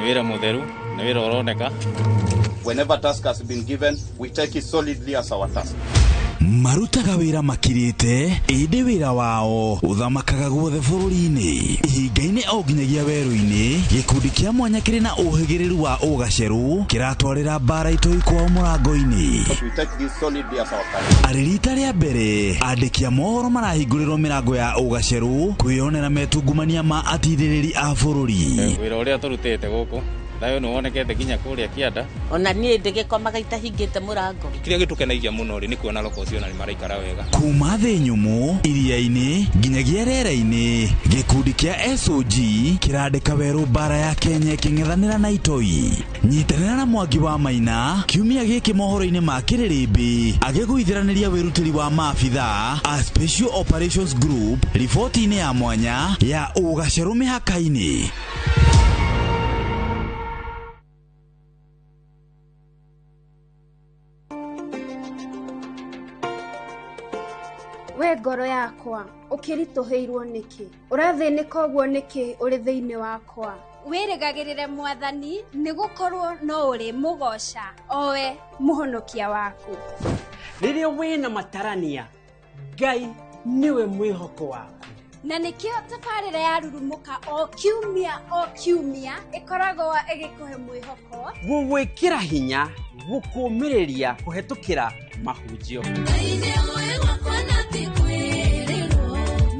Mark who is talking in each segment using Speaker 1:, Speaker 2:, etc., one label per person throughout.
Speaker 1: Wĩra mũtheru, nĩ wĩra ũroneka.
Speaker 2: Whenever task has been given, we take it solidly as our task.
Speaker 3: Marutaga wĩra makirĩte, ĩndĩ wĩra wao ũthamakaga guothe bũrũri-inĩ, ihinga-inĩ o nginyagia werũ-inĩ. Gĩkundi kĩa mwanya kĩrĩ na ũhĩgĩrĩru wa ũgacerũ kĩratwarĩra mbara itoi kwao mũrango-inĩ.
Speaker 2: We take this solidly as our task.
Speaker 3: Arĩ rita rĩa mbere andĩki a mohoro marahingũrĩrwo mĩrango ya ũgacerũ kwĩyonera metungumania ma atirĩrĩri a bũrũri.
Speaker 1: Wĩra ũrĩa tũrutĩte gũkũ thayũ nĩ wonekete nginya kũrĩa kĩanda.
Speaker 4: Ona niĩ ndĩgĩkomaga itahingĩte mũrango.
Speaker 5: Kĩrĩa gĩtũkenagia mũno rĩ nĩ kuona loko ũcio na nĩ maraikara wega.
Speaker 3: Kuma thĩ nyũmũ, iria-inĩ nginyagia rĩera-inĩ, gĩkundi kĩa SOG kĩrandĩka werũ mbara ya Kenya ĩkĩng'ethanĩra na itoi. Nyitanĩra na Mwangi wa Maina kiumia gĩkĩ mohoro-inĩ ma Kĩrĩrĩmbĩ agĩgũithĩranĩria wĩrutĩri wa maabitha a Special Operations Group riboti-inĩ ya mwanya ya ũgacerũ mĩhaka-inĩ.
Speaker 6: We ngoro yakwa, ũkĩritũhĩirwo nĩkĩ? Ũrathĩnĩka ũguo nĩkĩ ũrĩ thĩinĩ wakwa? Wĩrĩgagĩrĩre Mwathani, nĩgũkorwo no ũrĩ mũgoca, owe mũhonokia waku.
Speaker 7: Rĩrĩa wĩna matarania, Ngai nĩwe mwĩhoko waku.
Speaker 6: Na nĩkĩo tabarĩra ya Rurumũka o kiumia o kiumia ĩkoragwo ĩgĩkũhe mwĩhoko,
Speaker 7: gũgwĩkĩra hinya, gũkũmĩrĩria kũhetũkĩra mahunjio,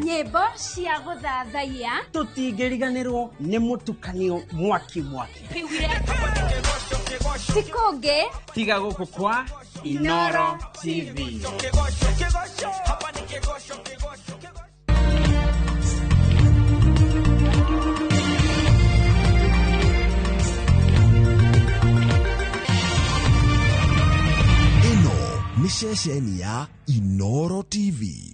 Speaker 6: nyĩmbo cia gũthathaiya.
Speaker 7: Tũtingĩriganĩrwo nĩ mũtukanio mwaki mwaki.
Speaker 6: Ti kũngĩ
Speaker 7: tiga gũkũ kwa Inoro TV.
Speaker 8: Ĩno nĩ ceceni ya Inoro TV.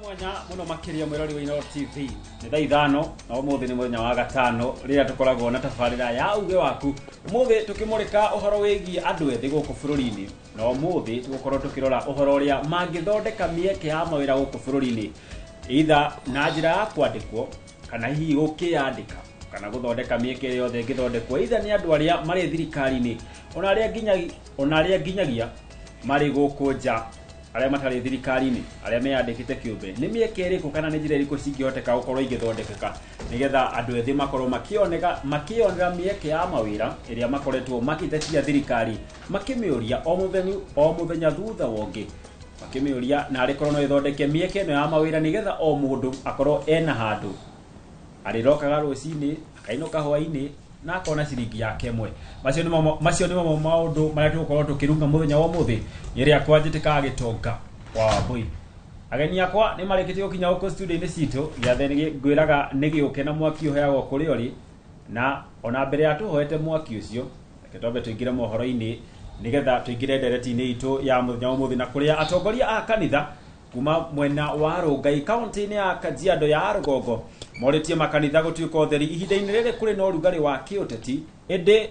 Speaker 9: Mwanya muno makiria mwirori wa Inoro TV. Nĩ thaa 5 na ũmũthĩ nĩ mũthenya wa gatano rĩrĩa tũkoragwo na tabarĩra ya uge waku. Ũmũthĩ tũkĩmũrĩka ũhoro wĩgiĩ andũ ethĩ gũkũ bũrũri-inĩ, na ũmũthĩ tũgũkorwo tũkĩrora ũhoro ũrĩa mangĩthondeka mĩeke ya mawĩra gũkũ bũrũri-inĩ, either na njĩra ya kwandĩkwo kana hihi gũkĩyandĩka kana gũthondeka mĩeke yothe ĩngĩthondekwo either nĩ andũ arĩa marĩ thirikari-inĩ ona arĩa nginyagia marĩ gũkũ nja, arĩa matarĩ thirikari-inĩ, arĩa meyandĩkĩte kĩũmbe. Nĩ mĩeke ĩrĩkũ kana nĩ njĩra ĩrĩkũ cingĩhoteka gũkorwo igĩthondekeka nĩgetha andũ ethĩ makorwo makĩonera mĩeke ya mawĩra ĩrĩa makoretwo makĩtetia thirikari makĩmĩũria o mũthenya thutha wa ũngĩ, makĩmĩũria na arĩkorwo no ĩthondeke mĩeke ĩno ya mawĩra nĩgetha o mũndũ akorwo ena handũ arĩrokaga rũcinĩ akainũka hwainĩ na akona ciringi yake ĩmwe. Macio nĩ maũndũ marĩa tũgũkorwo tũkĩrunga mũthenya wa ũmũthĩ. Ĩrĩa kwanjĩtĩkaga gĩtonga wa Wambui. Ageni akwa nĩ marĩkĩtie gũkinya gũkũ studio-inĩ citũ. Gĩathĩ ngwĩraga nĩ gĩũke na mwaki ũheagwo kũrĩa ũrĩ, na ona mbere ya tũhoete mwaki ũcio, reke twambe tũingĩre mohoro-inĩ nĩgetha tũingĩre ndereti-inĩ itũ ya mũthenya wa ũmũthĩ, na kũrĩa atongoria a kanitha kuma mwena wa Rongai kaunti-inĩ ya Kajiado ya Rũgongo morĩtie makanitha gũtuĩka ũtheri ihinda-inĩ rĩrĩ kũrĩ na ũrugarĩ wa kĩũteti, ĩndĩ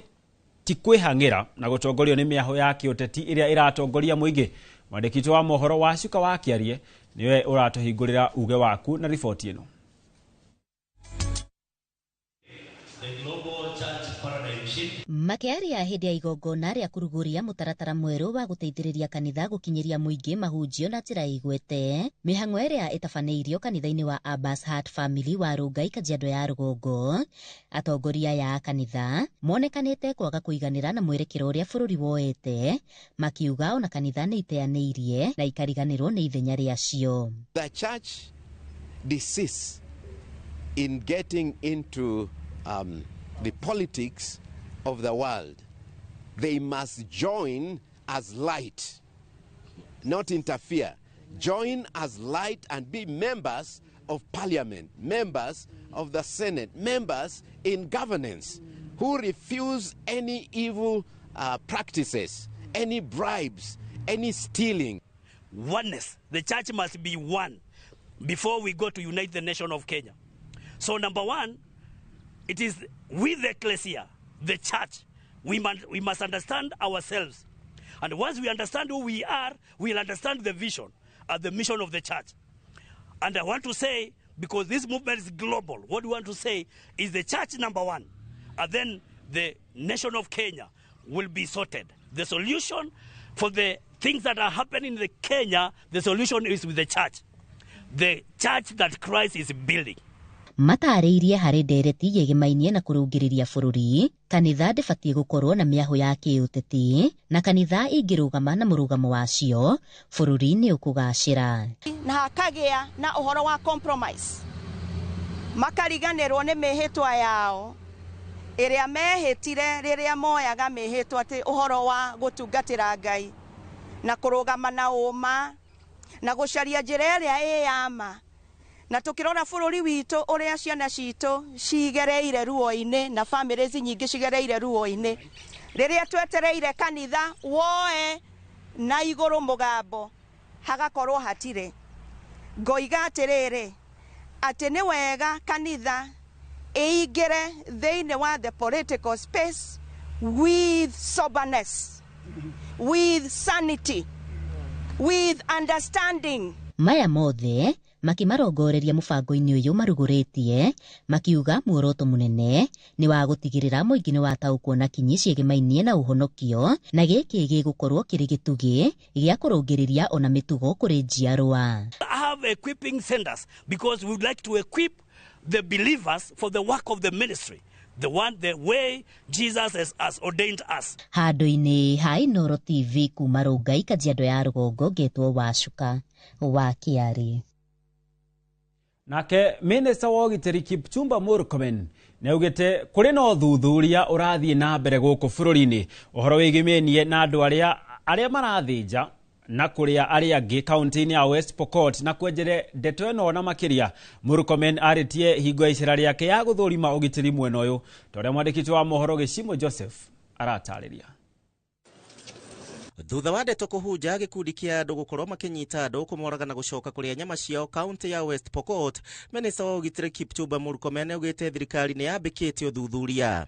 Speaker 9: ti kwĩhang'ĩra na gũtongorio nĩ mĩahũ ya kĩũteti ĩrĩa ĩratongoria mũingĩ. Mwandĩki witũ wa mohoro wa Cuka wa Kĩarie nĩwe ũratũhingũrĩra uge waku na riboti ĩno.
Speaker 10: Makĩaria hĩndĩ ya igongona rĩa kũrugũria mũtaratara mwerũ wa gũteithĩrĩria kanitha gũkinyĩria mũingĩ mahunjio na njĩra ĩgwete, mĩhang'o ĩrĩa ĩtabanĩirio kanitha-inĩ wa Abbas Heart Family wa Rongai Kajiado ya Rũgongo, atongoria aya a kanitha monekanĩte kwaga kũiganĩra na mwerekero ũrĩa bũrũri woete, makiuga ona kanitha nĩ iteanĩirie na ikariganĩrwo nĩ ithenya rĩacio.
Speaker 11: The church desists in getting into the politics of the world. They must join as light, not interfere. Join as light and be members of parliament, members of the Senate, members in governance who refuse any evil practices, any bribes, any stealing.
Speaker 12: Oneness. The church must be one before we go to unite the nation of Kenya. So number one, it is with the ecclesia, the church. We must understand ourselves. And once we understand who we are, we'll understand the vision and the mission of the church. And I want to say, because this movement is global, what we want to say is the church number one, and then the nation of Kenya will be sorted. The solution for the things that are happening in the Kenya, the solution is with the church that Christ is building.
Speaker 10: Matarĩirie harĩ ndereti yĩgĩmainie na kũrũngĩrĩria bũrũri kanitha ndĩbatiĩ gũkorwo na mĩahũ ya kĩũteti na kanitha ingĩrũgama na mũrũgamo wacio bũrũri nĩ ũkũgacĩra
Speaker 13: na hakagĩa na ũhoro wa compromise makariganĩrwo nĩ mĩhĩtwa yao ĩrĩa mehĩtire rĩrĩa moyaga mĩhĩtwa atĩ ũhoro wa gũtungatĩra Ngai na kũrũgama na ũma na gũcaria njĩra ĩrĩa ĩ ya ma na tukirora bũrũri witũ ũrĩa ciana citũ cigereire ruo-inĩ na families nyingĩ cigereire ruo-inĩ rĩrĩa twetereire kanitha woe na igũrũ mũgambo hagakorwo hatirĩ ngoiga atĩrĩrĩ atĩ nĩ wega kanitha ĩingĩre thĩinĩ wa the political space with soberness, with sanity, with understanding.
Speaker 10: Maya mothe makimarongoreria mũbango-inĩ ũyũ marugũrĩtie makiuga muoroto mũnene nĩ wa gũtigĩrĩra mũingĩ nĩ wataũkwo na kinyi ciĩgĩmainie na ũhonokio na gĩkĩ gĩgũkorwo kĩrĩ gĩtugĩ gĩa kũrũngĩrĩria ona mĩtugo kũrĩ njiarwa.
Speaker 12: I have equipping centers because we would like to equip the believers for the work of the ministry, the way Jesus has ordained us.
Speaker 10: Handũ-inĩ ha Inooro TV kuma Rongai Kajiado ya rũgongo ngetwo Wacuka wa Kĩarĩ.
Speaker 9: Nake Minista wa ũgitĩri Kipchumba Murkomen nĩaugĩte kũrĩ na ũthuthuria ũrathiĩ na mbere gũkũ bũrũri-inĩ ũhoro wĩgĩmĩnie na andũ arĩa marathĩnja na kũrĩa arĩa angĩ kaunti-inĩ ya West Pokot na kwenjere ndeto ĩno na makĩria. Murkomen arĩtie hingo ya icera rĩake ya gũthũrima ũgitĩri mwena ũyũ ta ũrĩa mwandĩki wa mohoro Gĩcimo Joseph aratarĩria.
Speaker 14: Thutha wa ndeto kũhunja gĩkundi kĩa andũ gũkorwo makĩnyita andũ kũmoraga na gũcoka kũrĩa nyama ciao kaunti ya West Pokot, Minista wa ũgitĩri Kipchumba Murkomen augĩte thirikari nĩ yambĩkĩtie ũthuthuria.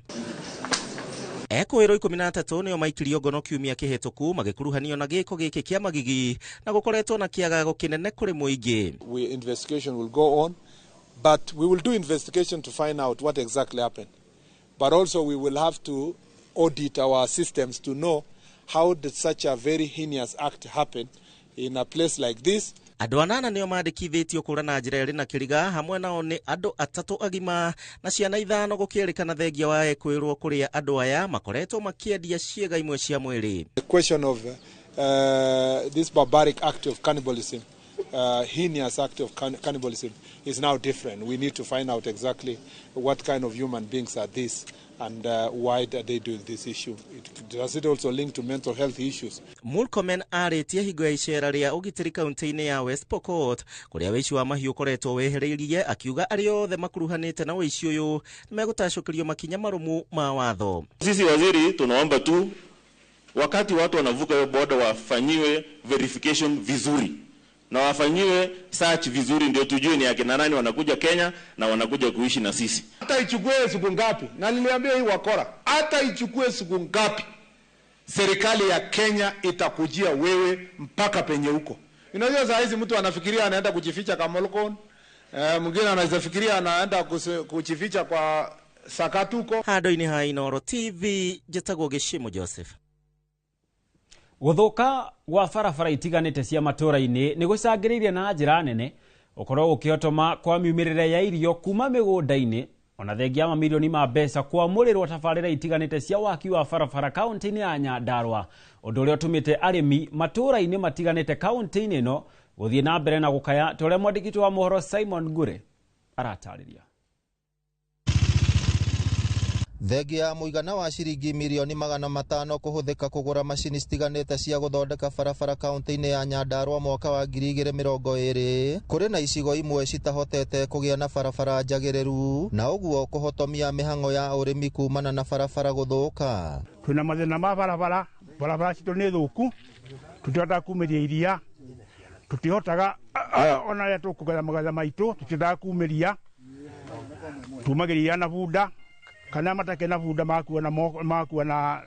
Speaker 14: Ekũĩrwo 13 nĩo maikirio ngono kiumia kĩhĩtũku magĩkuruhanio na gĩko gĩkĩ kĩa magigi na gũkoretwo na kĩagago kĩnene kũrĩ mũingĩ.
Speaker 15: We investigation will go on, but we will do investigation to find out what exactly happened. But also we will have to audit our systems to know how did such a very heinous act happen in a place like this.
Speaker 14: Andũ anana nĩo mandĩkithĩtio kũra na njĩra ĩrĩ na kĩriga hamwe nao nĩ andũ atatũ agima na ciana 5 gũkĩrĩkana thengia wa ekwĩrwo kũrĩa andũ aya makoretwo makĩendia ciĩga imwe cia mwĩrĩ.
Speaker 15: The question of this barbaric act of cannibalism, heinous act of cannibalism is now different. We need to find out exactly what kind of human beings are these and why are they doing this issue. Does it also link to mental health issues?
Speaker 14: Murkomen arĩtie hingo ya icera rĩa ũgitĩri kaunti-inĩ ya West Pokot kũrĩa wĩici wa mahiũ ũkoretwo wehereirie, akiuga arĩa othe makuruhanĩte na wĩici ũyũ nĩmegũtacũkĩrio makinya marũmu ma watho.
Speaker 16: Sisi waziri tunaomba tu wakati watu wanavuka hiyo border wafanyiwe verification vizuri na wafanyiwe search vizuri, ndio tujue ni akina nani wanakuja Kenya na wanakuja kuishi na sisi.
Speaker 17: Hata ichukue siku ngapi, na niliambia hii wakora, hata ichukue siku ngapi, serikali ya Kenya itakujia wewe mpaka penye huko. Unajua saa hizi mtu anafikiria anaenda kujificha Kamolokon, mwingine anaweza fikiria anaenda kujificha kwa Sakatuko.
Speaker 14: Handũ-inĩ ha Inooro TV njĩtagwo Gĩcimo Joseph.
Speaker 9: Gũthũka gwa barabara itiganĩte cia matũra-inĩ nĩ gũcangĩrĩirie na njĩra nene ũkorwo gũkĩhotoma kwa miumĩrĩre ya irio kuma mĩgũnda-inĩ ona thengia ya mamirioni ma mbeca kwamũrĩrwo tabarĩra itiganĩte cia waki wa barabara kaunti-inĩ ya Nyandarua, ũndũ ũrĩa ũtũmĩte arĩmi matũra-inĩ matiganĩte kaunti-inĩ ĩno gũthiĩ na mbere na gũkaya ta ũrĩa mwandĩki wa mohoro Simon Ngure aratarĩria.
Speaker 18: Thengia ya mũigana wa ciringi mirioni 500 kũhũthĩka kũgũra macini citiganĩte cia gũthondeka barabara kaunti-inĩ ya Nyandarua mwaka wa 2020, kũrĩ na icigo imwe citahotete kũgĩa na barabara njagĩrĩru na ũguo kũhotomia mĩhang'o ya ũrĩmi kumana na barabara gũthũka.
Speaker 19: Twĩna mathĩna ma barabara, barabara citũ nĩ thũku, tũtihotaga kumĩria iria, tũtihotaga ona rĩrĩa tũkũgetha magetha maitũ, tũtihotaga kumĩria, tumagĩria na bunda kana matake na bunda makuo na makuo na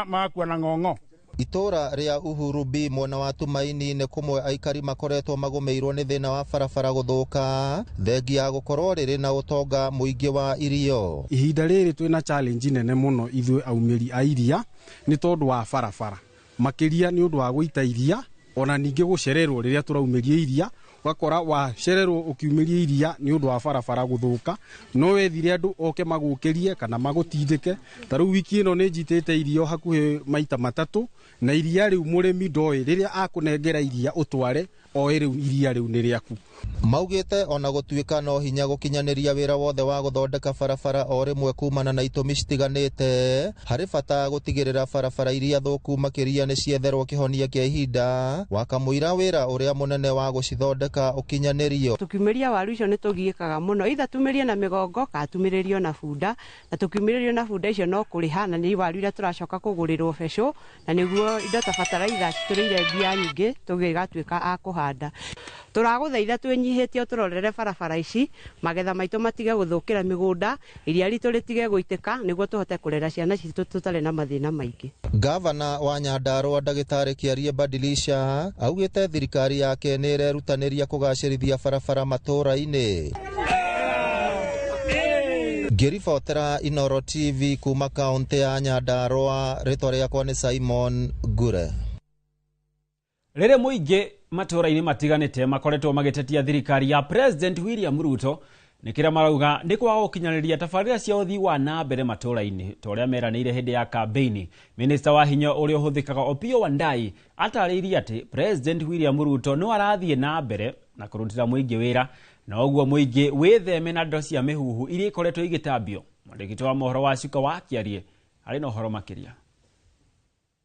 Speaker 19: makuo na ng'ong'o.
Speaker 18: Itũra rĩa Uhuru B mwena wa Tumaini nĩ kũmwe aikari makoretwo magũmĩirwo nĩ thĩna wa barabara gũthũka, thengia ya gũkorwo rĩrĩ na ũtonga mũingĩ wa irio.
Speaker 20: Ihinda rĩrĩ twĩna challenge nene mũno ithuĩ aumĩri a iria nĩ tondũ wa barabara, makĩria nĩ ũndũ wa gũita iria ona ningĩ gũcererwo rĩrĩa tũraumĩria iria, ũgakora wacererwo ũkiumĩria iria nĩ ũndũ wa barabara gũthũka, no wethire andũ oke magũkĩrie kana magũtindĩke. Ta rĩu wiki ĩno nĩ njitĩte irio hakuhĩ maita matatũ, na iria rĩu mũrĩmi ndoĩ rĩrĩa akũnengera iria ũtware oĩ rĩu iria rĩu nĩ rĩaku.
Speaker 18: Maugĩte ona gũtuĩka no hinya gũkinyanĩria wĩra wothe wa gũthondeka barabara o rĩmwe kumana na itũmi citiganĩte, harĩ bata gũtigĩrĩra barabara iria thũku makĩria nĩ cietherwo kĩhonia kĩa ihinda wakamũira wĩra ũrĩa mũnene wa gũcithondeka ũkinyanĩrio.
Speaker 21: Tũkiumĩria waru icio nĩ tũgiĩkaga mũno, itha tumĩrie na mĩgongo kana tumĩrĩrio na bunda, na tũkiumĩrĩrio na bunda icio no kũrĩha, na nĩ waru iria tũracoka kũgũrĩrwo becũ, na nĩguo indo ta bataraitha citũrĩire mbia nyingĩ tũgĩgatuĩka a kũhanda. Tũragũthaitha twĩnyihĩtie ũtũrorere barabara ici, magetha maitũ matige gũthũkĩra mĩgũnda, iria ritũ rĩtige gũitĩka nĩguo tũhote kũrera ciana citũ tũtarĩ na mathĩna maingĩ.
Speaker 18: Gavana wa Nyandarua Ndagĩtarĩ Kĩarie Badilisha augĩte thirikari yake nĩ ĩrerutanĩria kũgacĩrithia barabara matũũra-inĩ. Ngĩribotera Inooro TV kuma kaunti ya Nyandarua, rĩtwa rĩakwa nĩ Simon Ngure.
Speaker 9: Rĩrĩ mũingĩ matũũra-inĩ matiganĩte makoretwo magĩtetia thirikari ya President William Ruto nĩ kĩrĩa marauga nĩ kwaga gũkinyanĩria tabarĩra cia ũthii wa na mbere matũũra-inĩ ta ũrĩa meranĩire hĩndĩ ya kambĩini. Minista wa hinya ũrĩa ũhũthĩkaga Opiyo Wandayi atarĩirie atĩ President William Ruto no arathiĩ na mbere na kũrutĩra mũingĩ wĩra, na ũguo mũingĩ wĩtheme na ndeto cia mĩhuhu iria ikoretwo igĩtambio. Mwandĩki wa mohoro wa Cuka wa Kĩarie arĩ na ũhoro makĩria.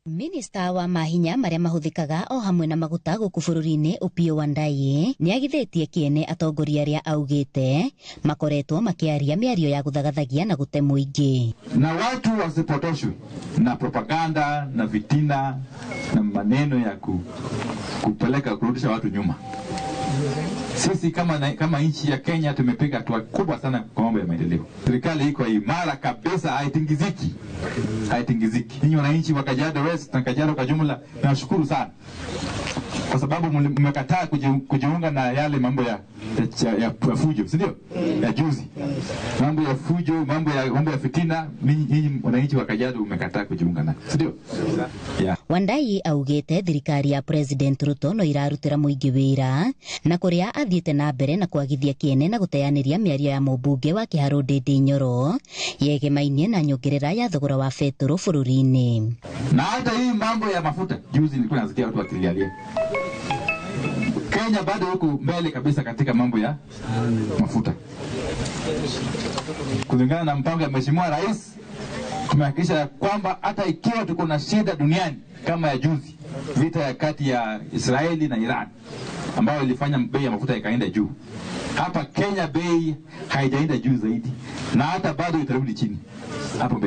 Speaker 10: Minista wa mahinya marĩa mahũthĩkaga o hamwe na maguta gũkũ bũrũri-inĩ Opiyo Wandayi nĩagithĩtie kĩene atongoria arĩa augĩte makoretwo makĩaria mĩario ya gũthagathagia na gũte mũingĩ.
Speaker 22: Na watu wasipotoshwe na propaganda na vitina na maneno ya kupeleka kurudisha watu nyuma. Sisi kama nchi ya Kenya tumepiga hatua kubwa sana kwa mambo ya maendeleo. Serikali iko imara kabisa, haitingiziki. Haitingiziki. Ninyi wananchi wa Kajiado West na Kajiado kwa jumla, nashukuru sana kwa sababu mmekataa kujiunga na yale mambo ya fujo, si ndio? Ya juzi. Mambo ya fujo, mambo ya fitina, ninyi wananchi wa Kajiado mmekataa kujiunga na, si ndio? Yeah.
Speaker 10: Wandayi augĩte thirikari ya President Ruto no irarutĩra mũingĩ wĩra na kũrĩa athiĩte na mbere na kwagithia kĩene na gũteanĩria mĩario ya mũmbunge wa Kĩharũ Ndindi Nyoro yegemainie na nyongerera ya thogora wa betũrũ bũrũri-inĩ.
Speaker 22: Na hata hii mambo ya mafuta juzi nilikuwa nasikia watu wakilialia. Kenya bado huko mbele kabisa katika mambo ya mafuta. Kulingana na mpango ya Mheshimiwa Rais, tumehakikisha kwamba hata ikiwa tuko na shida duniani kama ya juzi, vita ya kati ya Israeli na Iran ambayo ilifanya bei ya mafuta ikaenda juu, hapa Kenya bei haijaenda juu zaidi na hata bado itarudi chini.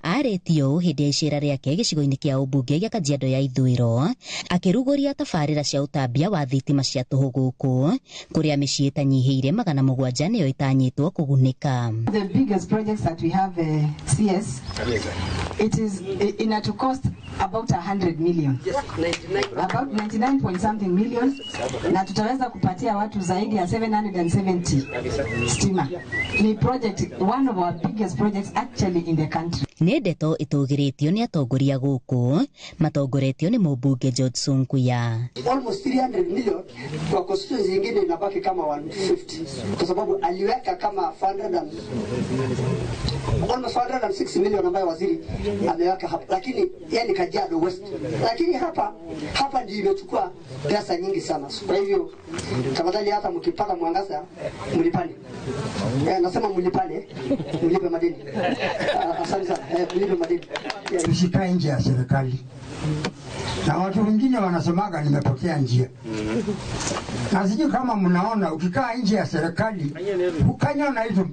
Speaker 10: Arĩtie ũũ hĩndĩ ya icera rĩake gĩcigo-inĩ kĩa ũmbunge gĩa Kajiado ya Ithũĩro akĩrugũria tabarĩra cia ũtambia wa thitima cia tũhũ gũkũ kũrĩa mĩciĩ ĩtanyihĩire 700 nĩyo ĩtanyĩtwo kũgunĩka.
Speaker 23: The biggest projects that we have, CS, it is in a to cost about 100 million. About 99 point something million, na tutaweza kupatia watu zaidi ya 770 stima. Ni project, one of our biggest projects actually in the country.
Speaker 10: Nĩ ndeto ĩtũgĩrĩtio nĩ atongoria gũkũ matongoretio nĩ mũmbunge George Sunkuya.
Speaker 1: Almost 300 million kwa constituency nyingine inabaki kama 150 kwa sababu aliweka kama 400 and, almost 406 million ambayo waziri ameweka hapa, lakini yeye ni Kajiado West, lakini hapa ndio imechukua pesa nyingi sana. Kwa hivyo tafadhali, hata mkipata mwangaza mlipane. Nasema mlipane, mlipe madeni. Asante sana, mlipe madeni.
Speaker 2: Tusikae nje ya serikali, na watu wengine wanasemaga nimepotea njia, na sijui kama mnaona, ukikaa nje ya serikali ukanyona hizo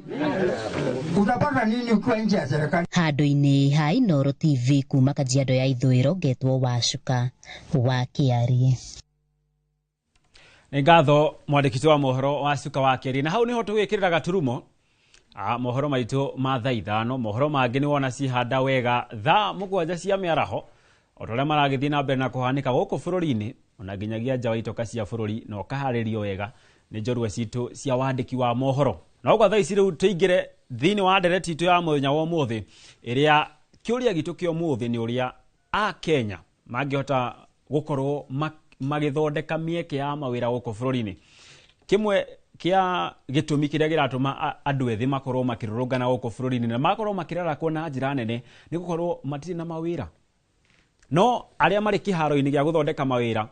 Speaker 2: utapata nini ukiwa nje ya serikali?
Speaker 10: Handũ-inĩ ha Inooro TV kuma Kajiado ya Ithũĩro ngetwo Wacuka wa Kĩarie.
Speaker 9: Nĩ ngatho mwandĩki wa mohoro wa Cuka wa Kĩarie, na hau nĩho tũgwĩkĩrĩra gaturumo mohoro maitũ ma thaa 5. Mohoro mangĩ nĩ wona cihanda wega thaa 7 cia mĩaraho o ta ũrĩa maragĩthiĩ na mbere na kũhanĩka gũkũ bũrũri-inĩ ona nginyagia nja wa itoka cia bũrũri, na ũkaharĩrio wega nĩ njorua citũ cia wandĩki wa mohoro. Na ũguo thaa ici rĩu tũingĩre thĩinĩ wa ndereti itũ ya mũthenya wa ũmũthĩ, ĩrĩa kĩũria gitũ kĩa ũmũthĩ nĩ ũrĩa Akenya mangĩhota gũkorwo magĩthondeka mĩeke ya mawĩra gũkũ bũrũri-inĩ. Kĩmwe kĩa gĩtũmi kĩrĩa kĩratũma andũ ethĩ makorwo makĩrũrũngana gũkũ bũrũri-inĩ na makorwo makĩrarakwo na njĩra nene nĩ gũkorwo matirĩ na mawĩra. No arĩa marĩ kĩharo-inĩ gĩa gũthondeka mawĩra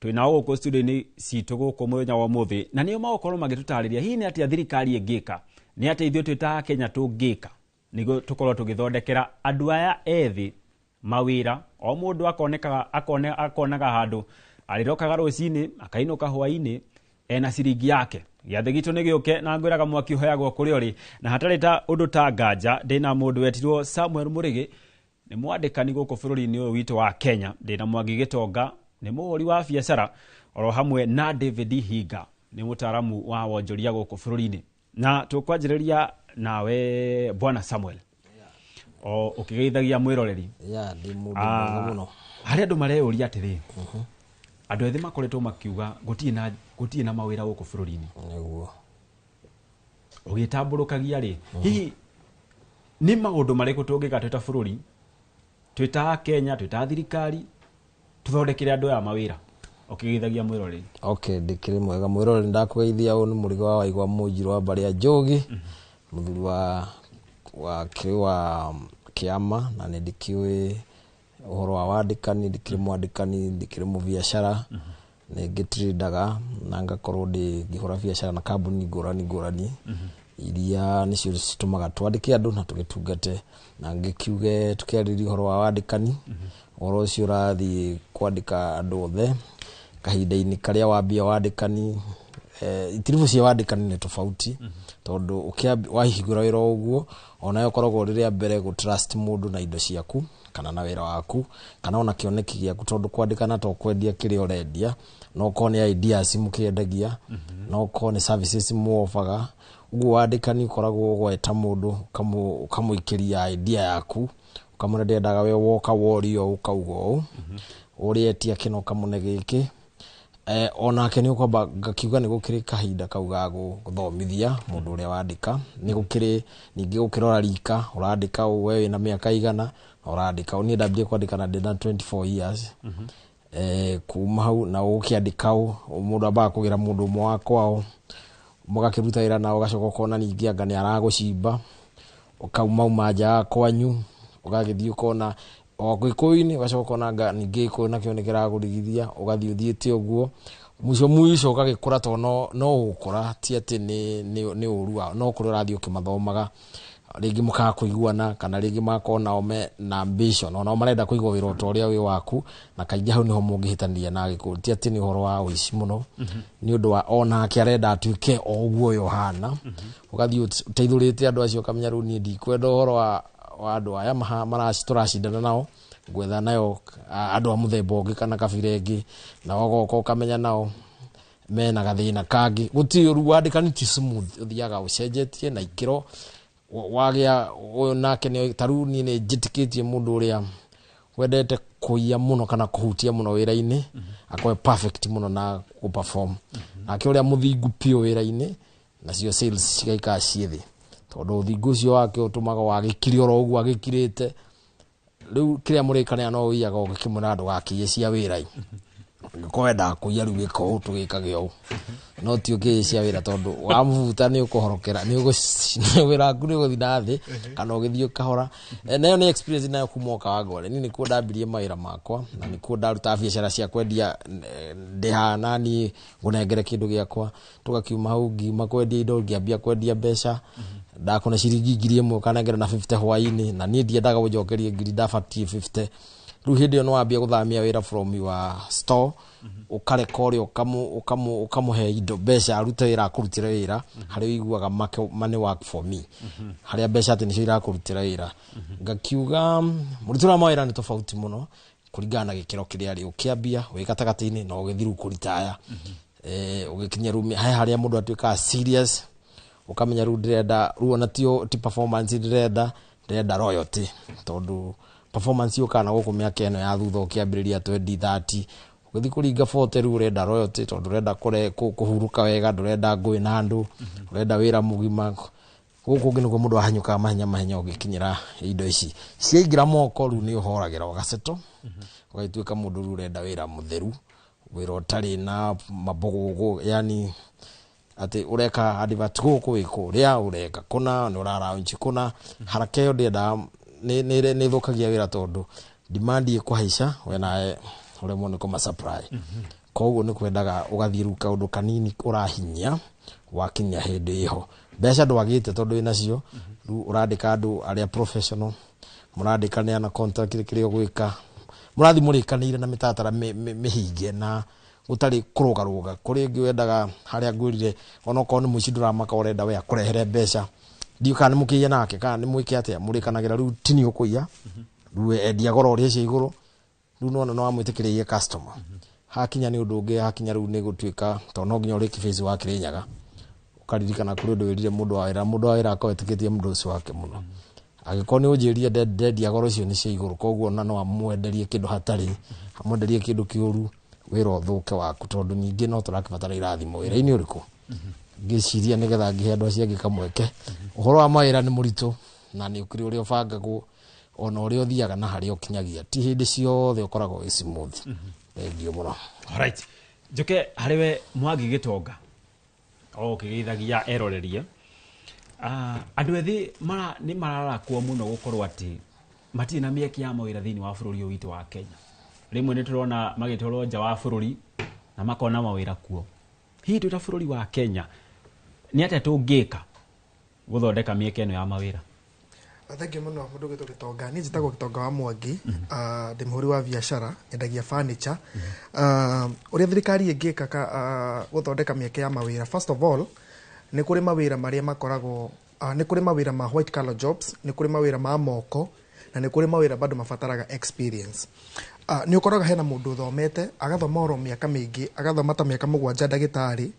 Speaker 9: twĩ nao gũkũ studio-inĩ citũ gũkũ mũthenya wa ũmũthĩ, na nĩo magũkorwo magĩtũtarĩria hihi nĩ atĩa thirikari ĩngĩka, nĩ atĩa ithuĩ twĩ ta Akenya tũngĩka nĩguo tũkorwo tũgĩthondekera andũ aya ethĩ mawĩra. O mũndũ akonaga handũ arĩrokaga rũcinĩ akainũka hwaĩ-inĩ ena ciringi yake. Gĩathĩ gitũ nĩ gĩũke na ngwĩraga mwaki ũheagwo kũrĩa ũrĩ, na hatarĩ ta ũndũ ta nganja ndĩna mũndũ wetirwo Samuel Mũrĩgĩ, nĩ mwandĩkani gũkũ bũrũri-inĩ ũyũ witũ wa Kenya. Ndĩna Mwangi Gĩtonga, nĩ mũhũri wa biacara, oro hamwe na David Hinga, nĩ mũtaaramu wa wonjoria gũkũ bũrũri-inĩ. Na tũkwanjĩrĩria nawe Bwana Samuel, o ũkĩgeithagia mwĩroreri.
Speaker 4: Ndĩ mũndũ mwega mũno.
Speaker 9: Harĩ andũ mareyũria atĩrĩ, andũ ethĩ makoretwo makiuga gũtirĩ na mawĩra gũkũ bũrũri-inĩ.
Speaker 4: Nĩguo.
Speaker 9: Ũgĩtambũrũkagia rĩ, hihi nĩ maũndũ marĩkũ tũngĩka twĩ ta bũrũri, twĩ ta Kenya, twĩ ta thirikari, tũthondekere andũ aya mawĩra? Ũkĩgeithagia mwĩroreri.
Speaker 4: Okay, ndĩkĩrĩ mwega mwĩroreri, ndakũgeithia. Ũyũ nĩ Mũrĩgĩ wa Waigwa Mũnjirũ wa mbarĩ ya Njũgĩ, mũthuri wa kĩrĩ wa kĩama, na nĩ ndĩkĩũĩ ũhoro wa wandĩkani, ndĩkĩrĩ mwandĩkani, ndĩkĩrĩ mũbiacara, nĩ ngĩtrindaga na ngakorwo ndĩ ngĩhũra biacara na kambuni ngũrani ngũrani iria nĩcio citũmaga twandĩke andũ na tũgĩtungate, na ngĩkiuge tũkĩarĩria ũhoro wa wandĩkani. Ũhoro ũcio ũrathiĩ kwandĩka andũ othe kahinda-inĩ karĩa wambia wandĩkani. Itiribu cia wandĩkani nĩ tofauti, tondũ wahingũra wĩra ũguo onawe ũkoragwo rĩrĩa mbere gũ trust mũndũ na indo ciaku kana na wĩra waku kana ona kĩoneki gĩaku, tondũ kwandĩkana to kwendia kĩrĩa ũrendia, no ũkorwo nĩ ideas mũkĩendagia, no ũkorwo nĩ services mũobaga. Ũguo wandĩkani ũkoragwo ũgweta mũndũ ũkamũikĩria idea yaku, ũkamwĩra ndĩrendaga we woka worio ũkauga ũũ, ũrĩa etia kĩno ũkamũne gĩkĩ. Onake nĩ ũkwamba ngakiuga nĩ gũkĩrĩ kahinda kau ga gũthomithia mũndũ ũrĩa wandĩka, nĩ gũkĩrĩ ningĩ gũkĩrora rika ũrandĩka ũũ, we wĩna mĩaka igana na ũrandĩka ũũ. Niĩ ndambirie kwandĩka na ndĩna 24 years. Kuma hau na ũgũkĩandĩka ũũ, mũndũ ambaga kũgĩra mũndũ ũmwe wa kwao mũgakĩruta wĩra nao, ũgacoka ũkona ningĩ anga nĩ aragũcimba, ũkaumauma nja ya kwanyu ũgagĩthiĩ ũkona o Gĩkũyũ-inĩ, ũgacoka ũkona anga ningĩ Gĩkũyũ nakĩo nĩ kĩragũrigithia, ũgathiĩ ũthiĩte ũguo mũico mũico ũgagĩkũra, tondũ no ũgũkũra, ti atĩ nĩ ũru wao, no kũrĩa ũrathiĩ ũkĩmathomaga, rĩngĩ mũkaga kũiguana kana rĩngĩ magakorwo nao me na ambition, onao marenda kũigua wĩra ta ũrĩa wĩ waku, na kaingĩ hau nĩho mũngĩhĩtania na Gĩkũyũ. Ti atĩ nĩ ũhoro wa ũici mũno, nĩ ũndũ wa onake arenda atuĩke o ũguo ũyũ ũhana. Ũgathiĩ ũteithũrĩte andũ acio ũkamenya rĩu niĩ ndikwenda ũhoro wa andũ aya tũracindana nao, ngwetha nayo andũ a mũthemba ũngĩ kana kabira ĩngĩ, na ũgoka ũkamenya nao mena gathĩna kangĩ. Gũtirĩ ũru, wandĩkani ti smooth, ũthiaga ũcenjetie na ikĩro wagĩa ũyũ nake nĩ ta rĩu niĩ nĩ njĩtĩkĩtie mũndũ ũrĩa wendete kũiya mũno kana kũhutia mũno wĩra-inĩ, akorwe perfect mũno na gũ perform, nake ũrĩa mũthingu biũ wĩra-inĩ, nacio sales cigaikara ciĩ thĩ, Tondũ ũthingu ũcio wake ũtũmaga wagĩkire oro ũguo agĩkirĩte. Rĩu kĩrĩa mũrĩkanĩra no ũiyaga ũgĩkĩmwĩra ndũgakĩiye cia wĩra. Ũngĩkorwo wendaga kũiya rĩu gĩka ũũ tũgĩkage ũũ. No ti ũkĩiye cia wĩra tondũ wamũbuta nĩ ũkũhorokera, nĩ wĩra waku nĩ ũgũthiĩ na thĩ kana ũgĩthiĩ kahora. Nayo nĩ experience nayo kuma o Kawangware. Niĩ nĩkuo ndambirie mawĩra makwa na nĩkuo ndarutaga biacara cia kwendia ndĩha naniĩ ngũnengere kĩndũ gĩakwa. Tũgakiuma hau ngiuma kwendia indo ngĩambia kwendia mbeca. Ndakũne ciringi 1000 ũkanengera na 50 hwaĩ-inĩ na niĩ ndiendaga ũnjokerie ngiri ndabatiĩ 50. Rĩu hĩndĩ ĩyo nĩ wambia gũthamia wĩra from your store ũkareka ũrĩa ũkamũhe indo mbeca arute wĩra akũrutĩre wĩra harĩa ũiguaga money work for me harĩa mbeca atĩ nĩcio irakũrutĩra wĩra. Ngakiuga mũrutĩre wa mawĩra nĩ tofauti mũno kũringana na gĩkĩro kĩrĩa arĩ ũkĩambia wĩ gatagatĩ-inĩ na ũgĩthiĩ rĩu kũritaya. Ũgĩkinya rĩu he harĩa mũndũ atuĩkaga serious ũkamenya rĩu ndĩrenda rĩu ona ti performance ndĩrenda royalty tondũ performance yũkaga na gũkũ mĩaka ĩno ya thutha ũkĩambĩrĩria 2030 ũgĩthiĩ kũringa 40 rĩu ũrenda royalty tondũ ũrenda kũhurũka wega ndũrenda ngũĩ na andũ ũrenda wĩra mũgima. Gũkũ ũngĩ nĩkuo mũndũ ahanyũkaga mahenya mahenya ũgĩkinyĩra indo ici ciaingĩra moko rĩu nĩ ũhoragĩra ũgaceto ũgagĩtuĩka mũndũ rĩu ũrenda wĩra mũtheru wĩra ũtarĩ na mabũgũgũ yani atĩ ũreka advert gũkũ wĩ kũrĩa ũreka kũna nĩ ũraraunji kũna haraka ĩyo ndĩendaga nĩ ĩthũkagia wĩra tondũ demand ĩkũhaica we nawe ũremwo nĩ kũma supply. Koguo nĩ kwendaga ũgathiĩ rĩu kaũndũ kanini ũrahinyia wakinya hĩndĩ ĩho mbeca ndwagĩte tondũ wĩnacio rĩu ũrandĩka andũ arĩa professional mũrandĩkanĩra na contract kĩrĩa ũgwĩka mũrathiĩ mũrĩkanĩire na mĩtaratara mĩhinge na gũtarĩ kũrũgarũga. Kũrĩ ĩngĩ wendaga harĩa ngwĩrire onokorwo nĩ mũici ndũramaka ũrenda we akũrehere mbeca ndiũ kana nĩ mũkĩiye nake kana nĩ mwĩke atĩa mũrĩkanagĩra rĩu ti nĩ ũkũiya rĩu endia goro ũrĩa cia igũrũ rĩu nona no wamwĩtĩkĩrĩrie customer. Hakinya nĩ ũndũ ũngĩ hakinya rĩu nĩ gũtuĩka tondũ no nginya ũrĩki face wa Kĩrĩnyaga ũkaririkana kũrĩ ũndũ wĩrire mũndũ wa wĩra mũndũ wa wĩra akorwo etĩkĩtie mũndũ ũcio wake mũno angĩkorwo nĩ ũnjĩrire ndendia goro icio nĩ cia igũrũ koguo ona no amwenderie kĩndũ hatarĩ amwenderie kĩndũ kĩũru wĩra ũthũke waku tondũ ningĩ no tũrakĩbatara irathimo wĩra-inĩ ũrĩkũ ngĩciria nĩgetha ngĩhe andũ acio angĩ kamweke. Ũhoro wa mawĩra nĩ mũritũ na nĩ ũkĩrĩ ũrĩa ũbangagwo ona ũrĩa ũthiaga na harĩa ũkinyagia ti hĩndĩ ciothe ũkoragwo wĩ smooth. Thengiũ mũno.
Speaker 9: Alright. Njoke harĩ we Mwangi Gĩtonga o ũkĩgeithagia erorerie andũ ethĩ nĩ mararakwo mũno gũkorwo atĩ matirĩ na mĩeke ya mawĩra thĩinĩ wa bũrũri ũyũ witũ wa Kenya. Rĩmwe nĩ tũrona magĩtwarwo nja wa bũrũri na makona mawĩra kuo. Hihi twĩ ta bũrũri wa Kenya nĩ atĩa tũngĩka gũthondeka mĩeke ĩno ya mawĩra?
Speaker 3: Thengiũ mũno mũndũ ũgwĩtwo Gĩtonga. Niĩ njĩtagwo Gĩtonga wa Mwangi, ndĩ mũhũri wa biacara, nyendagia furniture. Ũrĩa thirikari ĩngĩka gũthondeka mĩeke ya mawĩra, first of all, nĩ kũrĩ mawĩra marĩa makoragwo, nĩ kũrĩ mawĩra ma white collar jobs, nĩ kũrĩ mawĩra ma moko, na nĩ kũrĩ mawĩra bado mabataraga experience. Nĩ ũkoraga hena mũndũ ũthomete, agathoma oro mĩaka mĩingĩ, agathoma ta mĩaka 7 ndagĩtarĩ,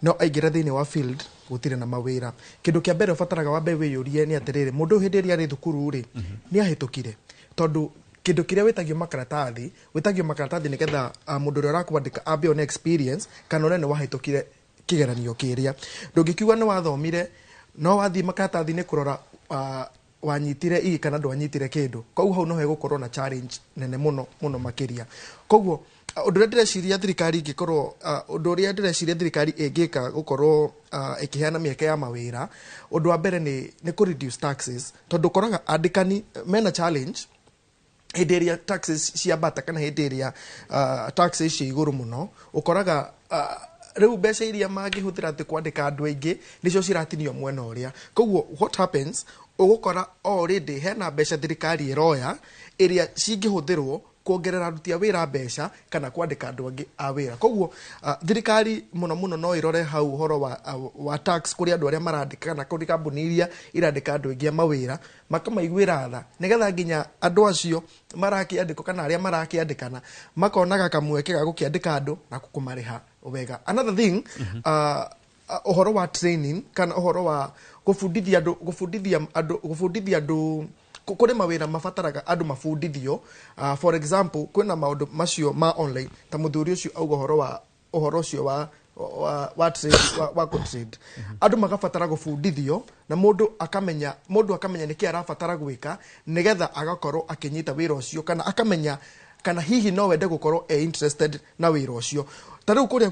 Speaker 3: no aingĩra thĩinĩ wa field gũtirĩ na mawĩra. Kĩndũ kĩa mbere ũbataraga wambe wĩyũrie nĩ atĩrĩrĩ, mũndũ ũyũ hĩndĩ ĩrĩa arĩ thukuru rĩ, nĩ ahĩtũkire? Tondũ kĩndũ kĩrĩa wĩtagio makaratathi, wĩtagio makaratathi nĩgetha mũndũ ũrĩa ũrakwandĩka ambe one experience kana one nĩ wahĩtũkire kĩgeranio kĩrĩa. Ndũngĩkiuga nĩ wathomire, no wathiĩ makaratathi-inĩ kũrora wanyitire ii kana ndwanyitire kĩndũ. Koguo hau no hegũkorwo na challenge nene mũno mũno makĩria. Koguo ũndũ ũrĩa ndĩreciria thirikari ĩngĩkorwo, ũndũ ũrĩa ndĩreciria thirikari ĩngĩka gũkorwo ĩkĩheana mĩeke ya mawĩra, ũndũ wa mbere nĩ kũ reduce taxes, tondũ ũkoraga andĩkani mena challenge hĩndĩ ĩrĩa taxes ciambata kana hĩndĩ ĩrĩa taxes ciĩ igũrũ mũno, ũkoraga rĩu mbeca iria mangĩhũthĩra atĩ kwandĩka andũ aingĩ nĩcio ciratinio mwena ũrĩa. Koguo what happens, ũgũkora already hena mbeca thirikari ĩroya ĩrĩa cingĩhũthĩrwo kuongerera aruti a wĩra mbeca kana kwandĩka andũ angĩ a wĩra. Koguo thirikari mũno mũno no ĩrore hau ũhoro wa tax kũrĩ andũ arĩa marandĩka kana kũrĩ kambuni iria irandĩka andũ aingĩ a mawĩra, makamaiguĩra tha nĩgetha nginya andũ acio marakĩandĩkwo kana arĩa marakĩandĩkana makonaga kamweke ga gũkĩandĩka andũ na kũmarĩha wega. Another thing, ũhoro wa training kana ũhoro wa gũbundithia andũ, gũbundithia andũ, gũbundithia andũ kũrĩ mawĩra mabataraga andũ mabundithio. For example, kwĩna maũndũ macio ma online ta mũthuri ũcio auga ũhoro wa ũhoro ũcio wa wa trade, wa kũ trade. Andũ magabatara gũbundithio na mũndũ akamenya nĩkĩ arabatara gwĩka nĩgetha agakorwo akĩnyita wĩra ũcio, kana akamenya kana hihi no wende gũkorwo e interested na wĩra ũcio. Ta rĩu kũrĩa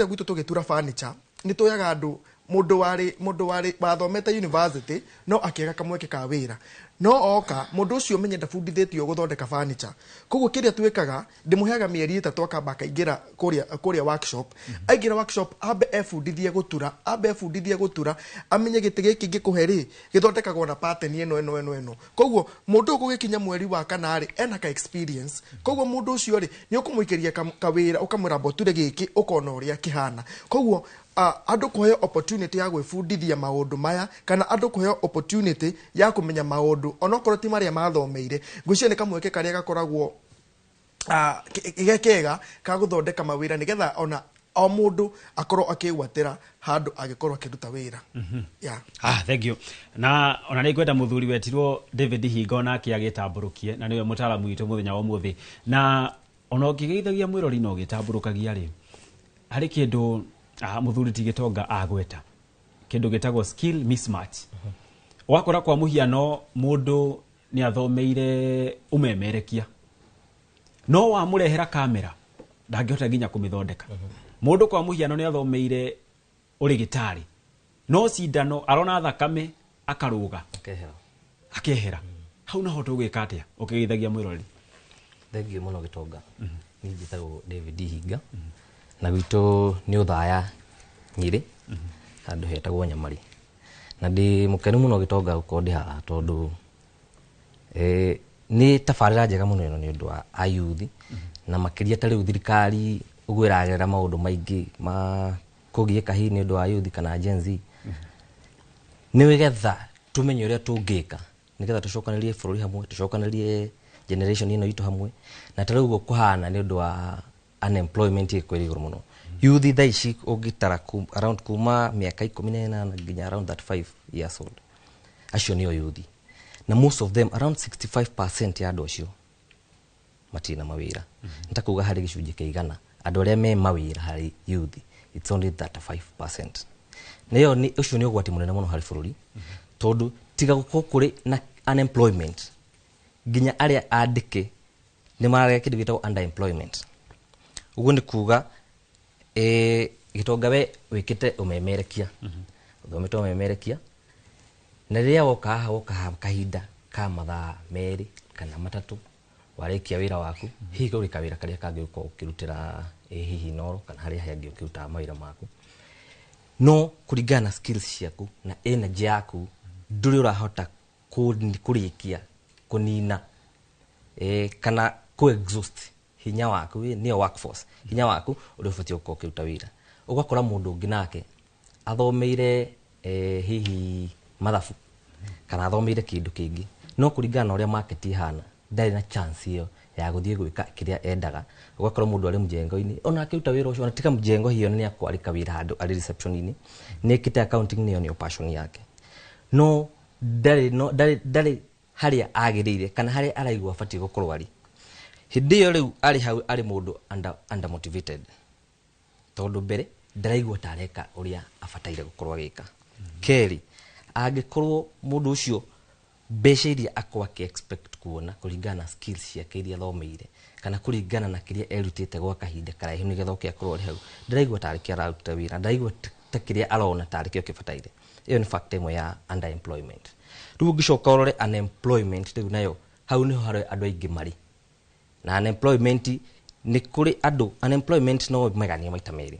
Speaker 3: gwitũ tũgĩtura furniture, nĩ tuoyaga andũ, mũndũ warĩ wathomete university no akĩaga kamweke ka wĩra, no oka mũndũ ũcio menye ndabundithĩtio gũthondeka furniture. Koguo kĩrĩa twĩkaga, ndĩmũheaga mĩeri 3, akamba akaingĩra kũrĩa workshop. Aingĩra workshop, ambe ebundithie gũtura, amenye gĩtĩ gĩkĩ ngĩkũhe rĩ, gĩthondekagwo na pattern ĩno ĩno ĩno ĩno. Koguo mũndũ ũyũ gũgĩkinya mweri wa kana rĩ, ena ka experience. Koguo mũndũ ũcio rĩ, nĩ ũkũmũikĩria kawĩra, ũkamwĩra mboture gĩkĩ, ũkona ũrĩa kĩhana. Koguo andũ kũheo opportunity ya gwĩbundithia maũndũ maya, kana andũ kũheo opportunity ya kũmenya maũndũ onokorwo ti marĩa mathomeire, ngwĩciria nĩ kamweke karĩa gakoragwo ge kega ka gũthondeka mawĩra, nĩgetha ona o mũndũ akorwo akĩgwatĩra handũ agĩkorwo akĩruta wĩra, yeah.
Speaker 9: Ah, thank you. Na ona nĩ ngwenda mũthuri wetirwo David Hinga onake agĩtambũrũkie, na nĩwe mũtaaramu witũ mũthenya wa ũmũthĩ. Na ona ũngĩgeithagia mwĩrori na ũgĩtambũrũkagia rĩ, harĩ kĩndũ mũthuri ti Gĩtonga agweta, kĩndũ gĩtagwo skill mismatch. Ũgakora kwa mũhiano mũndũ nĩ athomeire ũmemerekia, no wamũrehera kamera ndangĩhota nginya kũmĩthondeka. Mũndũ kwa mũhiano nĩ athomeire ũrĩgĩtarĩ, no cindano arona thakame akarũga.
Speaker 5: Akehera.
Speaker 9: Akehera. Hau naho tũgwĩka atĩa ũkĩgeithagia mwĩroreri?
Speaker 5: Thengiũ mũno, Gĩtonga. Niĩ njĩtagwo David Hinga, na gwitũ nĩ Ũthaya, Nyĩrĩ, handũ hetagwo Nyamari. Na ndĩ mũkenu mũno, Gĩtonga, gũkorwo ndĩ haha, tondũ nĩ tabarĩra njega mũno ĩno nĩ ũndũ wa ayuthi, na makĩria ta rĩu thirikari ũguo ĩragerera maũndũ maingĩ ma kũgiĩka hihi nĩ ũndũ wa youth kana Gen Z, nĩ getha tũmenye ũrĩa tũngĩka nĩgetha tũcokanĩrie bũrũri hamwe, tũcokanĩrie generation ĩno itũ hamwe. Na ta rĩu ũguo kũhana nĩ ũndũ wa unemployment ĩkũ ĩrĩ igũrũ mũno. Youth thaa ici ũngĩtara around kuma mĩaka 18 nginya around 35 years old, acio nĩo youth, na most of them, around 65% ya andũ acio matirĩ na mawĩra. Nĩ ta kuga harĩ gĩcunjĩ kĩa 100 andũ arĩa me mawĩra harĩ youth, it's only 35%. Na ĩyo nĩ ũcio nĩ ũgwati mũnene mũno harĩ bũrũri, tondũ tiga gũkorwo kũrĩ na unemployment, nginya arĩa andĩke nĩ maragĩa kĩndũ gĩtagwo underemployment. Ũguo nĩ kuga Gĩtonga, we wĩkĩte ũmemerekia, ũthomete ũmemerekia, na rĩrĩa woka haha, woka haha kahinda ka mathaa 2 kana 3, warĩkia wĩra waku, hihi kũrĩ kawĩra karĩa kangĩ ũkorwo ũkĩrutĩra hihi Inoro kana harĩa hangĩ ũkĩrutaga mawĩra maku, no kũringana na skills ciaku na energy yaku ndũrĩ ũrahota kũrĩkia kũnina kana kũ exhaust hinya waku, nĩyo workforce, hinya waku ũrĩa ũbatiĩ gũkorwo ũkĩruta wĩra. Ũgakora mũndũ ũngĩ nake athomeire hihi mathabu kana athomeire kĩndũ kĩngĩ, no kũringana na ũrĩa market ihana ndarĩ na chance ĩyo ya gũthiĩ gwĩka kĩrĩa endaga. Ũgakora mũndũ arĩ mjengo-inĩ ona akĩruta wĩra ũcio, ona tiga mjengo hiyo, nĩ akwarĩka wĩra handũ arĩ reception-inĩ, nĩ ekĩte accounting, nĩyo nĩyo passion yake, no ndarĩ no ndarĩ harĩa agĩrĩire kana harĩa araigua abatiĩ gũkorwo arĩ. Hĩndĩ ĩyo rĩu arĩ hau arĩ mũndũ under motivated, tondũ mbere ndaraigua ta areka ũrĩa abataire gũkorwo agĩka. Kerĩ, angĩkorwo mũndũ ũcio mbeca iria akorwo akĩ expect kuona kũringana na skills ciake iria athomeire kana kũringana na kĩrĩa erutĩte gwa kahinda karaihu nĩgetha oke akorwo arĩ hau, ndaraigua tarĩ kĩo araruta wĩra, ndaraigua ta kĩrĩa arona tarĩ kĩo kĩbataire. Ĩyo nĩ factor ĩmwe ya underemployment. Rĩu ũngĩcoka ũrore unemployment rĩu nayo, hau nĩho harĩa andũ aingĩ marĩ na unemployment. Nĩ kũrĩ andũ, unemployment no meganie maita merĩ.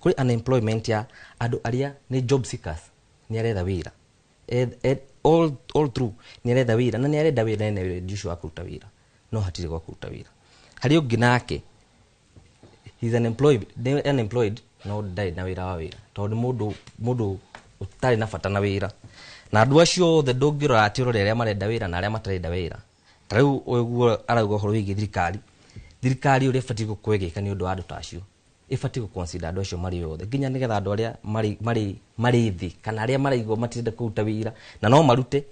Speaker 5: Kũrĩ unemployment ya andũ arĩa nĩ job seekers, nĩ aretha wĩra all through, nĩ aretha wĩra na nĩ arenda wĩra, ena wendi ũcio wa kũruta wĩra, no hatirĩ gwa kũruta wĩra. Harĩ ũngĩ nake he's unemployed, nĩ unemployed no ndarĩ na wĩra wa wĩra, tondũ mũndũ ũtarĩ na bata na wĩra. Na andũ acio othe ndũngĩrora atĩ ũrore arĩa marenda wĩra na arĩa matarenda wĩra. Ta rĩu ũguo arauga ũhoro wĩgiĩ thirikari ũrĩa ĩbatiĩ gũkorwo ĩgĩka nĩ ũndũ wa andũ ta acio, ĩbatiĩ gũ-consider andũ acio marĩ othe, nginya nĩgetha andũ arĩa marĩ thĩ kana arĩa maraigua matirenda kũruta wĩra na no marute,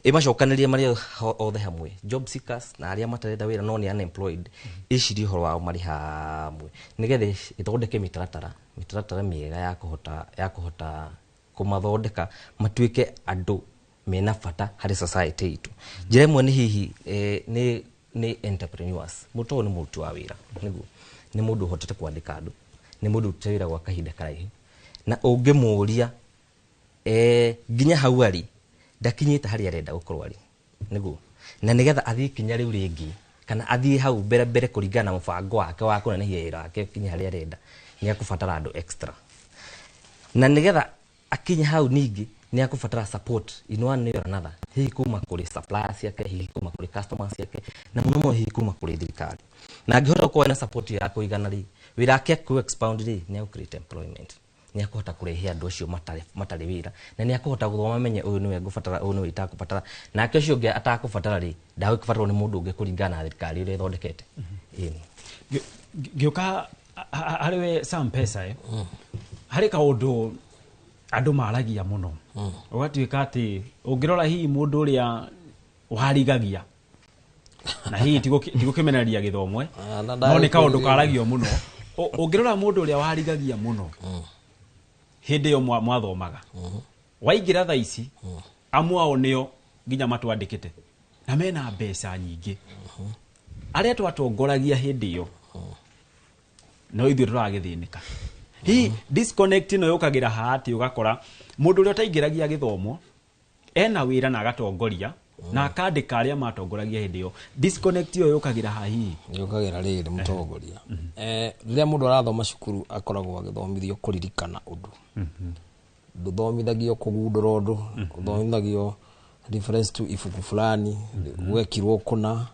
Speaker 5: ĩmacokanĩrie marĩ othe hamwe, job seekers na arĩa matarenda wĩra no nĩ unemployed, ĩcirie ũhoro wao marĩ hamwe nĩgetha ĩthondeke mĩtaratara. mĩtaratara mĩega ya kũhota kũmathondeka matuĩke andũ mena bata harĩ society itũ. Njĩra ĩmwe nĩ hihi nĩ entrepreneurs. Mũndũ ũyũ nĩ mũruti wa wĩra, nĩguo nĩ mũndũ ũhotete kwandĩka andũ, nĩ mũndũ ũrutĩte wĩra gwa kahinda karaihu, na ũngĩmũria nginya hau arĩ ndakinyĩte harĩa arenda gũkorwo arĩ, nĩguo na nĩgetha athiĩ ikinya rĩu rĩngĩ kana athiĩ hau mbere mbere kũringana na mũbango wake wa kũnenehia wĩra wake kinya harĩa arenda, nĩ akũbatara andũ extra, na nĩgetha akinye hau ningĩ nĩ akũbatara support in one way or another, hihi kuma kũrĩ suppliers ciake, hihi kuma kũrĩ customers ciake, na mũno mũno hihi kuma kũrĩ thirikari. Na angĩhota gũkorwo ena support ya kũigana rĩ, wĩra wake kũ expound rĩ, nĩ agũ create employment, nĩ akũhota kũrehe andũ acio matarĩ wĩra, na nĩ akũhota gũthoma amenye ũyũ nĩwe ngũbatara, ũyũ nĩwe itakũbatara, nake ũcio ũngĩ atakũbatara rĩ, ndagũbatarwo nĩ mũndũ ũngĩ kũringana na thirikari ũrĩa ĩthondekete.
Speaker 9: Ngĩũka harĩ we Sam Pesa, harĩ kaũndũ andũ maragia mũno, ũgatuĩka atĩ ũngĩrora hihi mũndũ ũrĩa warigagia na hihi tigũkĩmenereria gĩthomo, no nĩ kaũndũ karagio mũno. Ũngĩrora mũndũ ũrĩa warigagia mũno hĩndĩ ĩyo mwathomaga, waingĩra thaa ici, amwe ao nĩo nginya matwandĩkĩte na mena mbeca nyingĩ. Arĩa twatongoragia hĩndĩ ĩyo no ithuĩ tũragĩthĩnĩka. Hihi disconnect ĩno yũkagĩra haha atĩ ũgakora mũndũ ũrĩa ũtaingĩragia gĩthomo ena wĩra na agatongoria na akandĩka arĩa matongoragia hĩndĩ ĩyo. Disconnect ĩyo yũkagĩra haha hihi?
Speaker 4: Yũkagĩra rĩrĩ mũtongoria. Rĩrĩa mũndũ arathoma cukuru akoragwo agĩthomithio kũririkana ũndũ. Ndũthomithagio kũgundũra ũndũ, ũthomithagio reference to ibuku fulani, gwekirwo kũna.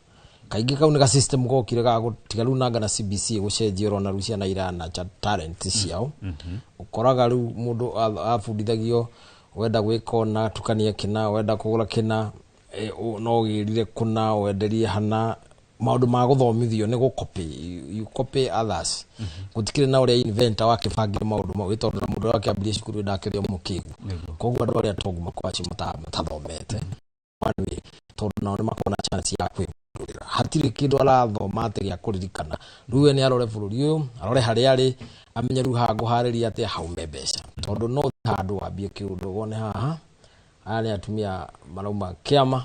Speaker 4: Kaingĩ kau nĩ ga system gokire ga gũtiga rĩu nanga na CBC gũcenjia ũrona rĩu ciana irana talent ciao. Ũkoraga rĩu mũndũ abundithagio wenda gwĩka ũna, tukania kĩna, wenda kũgũra kĩna, no ũgĩrire kũna, wenderie hana, maũndũ ma gũthomithio nĩ gũcopy, you copy others. Gũtikĩrĩ na ũrĩa inventor wakĩbangire maũndũ mau, ĩ tondũ na mũndũ ũrĩa wakĩambirie cukuru ndakĩrĩ o mũkĩgu. Koguo andũ arĩa atongu makoragwo acio matathomete. One way, tondũ nao nĩ makoragwo na chance ya kwĩgundũrĩra. Hatirĩ kĩndũ arathoma atĩ gĩa kũririkana. Rĩu we nĩ arore bũrũri ũyũ, arore harĩa arĩ, amenye rĩu haha ngũharĩria atĩa haume mbeca. Tondũ no ũthiĩ handũ wambie kĩũndũ wone haha, aya nĩ atumia marauma kĩama.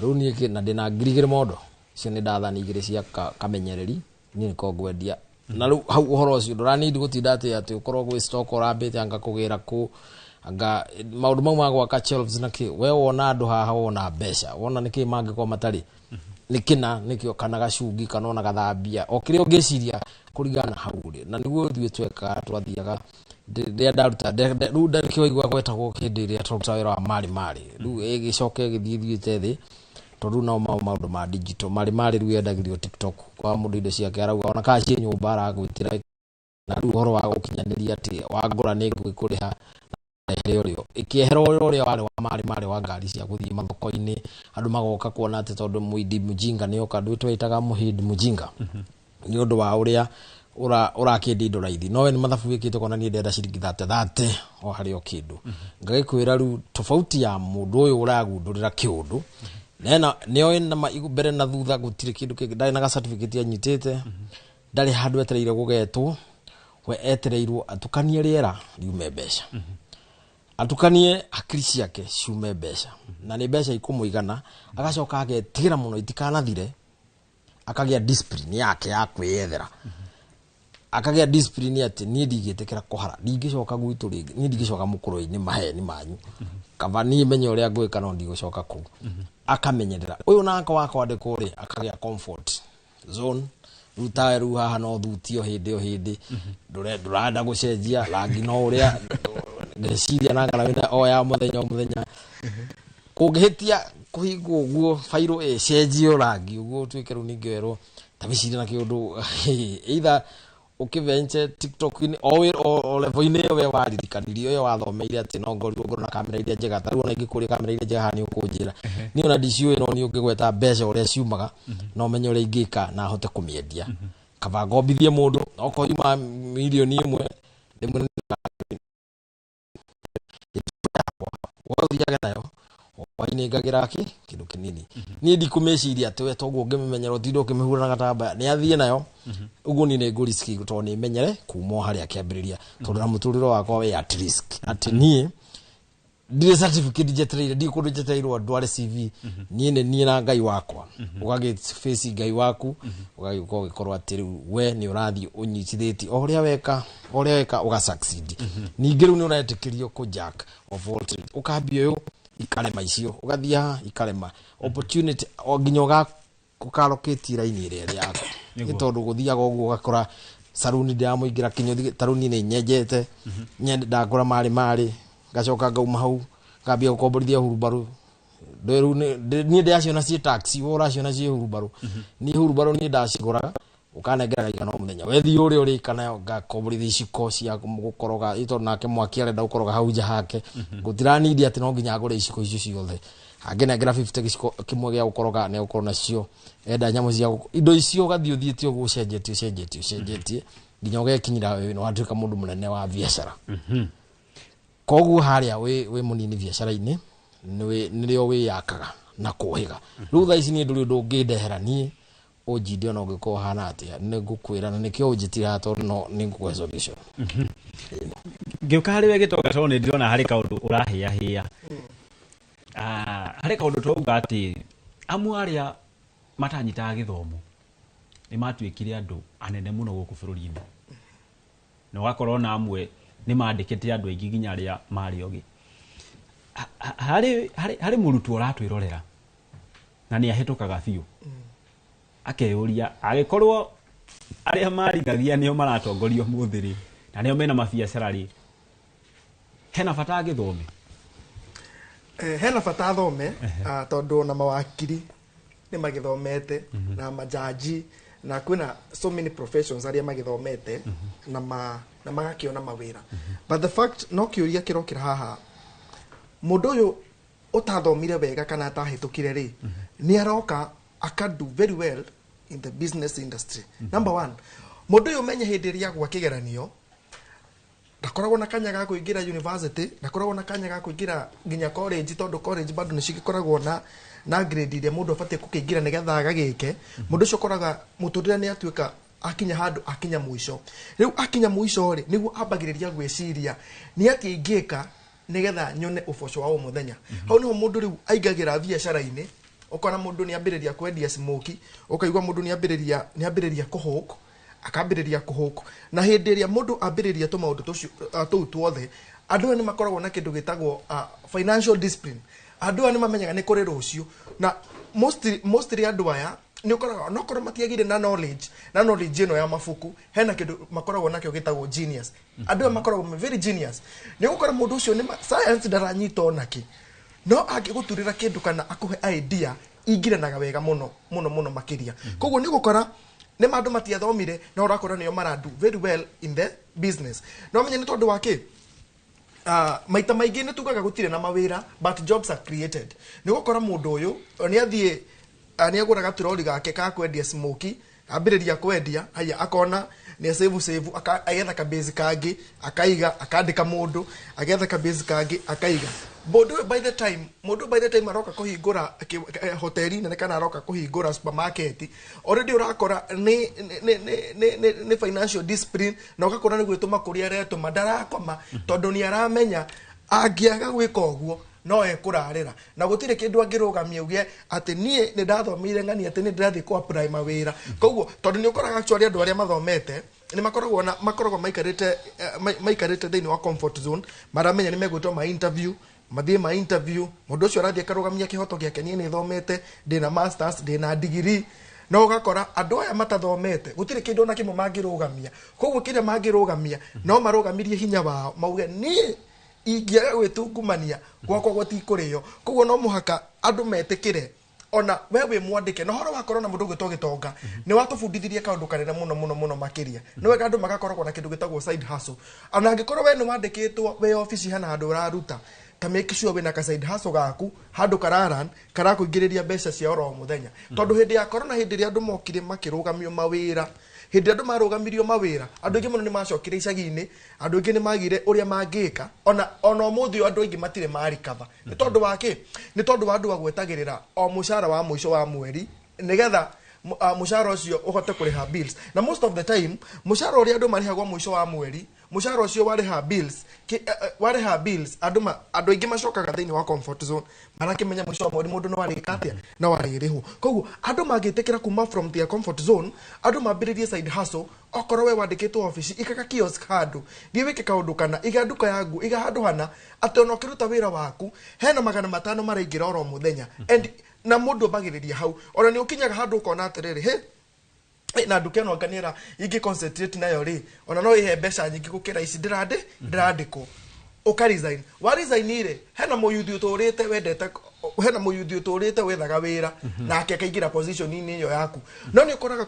Speaker 4: Rĩu niĩ na ndĩna 2,000 mondo, icio nĩ ndathani 2 cia kamenyereri, niĩ nĩko ngwendia. Na rĩu hau ũhoro ũcio ndũranindi gũtinda atĩ ũkorwo gwĩ stock ũrambĩte anga kũgĩra kũ, anga maũndũ mau ma gwaka shelves na kĩ, we wona andũ haha wona mbeca, wona nĩkĩ mangĩkorwo matarĩ, nĩ kĩna nĩkĩo kana gacungi kana ona gathambia, o kĩrĩa ũngĩciria kũringana na hau rĩ. Na nĩguo ithuĩ twekaga, twathiaga rĩrĩa ndaruta, rĩu ndarĩkĩo igua gwetagwo hĩndĩ ĩrĩa tũraruta wĩra wa marĩ marĩ, rĩu ĩgĩcoka ĩgĩthiĩ ĩthiĩte thĩ, tondũ rĩu nao maũndũ ma digital, marĩ marĩ rĩu yendagĩrio TikTok, kwa mũndũ indo ciake arauga ona kana ciĩ nyũmba aragwĩtĩra, na rĩu ũhoro wa gũkinyanĩria atĩ wangũra nĩ ngũgĩkũrĩha ehere ũrĩa ĩkĩehera ũrĩa warĩ wa marĩ marĩ wa ngari cia gũthiĩ mathoko-inĩ, andũ magoka kuona atĩ tondũ mũindi mũjinga nĩ oka, ndũĩ twetaga mũhĩndi mũjinga nĩ ũndũ wa ũrĩa ũrakĩendia indo raithi, no we nĩ mathabu wĩkĩte kuona niĩ ndĩrenda ciringi 30 o harĩ o kĩndũ. Ngagĩkwĩra rĩu tofauti ya mũndũ ũyũ ũragundũrĩra kĩũndũ nena nĩoĩ na mbere na thutha gũtirĩ kĩndũ kĩngĩ, ndarĩ na ga certificate anyitĩte, ndarĩ handũ etereire gũgetwo, we etereirwo atukanie rĩera riume mbeca, atukanie hakiri ciake ciume mbeca, na nĩ mbeca ikũmũigana, agacoka agetigĩra mũno itikanathire, akagĩa discipline yake ya kwĩyethera, akagĩa discipline atĩ niĩ ndingĩtĩkĩra kũhara, ndingĩcoka gwitũ rĩngĩ, niĩ ndingĩcoka mũkũrũ-inĩ maheni manyu, kaba niĩ menye ũrĩa ngwĩka no ndigũcoka kũu. Akamenyerera ũyũ nake wakwandĩkwo rĩ, akagĩa comfort zone, rĩu tawe rĩu haha no thutio hĩndĩ o hĩndĩ, ndũrenda gũcenjia rangi no ũrĩa ngeciria na ngara wĩna o ya mũthenya o mũthenya, kũngĩhĩtia kũhingwo ũguo bairũ ĩcenjio rangi ũguo ũtuĩke rĩu ningĩ werwo ta wĩcirie na kĩũndũ, either ũkĩventure TikTok-inĩ o o level-inĩ ĩyo we waririkanirio ĩyo wathomeire atĩ no ngorirwo ngorwo na kamera iria njega, ta rĩu ona ingĩkũria kamera iria njega haha nĩ ũkũnjĩra, niĩ ona ndiciũĩ, no nĩ ũngĩgweta mbeca ũrĩa ciumaga, no menye ũrĩa ingĩka na hote kũmĩendia, kaba ngombithie mũndũ okorwo yuma mirioni 1 rĩmwe ũthiage nayo hwainĩ ngagĩra kĩndũ kĩnini. Niĩ ndikũmĩciria atĩ we toguo ũngĩmĩmenyera ũtinde ũkĩmĩhura na gatambaya, nĩ athiĩ nayo. Ũguo niĩ nĩ ngũ-risk tondũ nĩ menyere kuma o harĩa kĩambĩrĩria, tondũ na mũtũrĩre wakwa wĩ at risk, atĩ niĩ ndirĩ certificate njetereire, ndirĩ kũndũ njetereirwo ndware CV. Niĩ nĩ niĩ na Ngai wakwa. Ũgagĩ face Ngai waku, ũgagĩũka ũgĩkorwo atĩ rĩu we nĩ ũrathiĩ ũnyitithĩtie o ũrĩa weka, o ũrĩa weka ũga succeed. Ningĩ rĩu nĩ ũretĩkĩrio kũ jack of all trades, ũkambia ũyũ ikarema, icio ũgathiĩ haha ikarema, opportunity o nginya ũkarokĩtie raini ĩrĩa ĩrĩ yaku. Nĩ tondũ gũthiaga ũguo, ũgakora saruni ndĩramũingĩra kĩnyũthi, taruni nĩ nyenjete nyende ndagũra marĩ marĩ, ngacoka ngauma hau ngambia gũkomborithia hurumbarũ. Rĩu niĩ ndĩraciona ciĩ taxi, we ũraciona ciĩ hurumbarũ. Niĩ hurumbarũ niĩ ndacigũraga ũkanengera igana o mũthenya, wethiĩ ũrĩa ũrĩka nayo, ngakomborithia iciko cia gũkoroga, ĩ tondũ nake mwaki arenda gũkoroga hau nja hake, gũtiranindi atĩ no nginya ngũre iciko icio ciothe. Angĩnengera 50 gĩciko kĩmwe gĩa gũkoroga, nĩ egũkorwo nacio enda nyamũ cia indo icio, ũgathiĩ ũthiĩte ũguo ũcenjetie, ũcenjetie, ũcenjetie nginya ũgekinyĩra nĩ watuĩka mũndũ mũnene wa biacara. Koguo harĩa wĩ mũnini biacara-inĩ nĩrĩo wĩyakaga na kũhĩga. Rĩu thaa ici niĩ ndũrĩ ũndũ ũngĩndehera niĩ ũnjinde, ona ũngĩkorwo ũhana atĩa, nĩ ngũkwĩra na nĩkĩo ũnjĩtire haha, tondũ no nĩ ngũkũhe solution.
Speaker 9: Ngĩũka harĩ we Gĩtonga, tondũ nĩ ndĩrona harĩ kaũndũ ũrahĩahĩa. Harĩ kaũndũ twauga atĩ amu arĩa matanyitaga gĩthomo nĩ matuĩkire andũ anene mũno gũkũ bũrũri-inĩ, na ũgakorwo na amwe nĩ mandĩkĩte andũ aingĩ nginya arĩa marĩ ogĩ. Harĩ mũrutwo ũratwĩrorera na nĩ ahĩtũkaga biũ, akeyũria angĩkorwo arĩa marithagia nĩo maratongoria ũmũthĩ rĩ, na nĩo mena mabiacara rĩ, hena bata agĩthome?
Speaker 3: Hena bata athome, tondũ ona mawakiri nĩ magĩthomete na majaji na kwĩna so many professions arĩa magĩthomete na magakĩona mawĩra. But the fact no kĩũria kĩrokĩra haha, mũndũ ũyũ ũtathomire wega kana atahĩtũkire rĩ, nĩ aroka aka do very well in the business industry. Number one, mũndũ ũyũ menye hĩndĩ ĩrĩa agwa kĩgeranio ndakoragwo na kanya ga kũingĩra university, ndakoragwo na kanya ga kũingĩra nginya college, tondũ college bado nĩ cigĩkoragwo na grade iria mũndũ abatiĩ gũkĩingĩra nĩgetha agagĩke. Mũndũ ũcio ũkoraga mũtũrĩre nĩ atuĩka akinya handũ, akinya mũico. Rĩu akinya mũico rĩ, nĩguo ambagĩrĩria gwĩciria nĩ atĩa ingĩka nĩgetha nyone ũboco wa o mũthenya. Hau nĩho mũndũ rĩu aingagĩra biacara-inĩ. Ũkona mũndũ nĩ ambĩrĩria kwendia smoky, ũkaigua mũndũ nĩ ambĩrĩria kũhũk, akambĩrĩria kũhũk. Na hĩndĩ ĩrĩa mũndũ ambĩrĩria tũmaũndũ tũcio tũu tuothe, andũ aya nĩ makoragwo na kĩndũ gĩtagwo financial discipline. Andũ aya nĩ mamenyaga nĩ kũrĩ rũciũ, na mostly andũ aya nĩ ũkoraga onokorwo matiagire na knowledge ĩno ya mabuku, hena kĩndũ makoragwo nakĩo gĩtagwo genius. Andũ aya makoragwo me very genius. Nĩ ũgũkora mũndũ ũcio nĩ science ndaranyita onakĩ, no angĩgũturĩra kĩndũ kana akũhe idea ingiranaga wega mũno mũno mũno makĩria. Koguo nĩ ũgũkora nĩ ma andũ matiathomire, no ũrakora nĩo maradu very well in the business. No menye nĩ tondũ wa kĩ? Maita maingĩ nĩ tugaga gũtirĩ na mawĩra, but jobs are created. Nĩ ũgũkora mũndũ ũyũ nĩ athiĩ, nĩ agũra gaturori gake ka kwendia smoky, ambĩrĩria kwendia, haya akona nĩ save save, agetha kabase kangĩ akaiga, akandĩka mũndũ, agetha kabase kangĩ akaiga mũndũ ũyũ. By the time mũndũ by the time aroka kũhingũra hoteli nene kana aroka kũhingũra supermarket, already ũrakora nĩ financial discipline, na ũgakora nĩ gwĩtũma kũrĩa aretũma ndarakoma, tondũ nĩ aramenya angĩaga gwĩka ũguo no ekũrarĩra, na gũtirĩ kĩndũ angĩrũgamia uge atĩ niĩ nĩ ndathomeire ng'ani atĩ nĩ ndĩrathiĩ kũ apply mawĩra. Koguo tondũ nĩ ũkoraga actually andũ arĩa mathomete nĩ makoragwo na makoragwo maikarĩte thĩinĩ wa comfort zone, maramenya nĩ megwĩtwo ma interview, mathiĩ ma interview, mũndũ ũcio arathiĩ akarũgamia kĩhoto gĩake, niĩ nĩ thomete, ndĩna masters, ndĩna degree. No ũgakora andũ aya matathomete gũtirĩ kĩndũ ona kĩmwe mangĩrũgamia. Koguo kĩrĩa mangĩrũgamia no marũgamirie hinya wao, mauge niĩ ingĩaga gwĩtungumania gwakwa gũtikũrĩo. Koguo no mũhaka andũ metĩkĩre ona we wĩ mwandĩke. Na ũhoro wa korona, mũndũ ũgwĩtwo Gĩtonga nĩ watũbundithirie kaũndũ kanene mũno mũno mũno makĩria. Nĩ wega andũ magakoragwo na kĩndũ gĩtagwo side hustle. Ona angĩkorwo we nĩ wandĩkĩtwo wĩ obici hena handũ ũraruta, ta make sure wĩna ka side hustle gaku handũ kararan karakũingĩrĩria mbeca cia oro mũthenya. Tondũ hĩndĩ ya corona, hĩndĩ ĩrĩa andũ mokire makĩrũgamio mawĩra, hĩndĩ ĩrĩa andũ marũgamirio mawĩra, andũ aingĩ mũno nĩ macokire icagi-inĩ, andũ aingĩ nĩ magire ũrĩa mangĩka. Ona ũmũthĩ ũyũ andũ aingĩ matirĩ marikaba. Nĩ tondũ wa kĩ? Nĩ tondũ wa andũ agwetagĩrĩra o mũcara wa mũico wa mweri nĩgetha Mũcara ũcio ũhote kũrĩha bills, na most of the time mũcara ũrĩa andũ marĩhagwo mũico wa mweri, mũcara ũcio warĩha bills warĩha bills, andũ aingĩ macokaga thĩinĩ wa comfort zone, marakĩmenya mũico wa mweri mũndũ no arĩka atĩa, no arĩrĩhwo. Koguo andũ mangĩtĩkĩra kuma from their comfort zone, andũ mambĩrĩrie side hustle. Okorwo we wandĩkĩtwo obici, ikaga kiosk handũ, thiĩ wĩke kaũndũ, kana iga nduka ya nguo, iga handũ hana atĩ ona ũkĩruta wĩra waku hena 500 maraingĩra oro mũthenya. And na mũndũ ambagĩrĩria hau, ona nĩ ũkinyaga handũ ũkona atĩrĩrĩ, he na nduka ĩno nganĩra ingĩ concentrate nayo rĩ, ona no ĩhe mbeca nyingĩ gũkĩra ici ndĩrandĩkwo. Ũka resign, wa resign rĩ, hena mũyuthi ũtũrĩte wendete, hena mũyuthi ũtũrĩte wethaga wĩra, nake akaingĩra position-inĩ ĩyo yaku. No nĩ ũkoraga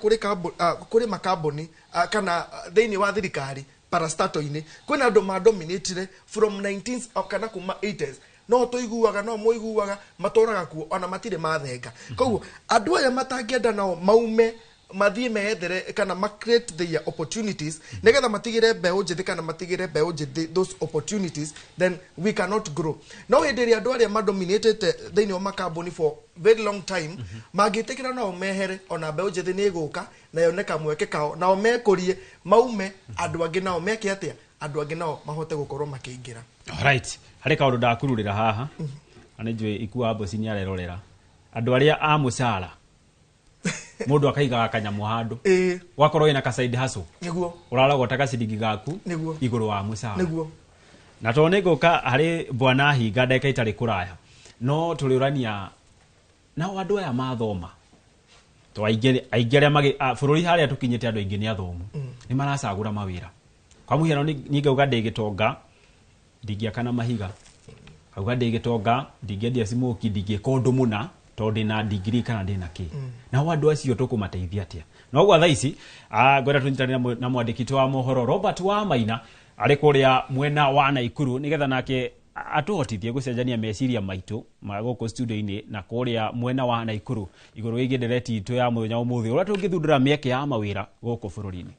Speaker 3: kũrĩ makambuni kana thĩinĩ wa thirikari parastato-inĩ kwĩna andũ madominatire from 19 kana kuma 80s, no tũiguaga, no mũiguaga matũraga kuo, ona matirĩ mathenga. Koguo andũ aya matangĩenda nao maume mathiĩ meethere kana ma create their opportunities nĩgetha matigĩre mbeũ njĩthĩ kana matigĩre mbeũ njĩthĩ those opportunities, then we cannot grow. No hĩndĩ ĩrĩa andũ arĩa madominatĩte thĩinĩ wa makambuni for very long time mangĩtĩkĩra nao mehere, ona mbeũ njĩthĩ nĩ ĩgũka na yone kamweke kao, nao mekũrie maume, andũ angĩ nao meke atĩa, andũ angĩ nao mahote gũkorwo makĩingĩra.
Speaker 9: Alright, harĩ kaũndũ ndakururĩra haha na nĩ njũĩ ikua mboci nĩ arerorera andũ arĩa a mũcara, mũndũ akaigaga kanyamũ handũ, wakorwo wĩna ka side hustle, ũrarogota gaciringi gaku igũrũ wa mũcara. Na tondũ nĩ ngũka harĩ bwana Hinga ndagĩka itarĩ kũraya, no tũrĩũrania nao andũ aya mathoma, to aingĩ aingĩ arĩa bũrũri harĩa tũkinyĩte andũ aingĩ nĩ athomu, nĩ maracagũra mawĩra. Kwa mũhiano niĩ ngauga ndĩ gĩtonga ndingĩaka na mahiga, ngauga ndĩ gĩtonga ndingĩendia smoki, ndingĩka ũndũ mũna tondũ ndĩna degree kana ndĩna kĩ. Nao andũ acio tũkũmateithia atĩa? No gwa thaa ici ngwenda tũnyitanĩre na mwandĩki wa mohoro Robert wa Maina arĩ kũrĩa mwena wa Naikuru, nĩgetha nake atũhotithie gũcenjania meciria maitũ ma gũkũ studio-inĩ na kũrĩa mwena wa Naikuru igũrũ wĩgiĩ ndereti itũ ya mũthenya ũmũthĩ, ũrĩa tũngĩthundũra mĩeke ya mawĩra gũkũ bũrũri-inĩ.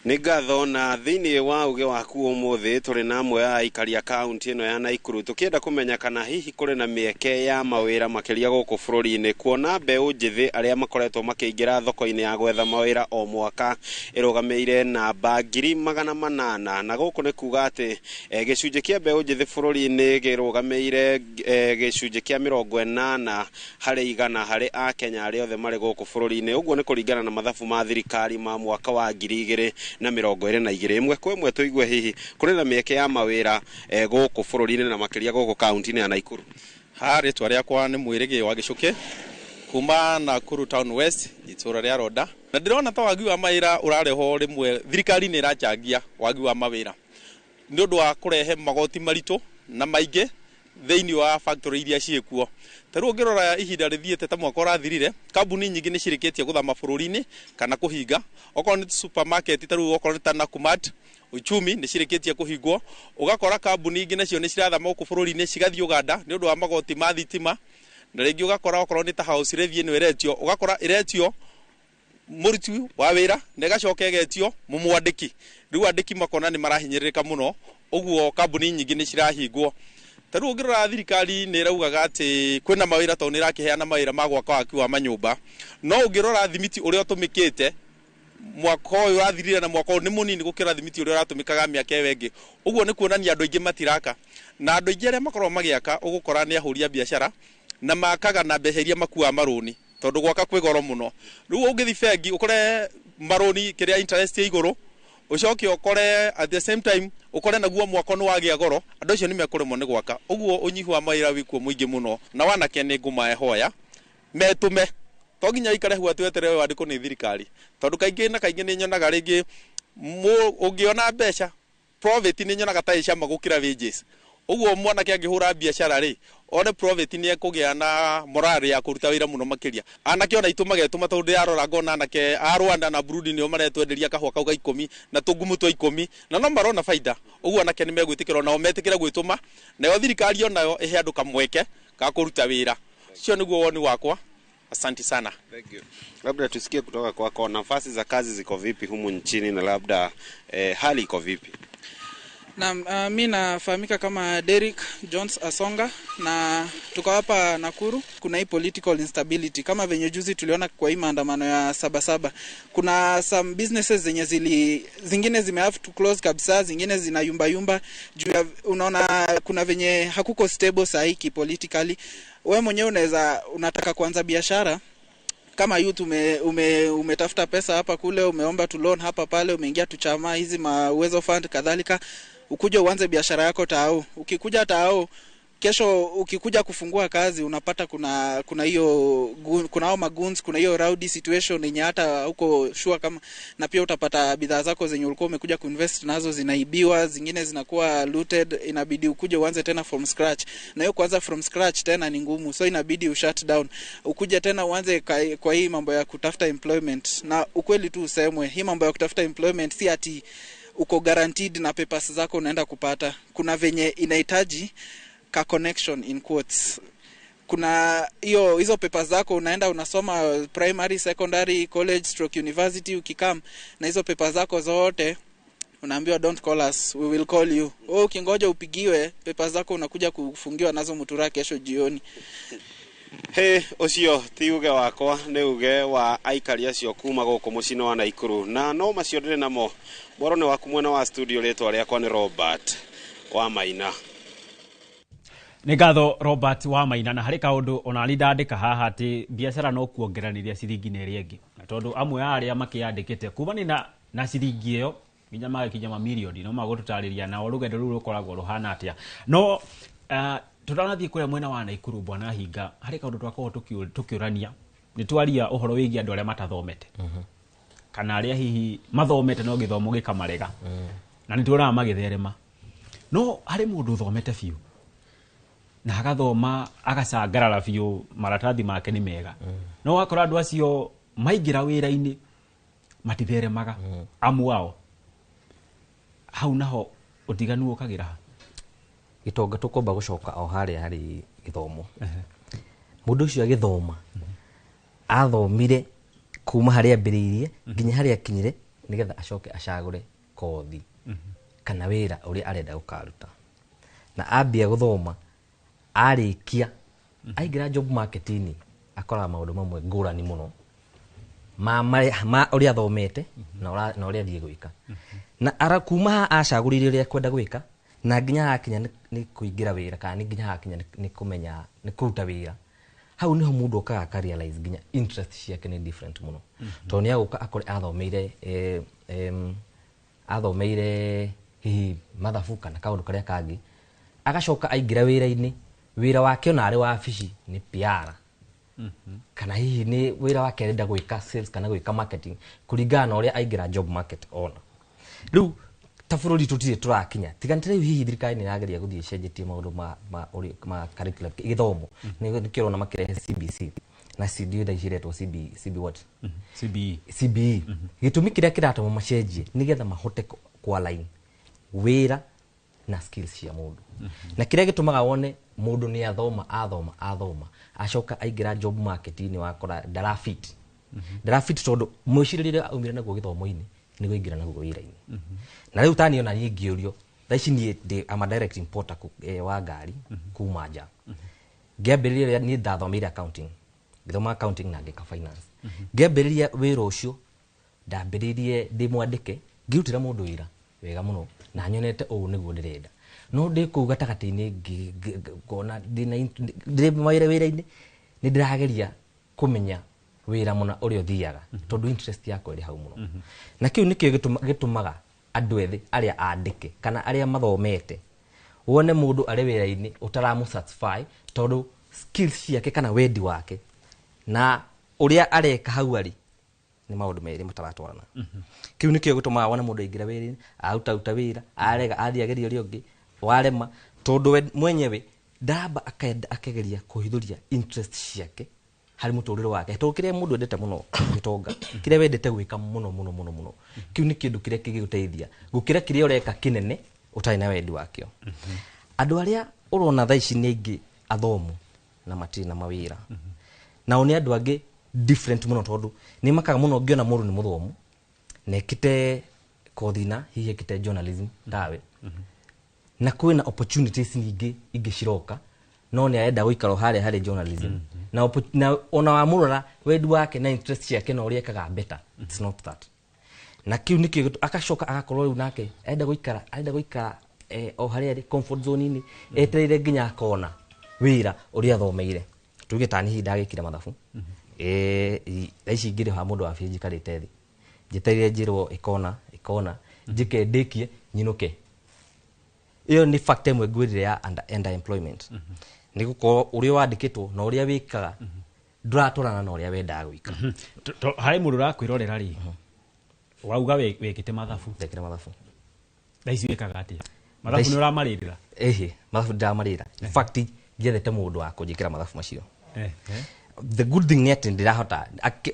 Speaker 11: Nĩ ngatho. Na thĩinĩ wa uge waku ũmũthĩ tũrĩ na amwe a aikari a kaunti ĩno ya Naikuru, tũkĩenda kũmenya kana hihi kũrĩ na mĩeke ya mawĩra makĩria gũkũ bũrũri-inĩ, kuona mbeũ njĩthĩ arĩa makoretwo makĩingĩra thoko-inĩ ya gwetha mawĩra o mwaka ĩrũgamĩire namba 800,000, na gũkũ nĩ kuga atĩ gĩcunjĩ kĩa mbeũ njĩthĩ bũrũri-inĩ kĩrũgamĩire gĩcunjĩ kĩa 80% harĩ akenya arĩa othe marĩ gũkũ bũrũri-inĩ. Ũguo nĩ kũringana na mathabu ma thirikari ma mwaka wa 2022. Ĩmwe kwa ĩmwe tũigue hihi kũrĩ na mĩeke ya mawĩra gũkũ bũrũri-inĩ na makĩria gũkũ kaunti-inĩ ya Naikuru.
Speaker 6: Ha rĩtwa rĩakwa nĩ Mwĩrĩgĩ wa Gĩcũkĩ kuma Nakuru Town West, itũra rĩa Ronda, na ndĩrona ta wagi wa mawĩra ũrarehwo rĩmwe thirikari nĩ ĩrachangia wagi wa mawĩra nĩ ũndũ wa kũrehe magoti maritũ na maingĩ thĩinĩ wa factory iria ciĩkuo. Ta rĩu ũngĩrora ihinda rĩthiĩte ta mwaka ũrathirire, kambuni nyingĩ nĩ cirĩkĩtie gũthama bũrũri-inĩ kana kũhinga. Okorwo nĩ supermarket ta rĩu okorwo nĩ ta Nakumatt Uchumi nĩ cirĩkĩtie kũhingwo, ũgakora kambuni ingĩ nacio nĩ cirathama gũkũ bũrũri-inĩ cigathiĩ Uganda nĩ ũndũ wa magoti ma thitima, na rĩngĩ ũgakora okorwo nĩ ta house review ĩno ĩretio, ũgakora ĩretio mũruti wa wĩra na ĩgacoka ĩgetio mũmwandĩki. Rĩu andĩki makona nĩ marahinyĩrĩrĩka mũno, ũguo kambuni nyingĩ nĩ cirahingwo. Ta rĩu ũngĩrora thirikari nĩ ĩraugaga atĩ kwĩna mawĩra tondũ nĩ ĩrakĩheana mawĩra ma gwaka waki wa manyũmba, no ũngĩrora thimiti ũrĩa ũtũmĩkĩte mwaka ũyũ ũrathirire na mwaka ũyũ nĩ mũnini gũkĩra thimiti ũrĩa ũratũmĩkaga mĩaka ĩyo ĩngĩ. Ũguo nĩ kuonania andũ aingĩ matiraka, na andũ aingĩ arĩa makoragwo magĩaka ũgũkora nĩ ahũri a biacara na makaga na mbeca iria makuaga marũni, tondũ gwaka kwĩ goro mũno. Rĩu ũngĩthiĩ bengi ũkore marũni kĩrĩa interest ĩ igũrũ, ũcoke ũkore at the same time ũkore naguo mwako nĩ wagĩa goro, andũ acio nĩ mekũremwo nĩ gwaka. Ũguo ũnyihu wa mawĩra wĩkuo mũingĩ mũno, na wanake nĩ ngũmahoya metũme, to nginya ũikare hau atĩ weterere wandĩkwo nĩ thirikari, tondũ kaingĩ na kaingĩ nĩ nyonaga rĩngĩ ũngĩona mbeca profit nĩ nyonaga ta ĩ cama gũkĩra wages. Ũguo mwanake angĩhũra biacara rĩ, one profit nĩ ekũgĩa na morale ya kũruta wĩra mũno makĩria. Anake ona itũ magetũma, tondũ ndĩrarora ngona anake a Rwanda na Burundi nĩo maretwenderia kahũa kau ga 10 na tũngumu twa 10, na no marona baida. Ũguo anake nĩ megwĩtĩkĩra onao metĩkĩre gwĩtũma, nayo thirikari onayo ĩhe andũ kamweke ga kũruta wĩra. Ũcio nĩguo woni wakwa. Asante sana.
Speaker 11: Thank you. Labda tusikie kutoka kwako, nafasi za kazi ziko vipi humu nchini na labda hali iko vipi?
Speaker 7: Naam, mi nafahamika kama Derrick Jones Asonga na tuko hapa Nakuru. Kuna hii political instability kama venye juzi tuliona kwa hii maandamano ya Sabasaba. Kuna some businesses zenye zingine zime have to close kabisa, zingine zina yumba yumba juu ya, unaona kuna venye hakuko stable sahi politically. Wewe mwenyewe unaweza unataka kuanza biashara kama youth, umetafuta pesa hapa kule, umeomba tu loan hapa pale, umeingia tu chama hizi ma Uwezo Fund kadhalika, ukuje uanze biashara yako tao. Ukikuja tao kesho, ukikuja kufungua kazi unapata kuna hiyo kuna hao magoons, kuna hiyo rowdy situation yenye hata huko sure kama, na pia utapata bidhaa zako zenye ulikuwa umekuja kuinvest nazo zinaibiwa, zingine zinakuwa looted, inabidi ukuje uanze tena from scratch. Na hiyo kuanza from scratch tena ni ngumu, so inabidi ushut down, ukuje tena uanze kwa hii mambo ya kutafuta employment. Na ukweli tu usemwe, hii mambo ya kutafuta employment si ati uko guaranteed na papers zako unaenda kupata. Kuna venye inahitaji ka connection in quotes. Kuna hiyo hizo papers zako unaenda unasoma primary, secondary, college stroke university, ukikam na hizo papers zako zote unaambiwa don't call us, we will call you. Wewe ukingoja upigiwe papers zako unakuja kufungiwa nazo mutura kesho jioni.
Speaker 11: He, ucio ti uge wakwa, nĩ uge wa aikari acio kuma gũkũ mũciĩ wa Naikuru, na no macio ndĩrĩ namo. Mworo nĩ waku mwena wa studio, rĩtwa rĩakwa nĩ Robert wa Maina.
Speaker 9: Nĩ ngatho Robert wa Maina. Na harĩ kaũndũ ona niĩ ndandĩka haha atĩ biacara no kuongeranĩria ciringi na ĩrĩa ĩngĩ, na tondũ amwe a arĩa makĩyandĩkĩte kumania na ciringi ĩyo nginya magakinya mamirioni no magũtũtarĩria nao rũgendo rũu rũkoragwo rũhana atĩa. No tũtanathiĩ kũrĩa mwena wa Naikuru, bwana Hinga, harĩ kaũndũ twakorwo tũkĩũrania, nĩ twaria ũhoro wĩgiĩ andũ arĩa matathomete kana arĩa hihi mathomete no gĩthomo gĩkamarega, na nĩ tuonaga magĩtherema. No harĩ mũndũ ũthomete biũ na agathoma agacangarara biũ, maratathi make nĩ mega, no wakora andũ acio maingĩra wĩra-inĩ matitheremaga, amu ao hau naho ũtiganu ũkagĩra ha?
Speaker 5: Gĩtonga tũkomba gũcoka o harĩa harĩ gĩthomo. Mũndũ ũcio agĩthoma athomire kuma harĩa ambĩrĩirie nginya harĩa akinyire, nĩgetha acoke acagũre kothi kana wĩra ũrĩa arenda gũkaruta. Na ambia gũthoma arĩkia aingĩra job market-inĩ akoraga maũndũ mamwe ngũrani mũno ma ũrĩa athomete na ũrĩa athiĩ gwĩka. Na kuma haha acagũrire ũrĩa akwenda gwĩka na nginya hakinya nĩ kũingĩra wĩra kana nginya hakinya nĩ kũmenya nĩ kũruta wĩra, hau niho mũndũ okaga aka realize nginya interest ciake nĩ different mũno. Tondũ nĩ agũka akore athomeire hihi mathabu kana kaũndũ karĩa kangĩ, agacoka aingĩra wĩra-inĩ, wĩra wake ona arĩ wabici nĩ PR kana hihi nĩ wĩra wake arenda gwĩka sales kana gwĩka marketing kũringana na ũrĩa aingĩra job market ona. Rĩu ta bũrũri tũtirĩ tũrakinya, tiga nĩ rĩu hihi thirikari nĩ ĩrageria gũthiĩ ĩcenjetie maũndũ ma curriculum gĩthomo, nĩkĩo ũrona makĩrehe CBC na CDU thaa ici iretwo CB what?
Speaker 9: CBE.
Speaker 5: CBE. Gĩtũmi kĩrĩa kĩratũma macenjie nĩgetha mahote kũ-align wĩra na skills cia mũndũ. Na kĩrĩa gĩtũmaga wone mũndũ nĩ athoma athoma athoma acoka aingĩra job market-inĩ wakora ndarafit, ndarafit tondũ mwĩcirĩrie ũrĩa aumire naguo gĩthomo-inĩ nĩguo aingĩra naguo wĩra-inĩ. Na rĩu tani ona niĩ ngĩũrio thaa ici niĩ ndĩ I'm a direct importer wa ngari kuma nja. Ngĩambĩrĩria niĩ ndathomeire accounting, ngĩthoma accounting na ngĩka finance. Ngĩambĩrĩria wĩra ũcio ndambĩrĩirie ndĩ mwandĩke, ngĩrutĩra mũndũ wĩra wega mũno na nyonete ũũ nĩguo ndĩrenda. No ndĩ kũu gatagatĩ-inĩ ngona ndĩ wĩra-inĩ nĩ ndĩrageria kũmenya wĩra mũna ũrĩa ũthiaga tondũ interest yakwa ĩrĩ hau mũno. Na kĩu nĩkĩo gĩtũmaga andũ ethĩ arĩa andĩke kana arĩa mathomete wone mũndũ arĩ wĩra-inĩ ũtaramũ satisfy tondũ skills ciake kana wendi wake na ũrĩa areka hau arĩ nĩ maũndũ merĩ mataratwarana. Kĩu nĩkĩo gĩtũmaga wone mũndũ aingĩra wĩra-inĩ arutaruta wĩra arega athiĩ ageria ũrĩa ũngĩ warema tondũ we mwenyewe ndaramba akageria kũhithũria interest ciake harĩ mũtũrĩre wake. Tondũ kĩrĩa mũndũ endete mũno gĩtonga, kĩrĩa wendete gwĩka mũno mũno mũno mũno, kĩu nĩ kĩndũ kĩrĩa kĩngĩgũteithia gũkĩra kĩrĩa ũreka kĩnene ũtarĩ na wendi wakĩo. Andũ arĩa ũrona thaa ici nĩ aingĩ athomu na matirĩ na mawĩra, nao nĩ andũ angĩ different mũno tondũ nĩ makaga mũno ngĩona mũndũ nĩ mũthomu na ekĩte kothi na hihi ekĩte journalism tawe, Na kwĩna opportunities nyingĩ ingĩ ciroka, no nĩ arenda gũikara o harĩa harĩ journalism. Na ona wamũrora wendi wake na interest ciake na ũrĩa ekaga better, it's not that. Na kĩu nĩkĩo agacoka agakorwo rĩu nake arenda gũikara o harĩa arĩ comfort zone-inĩ, etereire nginya akona wĩra ũrĩa athomeire. Tuge ta niĩ ndagĩkire mathabu, thaa ici ngĩrĩha mũndũ wa biũ njikarĩte thĩ njetereire njĩrwo ĩkona njĩke ndĩkie nyinũke. Ĩyo nĩ fact ĩmwe ngwĩrire ya underemployment. Nĩ gũkorwo ũrĩa wandĩkĩtwo na ũrĩa wĩkaga ndũratwarana na ũrĩa wendaga gwĩka.
Speaker 9: Harĩ mũndũ ũrakwĩrorera rĩ, wauga wĩkĩte mathabu.
Speaker 5: Ndekire mathabu.
Speaker 9: Thaa ici wĩkaga atĩa? Mathabu nĩ ũramarĩrĩra?
Speaker 5: Ĩhĩ, mathabu ndĩramarĩrĩra. In fact njethete mũndũ wa kũnjĩkĩra mathabu macio. The good thing nĩ atĩ ndĩrahota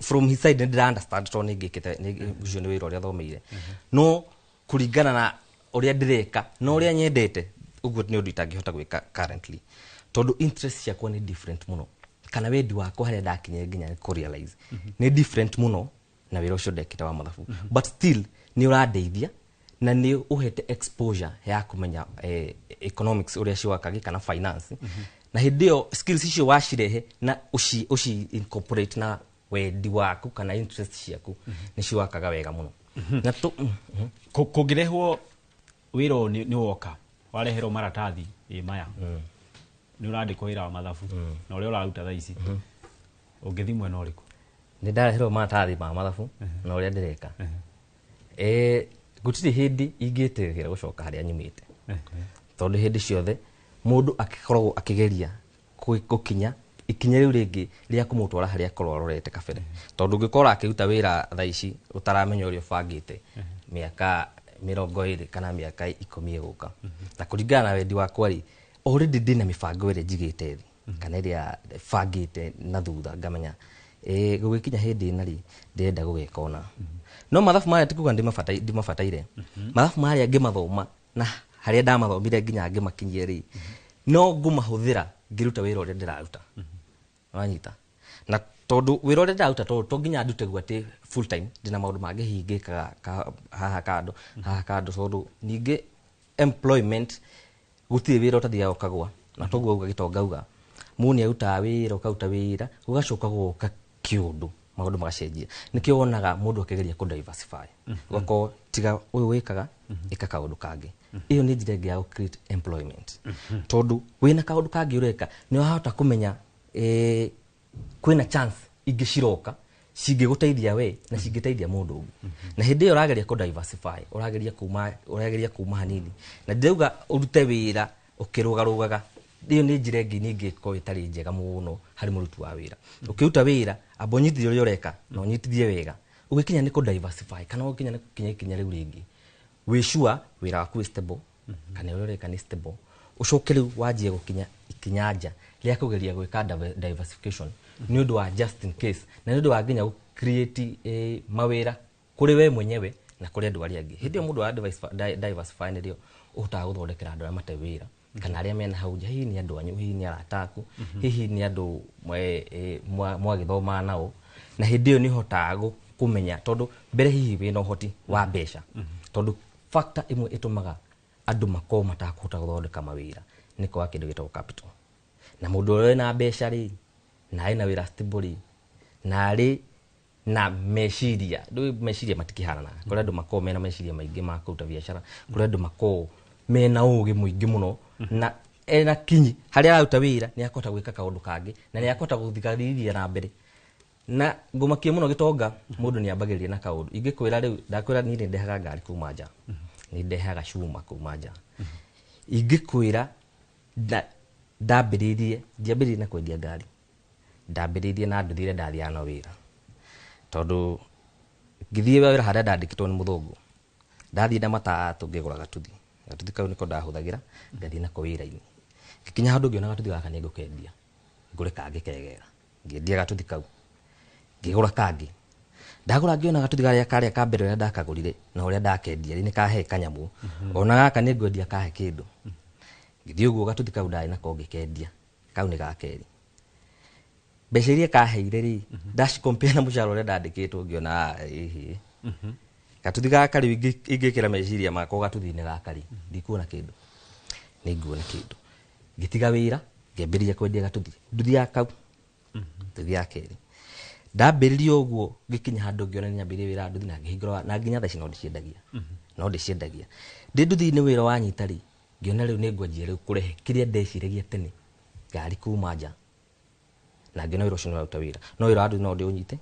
Speaker 5: from his side ndĩra understand tondũ nĩ ngĩkĩte ũcio nĩ wĩra ũrĩa thomeire. No kũringana na ũrĩa ndĩreka na ũrĩa nyendete, ũguo nĩ ũndũ itangĩhota gwĩka currently, tondũ interest ciakwa nĩ different mũno, kana wendi wakwa harĩa ndakinyire nginya nĩ kũrealize nĩ different mũno na wĩra ũcio ndekĩte wa mathabu. But still nĩ ũrandeithia na nĩ ũhete exposure ya kũmenya economics ũrĩa ciwakagi kana finance. Na hĩndĩ ĩyo skills icio wacirehe na ũci incorporate na wendi waku kana interest ciaku, nĩ ciwakaga wega mũno. Na
Speaker 9: kũngĩrehwo wĩra ũyũ nĩ woka wareherwo maratathi maya, nĩ ũrandĩkwo wĩra wa mathabu na ũrĩa ũraruta thaa ici, ũngĩthiĩ mwena ũrĩkũ?
Speaker 5: Nĩ ndareherwo maratathi ma mathabu na ũrĩa ndĩreka, gũtirĩ hĩndĩ ingĩtĩkĩra gũcoka harĩa nyumĩte, tondũ hĩndĩ ciothe mũndũ akĩkoragwo akĩgeria gũkinya ikinya rĩu rĩngĩ rĩa kũmũtwara harĩa akorwo arorete kabere. Tondũ ũngĩkorwo akĩruta wĩra thaa ici ũtaramenya ũrĩa ũbangĩte mĩaka 20 kana mĩaka 10 ĩgũka, na kũringana na wendi wakwa rĩ, already ndĩna mĩbango ĩrĩa njigĩte thĩ kana ĩrĩa bangĩte na thutha, ngamenya gũgĩkinya hĩndĩ ĩna rĩ, ndĩrenda gũgĩka ũna. No mathabu marĩa ti kuga ndimabataire, mathabu marĩa ngĩmathoma na harĩa ndamathomire nginya ngĩmakinyie rĩ, no ngũmahũthĩra ngĩruta wĩra ũrĩa ndĩraruta. Wanyita? Na tondũ wĩra ũrĩa ndĩraruta to nginya ndute guo atĩ full time, ndĩna maũndũ mangĩ hihi ngĩkaga haha kando, tondũ ningĩ employment gũtirĩ wĩra ũtathiaga ũkagũa. Na toguo auga Gĩtonga auga mũndũ nĩ arutaga wĩra ũkaruta wĩra ũgacoka gũka kĩũndũ maũndũ magacenjia. Nĩkĩo wonaga mũndũ akĩgeria kũ diversify, ũgakorwo tiga ũyũ wĩkaga ĩka kaũndũ kangĩ. Ĩyo nĩ njĩra ĩngĩ ya gũ create employment, tondũ wĩna kaũndũ kangĩ ũreka nĩ wahota kũmenya kwĩna chance ingĩ ciroka cingĩgũteithia we na cingĩteithia mũndũ ũngĩ. Na hĩndĩ ĩyo ũrageria kũ diversify, ũrageria kuma hanini. Na ndĩrauga ũrute wĩra ũkĩrũgarũgaga, ĩyo nĩ njĩra ĩngĩ ningĩ ĩkorwo ĩtarĩ njega mũno harĩ mũruti wa wĩra. Ũkĩruta wĩra amba ũnyitithie ũrĩa ũreka na ũnyitithie wega, ũgĩkinya nĩ kũ diversify kana ũgĩkinya nĩ gũkinya ikinya rĩu rĩngĩ, wĩ sure wĩra waku wĩ stable kana ũrĩa ũreka nĩ stable, ũcoke rĩu wanjie gũkinya ikinya nja rĩa kũgeria gwĩka diversification nĩ ũndũ wa just in case, na nĩ ũndũ wa nginya gũ create mawĩra kũrĩ we mwenyewe na kũrĩ andũ arĩa angĩ. Hĩndĩ ĩyo mũndũ wa diversify nĩrĩo ũhotaga gũthondekera andũ arĩa matarĩ wĩra kana arĩa mena hau nja, hihi nĩ andũ anyu, hihi nĩ arata aku, hihi nĩ andũ mwagĩthoma nao. Na hĩndĩ ĩyo nĩ ũhotaga kũmenya, tondũ mbere hihi wĩna ũhoti wa mbeca, tondũ factor ĩmwe ĩtũmaga andũ makorwo matakũhota gũthondeka mawĩra nĩ kwaga kĩndũ gĩtagwo capital. Na mũndũ ũrĩa wĩna mbeca rĩ, na arĩ na wĩra stable rĩ, na arĩ na meciria, ndũĩ meciria matikĩhananaga. Kũrĩ andũ makoragwo mena meciria maingĩ ma kũruta biacara, kũrĩ andũ makoragwo mena ũgĩ mũingĩ mũno na ena kinyi harĩa araruta wĩra nĩ akũhota gwĩka kaũndũ kangĩ na nĩ akũhota gũthikagĩrĩria na mbere. Na ngũmakie mũno Gĩtonga, mũndũ nĩ ambagĩrĩria na kaũndũ. Ingĩkwĩra rĩu, ndakwĩra niĩ nĩ ndehaga ngari kuma nja, nĩ ndehaga cuma kuma nja. Ingĩkwĩra ndambĩrĩirie, ndiambĩrĩirie na kwendia ngari, ndambĩrĩirie na nduthi ĩrĩa ndathiaga na wĩra, tondũ ngĩthiĩ wĩra harĩa ndandĩkĩtwo nĩ mũthũngũ, ndathiĩ na matatũ ngĩgũra gatuthi. Gatuthi kau nĩko ndahũthagĩra ngathiĩ nako wĩra-inĩ. Ngĩkinya handũ ngĩona gatuthi gaka nĩ ngũkendia, ngũre kangĩ kegega. Ngĩendia gatuthi kau, ngĩgũra kangĩ. Ndagũra ngĩona gatuthi karĩa karĩa ka mbere ũrĩa ndakagũrire na ũrĩa ndakendia nĩ kahe kanyamũ, ona gaka nĩ ngwendia kahe kĩndũ. Ngĩthiĩ ũguo gatuthi kau ndarĩ nako ngĩkendia, kau nĩ ga kerĩ. Mbeca iria kaheire rĩ, ndacicompare na mũcara ũrĩa ndandĩkĩtwo ngĩona ĩhĩ. Gatuthi gaka rĩu ingĩkĩra meciria makwa gatuthi-inĩ gaka rĩ, ndikuona kĩndũ. Nĩ nguona kĩndũ. Ngĩtiga wĩra, ngĩambĩrĩria kwendia gatuthi. Nduthi ya kau. Nduthi ya kerĩ. Ndambĩrĩria ũguo ngĩkinya handũ ngĩona nĩ nyambĩrĩrie wĩra wa nduthi na ngĩhingũra na nginya thaa ici no ndĩciendagia. No ndĩciendagia. Ndĩ nduthi-inĩ wĩra wanyita rĩ, ngĩona rĩu nĩ ngwanjia rĩu kũrehe kĩrĩa ndeciragia tene ngari kuma nja. Na ngĩona wĩra ũcio nĩ ũraruta wĩra. No wĩra wa nduthi no ndĩũnyite.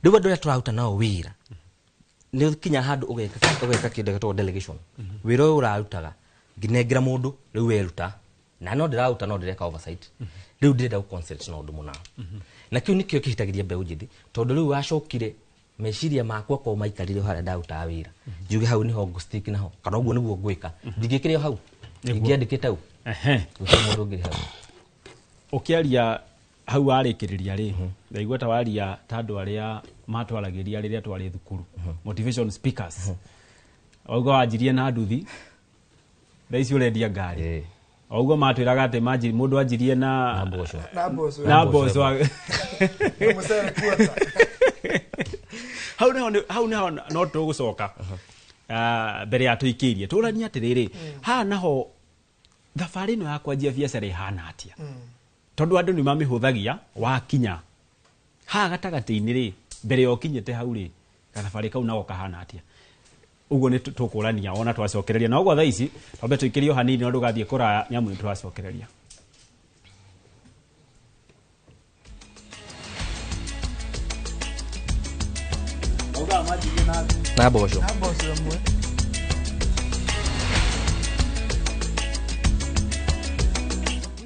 Speaker 5: Rĩu andũ arĩa tũraruta nao wĩra nĩ ũkinya handũ ũgeka kĩndũ gĩtagwo delegation. Wĩra ũyũ ũrarutaga ngĩnengera mũndũ rĩu weruta na no ndĩraruta no ndĩreka oversight. Rĩu ndĩrenda gũ concentrate na ũndũ mũna. Na kĩu nĩkĩo kĩhĩtagĩria mbeũ njĩthĩ tondũ rĩu wacokire meciria makwa ko maikarire harĩa ndarutaga wĩra. Njuge hau nĩho ngũ stick naho kana ũguo nĩguo ngwĩka. Ndingĩkĩre o hau. Ingĩandĩkĩte hau. Gũtirĩ mũndũ ũngĩrĩ hau.
Speaker 9: Ũkĩaria hau warĩkĩrĩria rĩ, ndaigua ta waria ta andũ arĩa matwaragĩria rĩrĩa twarĩ thukuru, motivation speakers. Wauga wanjirie na nduthi, thaa ici ũrendia ngari. Wauga matwĩraga atĩ mũndũ anjirie na
Speaker 5: mboco.
Speaker 3: Na mboco.
Speaker 9: Na mboco.
Speaker 3: Na mũcere kuota.
Speaker 9: Hau nĩho no tũgũcoka. Mbere ya tũikĩirie. Tũranie atĩrĩrĩ, haha naho thabarĩ ĩno ya kwanjia biacara ĩhana atĩa? Tondũ andũ nĩ mamĩhũthagia wakinya. Haha gatagatĩ-inĩ rĩ, mbere ya ũkinyĩte hau rĩ, gathabarĩ kau nako kahana atĩa? Ũguo nĩ tũkũrania ona twacokereria. Na ũguo thaa ici, twambe tũikĩrie o hanini no ndũgathiĩ kũraya nĩ amu nĩ tũracokereria.
Speaker 5: Na mboco.
Speaker 3: Na mboco ĩmwe.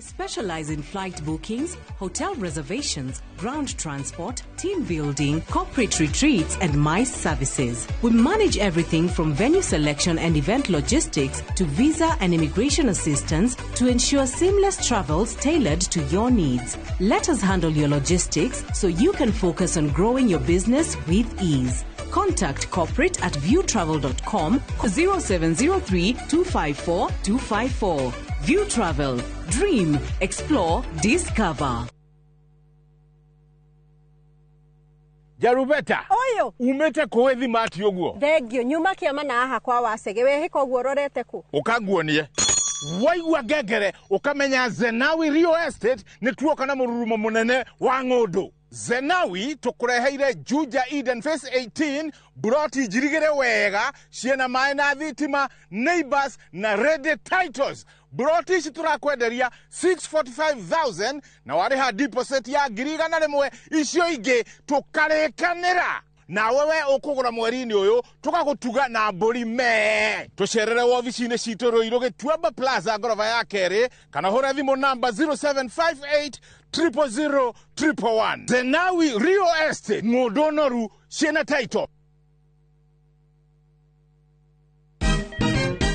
Speaker 8: Specialize in flight bookings, hotel reservations, ground transport, team building, corporate retreats, and MICE services. We manage everything from venue selection and event logistics to visa and immigration assistance to ensure seamless travels tailored to your needs. Let us handle your logistics so you can focus on growing your business with ease. Contact corporate at viewtravel.com 0703 254 254. View Travel. Dream, explore, discover.
Speaker 12: Jarubeta.
Speaker 13: Oyo.
Speaker 12: Umete kũĩ thimati ũguo.
Speaker 13: Thengio nyuma kĩama na haha kwa wacege wehĩka ũguo ũrorete kũ?
Speaker 12: Ũkanguonie. Waigua ngengere ũkamenya Zenawi Real Estate nĩ tuoka na mũrurumo mũnene wa ng'ũndũ. Zenawi tũkũreheire Juja Eden Phase 18 buroti njirigĩre wega ciĩna maĩ na thitima, neighbors na ready titles. Buroti ici tũrakwenderia 645,000 na warĩha deposit ya 100,000, icio ingĩ tũkarĩkanĩra. Nawe we ũkũgũra mweri-inĩ ũyũ tũgagũtuga na mbũri mee. Tũcerere wobici-inĩ citũ Ruiru Gĩtuamba Plaza ngoroba ya kerĩ kana hũre thimũ namba 0758 000 111. Zenawi Real Estate, ng'ũndũ noru ciĩna title.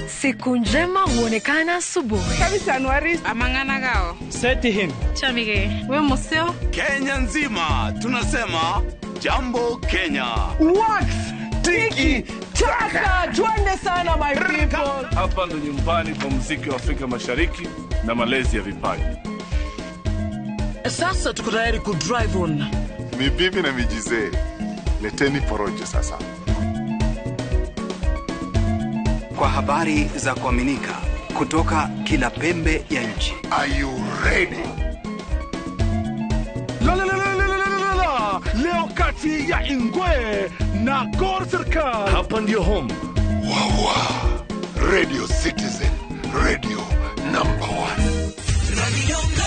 Speaker 24: Siku njema huonekana asubuhi.
Speaker 25: Kabisa Anuari. Amangana gao.
Speaker 26: Seti him.
Speaker 25: Chamige. We museo.
Speaker 27: Kenya nzima tunasema Jambo Kenya.
Speaker 26: Wax tiki taka. Twende sana my people.
Speaker 28: Hapa ndo nyumbani kwa muziki wa Afrika Mashariki na malezi ya vipaji.
Speaker 26: Sasa tuko tayari ku drive on.
Speaker 29: Mibibi na mijizee, leteni porojo sasa.
Speaker 30: Kwa habari za kuaminika kutoka kila pembe ya nchi.
Speaker 29: Are you ready?
Speaker 31: La la la la la la la. Leo kati ya Ingwe na Gor Serikal.
Speaker 28: Hapa ndio home.
Speaker 29: Wawa. Radio Citizen, radio number 1.
Speaker 32: Radio number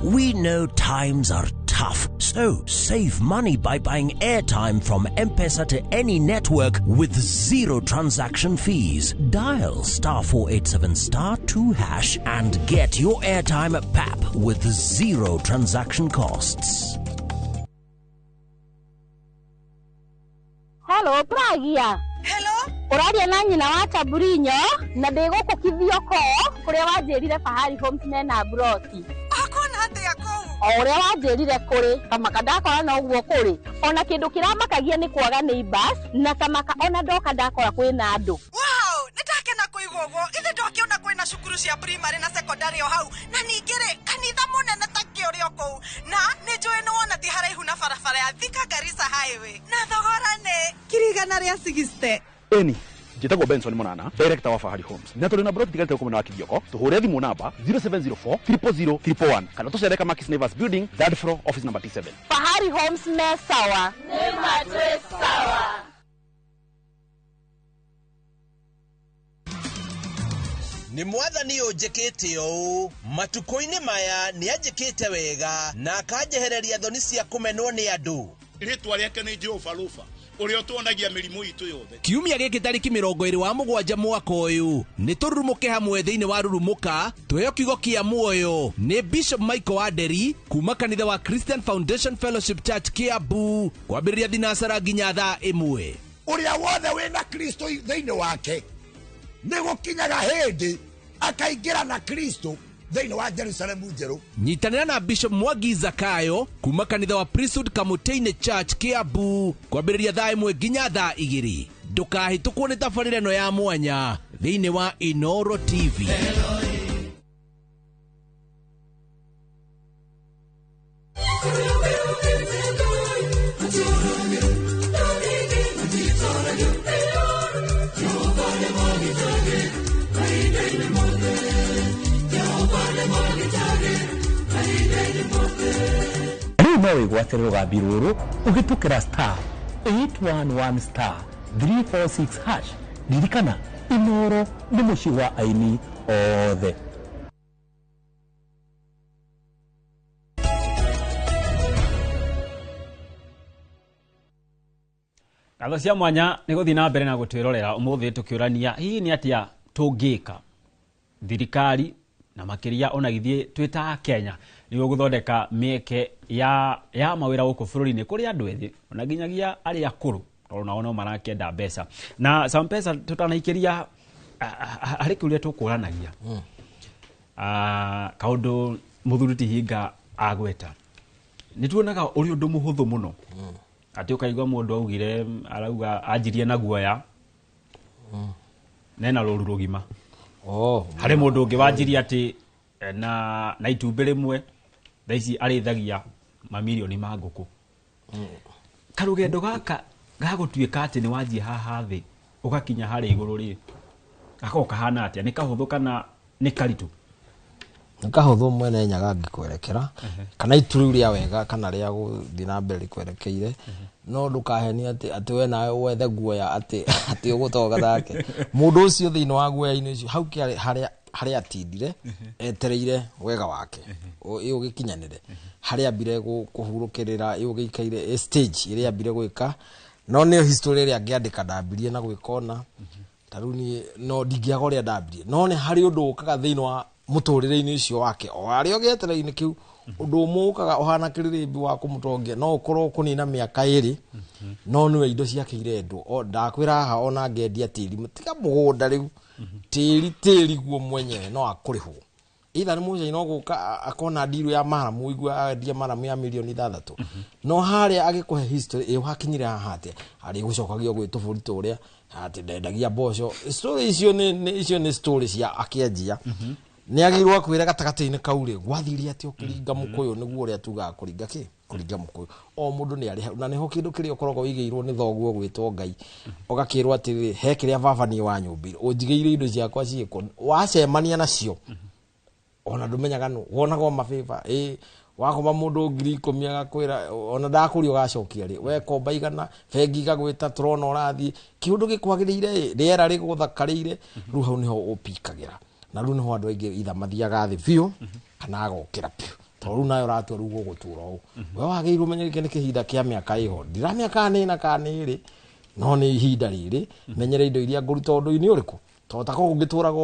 Speaker 32: 1.
Speaker 33: We know times are tough, so save money by buying airtime from M-Pesa to any network with zero transaction fees. Dial *487*2# and get your airtime at PAP with zero transaction costs.
Speaker 34: Hello, Pragia.
Speaker 24: Hello?
Speaker 34: Ũraria na nyina wa Taburinyo na ndĩ gũkũ Kithioko kũrĩa wanjĩrire Fahari Homes mena broti.
Speaker 24: Akona atĩa kũu?
Speaker 34: O ũrĩa wanjĩrire kũrĩ tamaka ndakora no ũguo kũrĩ. Ona kĩndũ kĩramakagia nĩ kwaga neighbors na tamaka ona ndoka ndakora kwĩna andũ.
Speaker 24: Wow, nĩ ndakena kũigua ũguo. Ithe ndokĩona kwĩna
Speaker 1: Cukuru cia primary na secondary o hau, na ningĩ rĩ, kanitha mũnene ta kĩ ũrĩ o kũu, na nĩ njũĩ nĩ wona ti haraihu na barabara ya Thika Garissa Highway, na thogora nĩ 160,000.
Speaker 2: Eni njĩtagwo Benson Mũnana, director wa Fahari Homes, na tũrĩ na broti tigarĩte gũkũ mwena wa Kithioko. Tũhũre thimũ namba 0704 000 111 kana tũcere Kamakis Neighbors Building, third floor, office number T7.
Speaker 34: Fahari Homes me sawa.
Speaker 1: Nĩ matwĩ sawa.
Speaker 4: Nĩ mwathani ũnjĩkĩte ũũ matukũ-inĩ maya, nĩ anjĩkĩte wega na akanjehereria thoni cia kũmenwo nĩ andũ.
Speaker 12: Rĩtwa rĩake nĩ Jehova Rufa, ũrĩa ũtuonagia mĩrimũ itũ yothe.
Speaker 4: Kiumia gĩkĩ tarĩki 27 mwaka ũyũ, nĩ tũrurumũke hamwe thĩinĩ wa Rurumũka, tuheo kiugo kĩa muoyo nĩ Bishop Michael Aderi kuma kanitha wa Christian Foundation Fellowship Church, Kiambu, kwambĩrĩria thinacara nginya thaa 1.
Speaker 10: Ũrĩa wothe wĩna Kristo thĩinĩ wake nĩ gũkinyaga hĩndĩ akaingĩra na Kristo thĩinĩ wa Jerusalemu njerũ.
Speaker 4: Nyitanĩra na Bishop Mwangi Zakayo kuma kanitha wa Priesthood Kamũtĩ-inĩ Church, Kiambu, kwambĩrĩria thaa 1 nginya thaa 2. Ndũkahĩtũkwo nĩ tabarĩra ĩno ya mwanya thĩinĩ wa Inoro TV.
Speaker 14: Rĩu no wĩgwatĩre rũgambi rũrũ ũhĩtũkĩra *811*346#. Ririkana, Inoro nĩ mũciĩ wa aini othe.
Speaker 9: Ngatho cia mwanya nĩ gũthiĩ na mbere na gũtwĩrorera. Ũmũthĩ tũkĩũrania hihi nĩ atĩa tũngĩka thirikari na makĩria ona gĩthiĩ twĩ ta Kenya nĩguo gũthondeka mĩeke ya mawĩra gũkũ bũrũri-inĩ kũrĩ andũ ethĩ ona nginyagia arĩa akũrũ, tondũ nao no marakĩenda mbeca. Na Sampesa, tũtanaikĩria harĩ kĩũria tũkũranagia kaũndũ mũthuri ti hinga agweta, nĩ tuonaga ũrĩ ũndũ mũhũthũ mũno atĩ ũkaigua mũndũ augire, arauga anjirie na guoya nena rũru rũgima. Harĩ mũndũ ũngĩ wanjirie atĩ na itumbĩ rĩmwe, thaa ici arĩithagia mamirioni ma ngũkũ. Karũgendo gaka gagũtuĩka atĩ nĩ wanjia haha thĩ ũgakinya harĩa igũrũ rĩ, gakoragwo kahana atĩa? Nĩ kahũthũ kana nĩ karitũ?
Speaker 15: Nĩ kahũthũ mwene Nyaga ngĩkwerekera, kana itu rĩu rĩa wega kana rĩa gũthiĩ na mbere rĩkwerekeire, no ndũkahenie atĩ we nawe wethe guoya atĩ ũgũtonga take. Mũndũ ũcio thĩinĩ wa guoya-inĩ ũcio hau kĩarĩ harĩa atindire etereire wega wake ĩ ũgĩkinyanĩre, harĩa ambire kũhurũkĩrĩra, ĩ ũgĩikaire ĩ stage ĩrĩa ambire gwĩka, no nĩyo history ĩrĩa angĩandĩka ndambirie na gwĩka ona ta rĩu niĩ no ndingĩaga ũrĩa ndambirie, no nĩ harĩ ũndũ ũkaga thĩinĩ wa mũtũrĩre-inĩ ũcio wake o harĩa gĩetereire-inĩ kĩu, ũndũ ũmwe ũkaga ũhana kĩrĩrĩmbi wa kũmũtongia, no ũkorwo kũnina mĩaka 2, no nĩwe indo ciake irendwo. O ndakwĩra haha ona ngendia tĩri, tiga mũgũnda rĩu, tĩri guo mwenyewe no akũrĩhwo. Either nĩ mũcai no gũka akona ndiru ya maramu, igua endia maramu ya mirioni 6. No harĩa agĩkũhe history ĩ wakinyire haha atĩa, arĩ gũcokagia gwĩ tũbũri tũrĩa atĩ ndendagia mboco. Story icio nĩ icio nĩ story cia akĩanjia. Nĩ agĩrĩirwo akwĩre gatagatĩ-inĩ kau rĩ, gwathire atĩa ũkĩringa mũkũyũ, nĩguo ũrĩa tugaga kũringa kĩ? Kũringa mũkũyũ. O mũndũ nĩ arĩ hau, na nĩho kĩndũ kĩrĩa ũkoragwo ũigĩirwo nĩ thoguo gwĩtwo Ngai, ũgakĩrwo atĩrĩrĩ, he kĩrĩa baba niĩ wanyũmbĩire, ũnjigĩire indo ciakwa ciĩkwo, wacemania nacio ona ndũmenyaga nũ, wonaga o mabĩba, ĩ wakoma mũndũ 10,000 agakwĩra ona ndakũria ũgacokia rĩ, wekomba 100, bengi igagwĩta tũrona ũrathiĩ, kĩũndũ gĩkwagĩrĩire ĩ, rĩera rĩgũthakarĩire, rĩu hau nĩho ũpikagĩra. Na rĩu nĩho andũ aingĩ itha mathiaga thĩ biũ kana agokĩra biũ, tondũ rĩu nawe ũratua rĩu gũgũtũra ũũ. We wagĩrĩirwo ũmenye gĩkĩ nĩ kĩhinda kĩa mĩaka ĩho, ndiramĩaka nĩ ĩna kana nĩ ĩrĩ, no nĩ ihinda rĩrĩ, menyere indo iria ngũruta ũndũ-inĩ ũrĩkũ, tondũ ta korwo ũngĩtũraga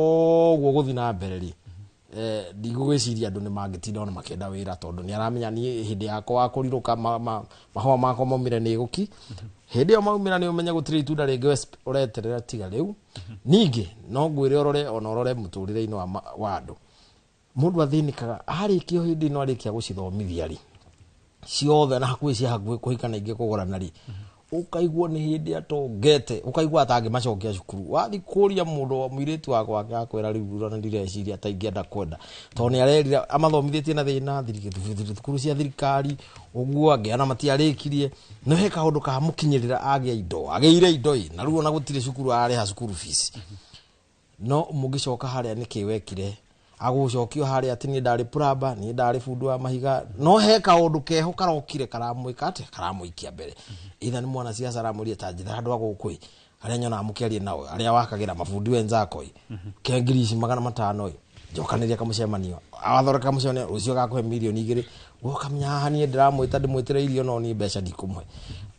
Speaker 15: ũguo gũthiĩ na mbere rĩ, ndigũgwĩciria andũ nĩ mangĩtinda ona makĩenda wĩra, tondũ nĩ aramenya niĩ hĩndĩ yakwa wa kũrirũka mahũa makwa maumĩre nĩ gũki, hĩndĩ ĩyo maumĩra nĩ ũmenye gũtirĩ itunda rĩngĩ ũreterera tiga rĩu. Ningĩ no ngwĩre ũrore ona ũrore mũtũrĩre-inĩ wa andũ, mũndũ athĩnĩkaga arĩkia hĩndĩ ĩno arĩkia gũcithomithia rĩ ciothe na hakuhĩ cia hakuhĩ kũhika na ingĩ kũgũrana rĩ, Ũkaigua nĩ hĩndĩ atongete, ũkaigua atangĩmacokia cukuru. Wathi kũria mũndũ wa mũirĩtu wakwa akwĩra rĩu ona ndireciria ta ingĩenda kwenda, tondũ nĩ arerira amathomithĩtie na thĩna thukuru cia thirikari ũguo angĩ ona matiarĩkirie. No he kaũndũ kamũkinyĩrĩra agĩa indo, agĩire indo ĩ, na rĩu ona gũtirĩ cukuru ararĩha cukuru fees. No mũngĩcoka harĩa nĩkĩ wekire, agũcokio harĩa atĩ niĩ ndarĩ plumber, niĩ ndarĩ bundi wa mahiga. No he kaũndũ keho karokire karamwĩka atĩa, karamũikia mbere. Either nĩ mwanasiasa aramwĩrire ta njĩtha handũ ha gũkũ ĩ, arĩa nyonaga mũkĩaria nao, arĩa wakagĩra mabundi wenzako ĩ, ke ngiri ici 500 ĩ, njokanĩria kamũcemanio, awathondeka kamũcemanio, rũciũ agakũhe 2 mirioni. We ũkamenya haha niĩ ndĩramwĩta ndĩmwĩtĩre irio, no niĩ mbeca ndikũmũhe.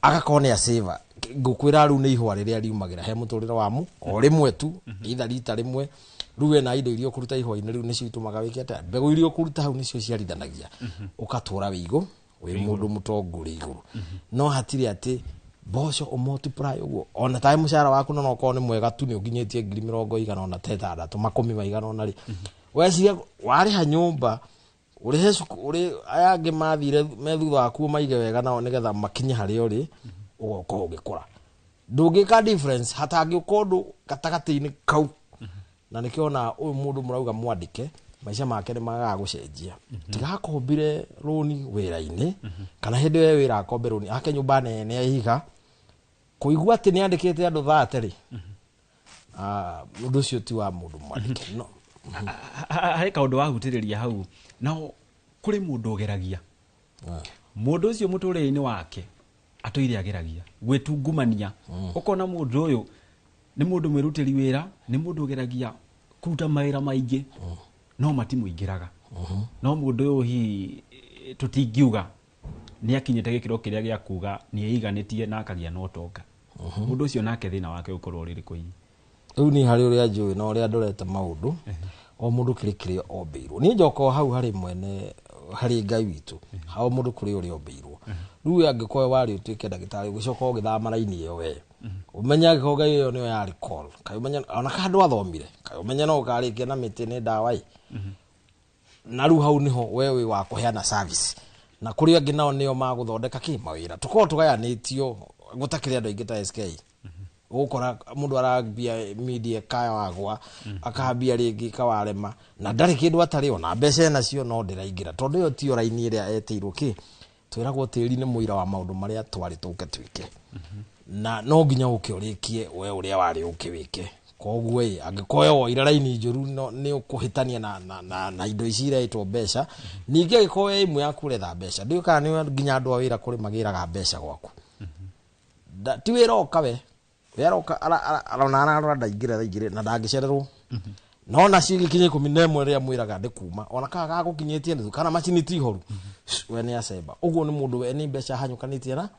Speaker 15: Agakorwo nĩ acĩva. Ngũkwĩra rĩu nĩ ihũa rĩrĩa riumagĩra he mũtũrĩre wa mu o rĩmwe tu, either rita rĩmwe. Rĩu wena indo iria ũkũruta ihũa-inĩ rĩu nĩcio itũmaga wĩke atĩa, mbegũ iria ũkũruta hau nĩcio ciarithanagia, ũgatũra wĩ igũ wĩ mũndũ mũtongu ũrĩ igũrũ. No hatirĩ atĩ mboco ũmultiply ũguo, ona tarĩ mũcara waku no okorwo nĩ mwega tu, nĩ ũkinyĩtie ngiri mĩrongo igana ona ta ĩtandatũ makũmi maigana ona rĩ, weciria warĩha nyũmba, ũrĩhe cukuru, ũrĩ aya angĩ mathire me thutha waku maige wega nao nĩgetha makinye harĩa ũrĩ, ũgoka ũgĩkũra. Ndũngĩka difference hatangĩũka ũndũ gatagatĩ-inĩ kau. Na nĩkĩo ona ũyũ mũndũ mũrauga mwandĩke, maica make nĩ magaga gũcenjia. Tigakombire rũni wĩra-inĩ, kana hĩndĩ ĩyo wĩra akombe rũni ake nyũmba nene ya ihiga, kũigua atĩ nĩ andĩkĩte andũ 30 rĩ, ũndũ ũcio ti wa mũndũ mwandĩke no.
Speaker 9: Harĩ kaũndũ wahutĩrĩria hau, nao kũrĩ mũndũ ũgeragia, mũndũ ũcio mũtũrĩre-inĩ wake atũire ageragia gwĩtungumania. Ũkona mũndũ ũyũ nĩ mũndũ mwĩrutĩri wĩra, nĩ mũndũ ũgeragia kũruta mawĩra maingĩ no matimũingĩraga. No mũndũ ũyũ hihi tũtingiuga nĩ akinyĩte gĩkĩro kĩrĩa gĩa kuga nĩ eiganĩtie na akagĩa na ũtonga. Mũndũ ũcio nake thĩna wake ũkorwo ũrĩ rĩkũ hihi?
Speaker 15: Rĩu niĩ harĩ ũrĩa njũĩ na ũrĩa ndorete maũndũ, o mũndũ kĩrĩ kĩrĩa ombĩirwo. Niĩ njoka o hau harĩ mwene, harĩ Ngai witũ, o mũndũ kũrĩ ũrĩa ombĩirwo. Rĩu angĩkorwo warĩ ũtuĩke ndagĩtarĩ, ũgĩcoka ũgĩthama raini ĩyo, we ũmenye angĩkorwo Ngai ĩyo nĩyo yarĩ call, kaĩ ũmenye ona ka andũ athomire, kaĩ ũmenye no ũkarĩkia na mĩtĩ nĩ ndawa ĩ. Na rĩu hau nĩho we wĩ wa kũheana service, na kũrĩ angĩ nao nĩo magũthondeka kĩ mawĩra. Tũkorwo tũgayanĩtio gũtakĩrĩ andũ aingĩ ta SK. Ũgũkora mũndũ arambia media kaya wagwa, akambia rĩngĩ kawarema, na ndarĩ kĩndũ atarĩ, ona mbeca enacio no ndĩraingĩra, tondũ ĩyo tiyo raini ĩrĩa etĩirwo. Kĩ twĩragwo tĩri nĩ mũira wa maũndũ marĩa twarĩ tũke twĩke, na no nginya ũke ũrĩkie we ũrĩa warĩ ũke wĩke. Koguo ĩ, angĩkorwo we woire raini njũru, no nĩ ũkũhĩtania na indo ici iretwo mbeca. Ningĩ angĩkorwo we ĩmwe yaku ũretha mbeca, ndiũĩ kana nĩ nginya andũ a wĩra kũrĩ magĩraga mbeca gwaku. Ti wĩra oka we we aroka arona ararora ndaingĩra thaa 2 na ndangĩcererwo, no nacio igĩkinya 11 rĩrĩa mwĩraga ndĩ kuma, ona kana gagũkinyĩtie nuthu kana macini ti horu, we nĩ acemba. Ũguo nĩ mũndũ we nĩ mbeca hanyũkanĩtie. Na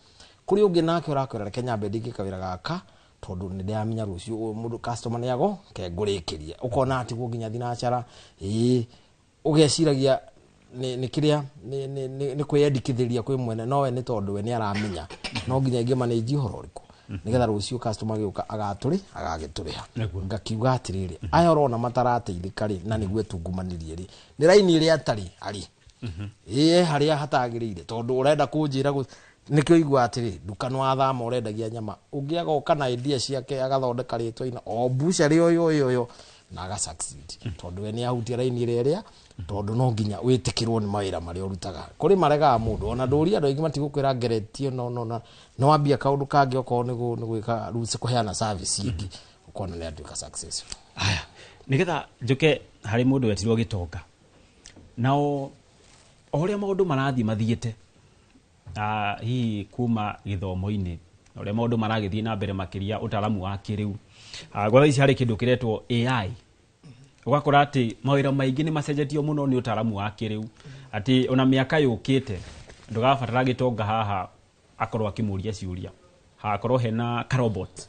Speaker 15: kũrĩ ũngĩ nake ũrakwĩra reke nyambe ndĩkie kawĩra gaka, tondũ nĩ ndĩramenya rũciũ ũyũ mũndũ customer nĩ ago ke ngũrĩkĩria. Ũkona atigwo nginya thinacara ĩĩ, ũgeciragia nĩ kĩrĩa nĩ kwĩyandĩkithĩria kwĩ mwene, no we nĩ tondũ we nĩ aramenya no nginya ingĩ manage ũhoro ũrĩkũ nĩgetha rũciũ customer gĩũka agatũrĩ agagĩtũrĩha. Ngakiuga atĩrĩrĩ, aya ũrona matarateithĩka rĩ, na nĩguo etungumanirie rĩ, nĩ raini ĩrĩa atarĩ arĩ ĩĩ harĩa hatagĩrĩire. Tondũ ũrenda kũnjĩra nĩkĩo igua atĩrĩ, nduka nĩ wathama ũrendagia nyama, ũngĩ agoka na idea ciake agathondeka rĩtwa-inĩ o bucarĩ ũyũ ũyũ ũyũ na aga succeed, tondũ we nĩ ahutia raini ĩrĩa ĩrĩa, tondũ no nginya wĩtĩkĩrwo nĩ mawĩra marĩa ũrutaga. Kũrĩ maregaga mũndũ ona ndũria, andũ aingĩ matigũkwĩra ngeretie, no no wambia kaũndũ kangĩ, okorwo nĩ gwĩka rĩu kũheana service ĩngĩ, ũkona nĩ atuĩka successful.
Speaker 9: Aya, nĩgetha njũke harĩ mũndũ wetirwo gĩtonga, nao o ũrĩa maũndũ marathiĩ mathiĩte, hihi kuma gĩthomo-inĩ na ũrĩa maũndũ maragĩthiĩ na mbere makĩria ũtaaramu wa kĩrĩu, gwa thaa ici harĩ kĩndũ kĩretwo AI, ũgakora atĩ mawĩra maingĩ nĩ macenjetio mũno nĩ ũtaaramu wa kĩrĩu, atĩ ona mĩaka yũkĩte ndũgabatara gĩtonga haha akorwo akĩmũria ciũria, hakorwo hena karobot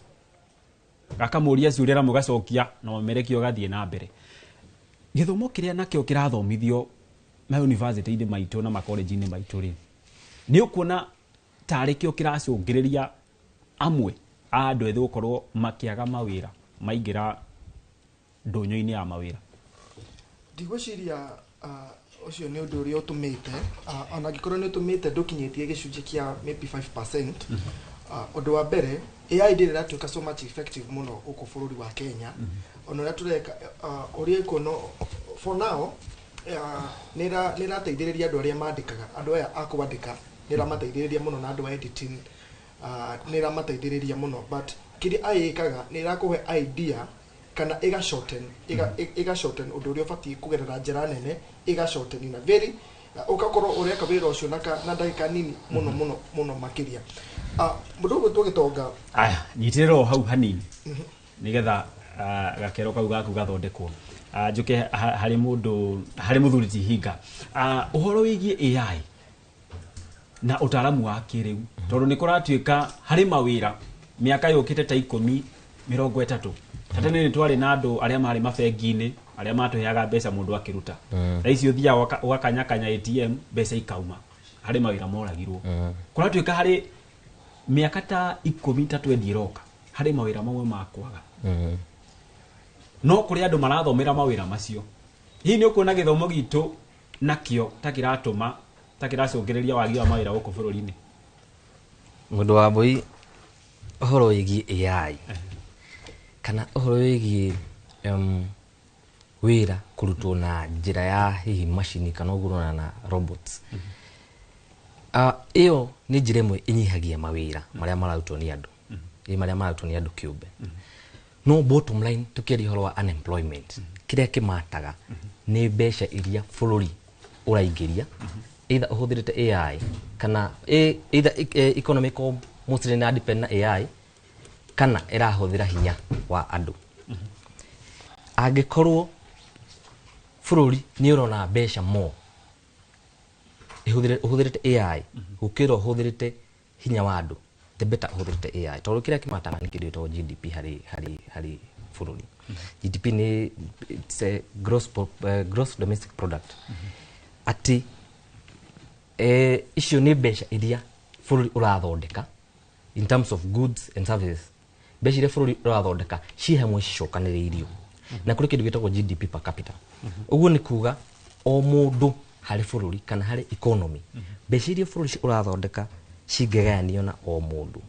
Speaker 9: gakamũria ciũria na mũgacokia na mũmerekio ũgathiĩ na mbere. Gĩthomo kĩrĩa nakĩo kĩrathomithio ma university-inĩ maitũ na makolenji-inĩ maitũ rĩ, nĩ ũkuona tarĩ kĩo kĩracũngĩrĩria amwe a andũ ethĩ gũkorwo makĩaga mawĩra maingĩra ndũnyũ-inĩ ya mawĩra?
Speaker 3: Ndigwĩciria ũcio nĩ ũndũ ũrĩa ũtũmĩte, ona angĩkorwo nĩ ũtũmĩte ndũkinyĩtie gĩcunjĩ kĩa maybe 5%. Ũndũ wa mbere, AI ndĩrĩ ĩratuĩka so much effective mũno gũkũ bũrũri wa Kenya. Ona ũrĩa tũreka, ũrĩa ĩkuona for now, nĩ ĩrateithĩrĩria andũ arĩa mandĩkaga, andũ aya a kwandĩka nĩ ĩramateithĩrĩria mũno, na andũ a editing nĩ ĩramateithĩrĩria mũno, but kĩrĩa AI ĩkaga nĩ ĩrakũhe idea kana ĩga shorten, ĩga shorten ũndũ ũrĩa ũbatiĩ kũgerera njĩra nene, ĩga shorten na very ũgakorwo ũreka wĩra ũcio na ndagĩka nini mũno mũno mũno makĩria. Mũndũ ũgwĩtwo Gĩtonga.
Speaker 9: Aya, nyitĩrĩra o hau hanini nĩgetha gakero kau gaku gathondekwo. Njũke harĩ mũndũ, harĩ mũthuri ti hinga, ũhoro wĩgiĩ AI na ũtaaramu wa kĩrĩu, tondũ nĩ kũratuĩka harĩ mawĩra mĩaka yũkĩte ta 10, 30. Ta tene nĩ twarĩ na andũ arĩa marĩ mabengi-inĩ arĩa matũheaga mbeca mũndũ akĩruta. Thaa ici ũthiaga ũgakanyakanya ATM, mbeca ikauma. Harĩ mawĩra moragirwo. Kũratuĩka harĩ mĩaka ta 10 ta 20 ĩroka, harĩ mawĩra mamwe ma kwaga. No kũrĩ andũ marathomera mawĩra macio. Hihi nĩ ũkuona gĩthomo gitũ nakĩo ta kĩratũma, ta kĩracũngĩrĩria wagi wa mawĩra gũkũ bũrũri-inĩ?
Speaker 5: Mũndũ wa mbui, ũhoro wĩgiĩ AI kana ũhoro wĩgiĩ wĩra kũrutwo na njĩra ya hihi macini kana ũguo na robots, ĩyo nĩ njĩra ĩmwe ĩnyihagia mawĩra marĩa mararutwo nĩ andũ, marĩa mararutwo nĩ andũ kĩũmbe. No bottom line, tũkĩaria ũhoro wa unemployment, kĩrĩa kĩmataga nĩ mbeca iria bũrũri ũraingĩria, either ũhũthĩrĩte AI kana either economy ko mostly na depend na AI kana ĩrahũthĩra hinya wa andũ. Angĩkorwo bũrũri nĩ ũrona mbeca more ũhũthĩrĩte AI gũkĩra ũhũthĩrĩte hinya wa andũ, the better ũhũthĩrĩte AI, tondũ kĩrĩa kĩmataga nĩ kĩndũ gĩtagwo GDP harĩ bũrũri. GDP nĩ it's a gross domestic product. Atĩ icio nĩ mbeca iria bũrũri ũrathondeka in terms of goods and services. Mbeca iria bũrũri ũrathondeka ci hamwe cicokanĩrĩirio, na kũrĩ kĩndũ gĩtagwo GDP per capita. Ũguo nĩ kuga o mũndũ harĩ bũrũri kana harĩ economy, mbeca iria bũrũri ũrathondeka cingĩgayanio na o mũndũ,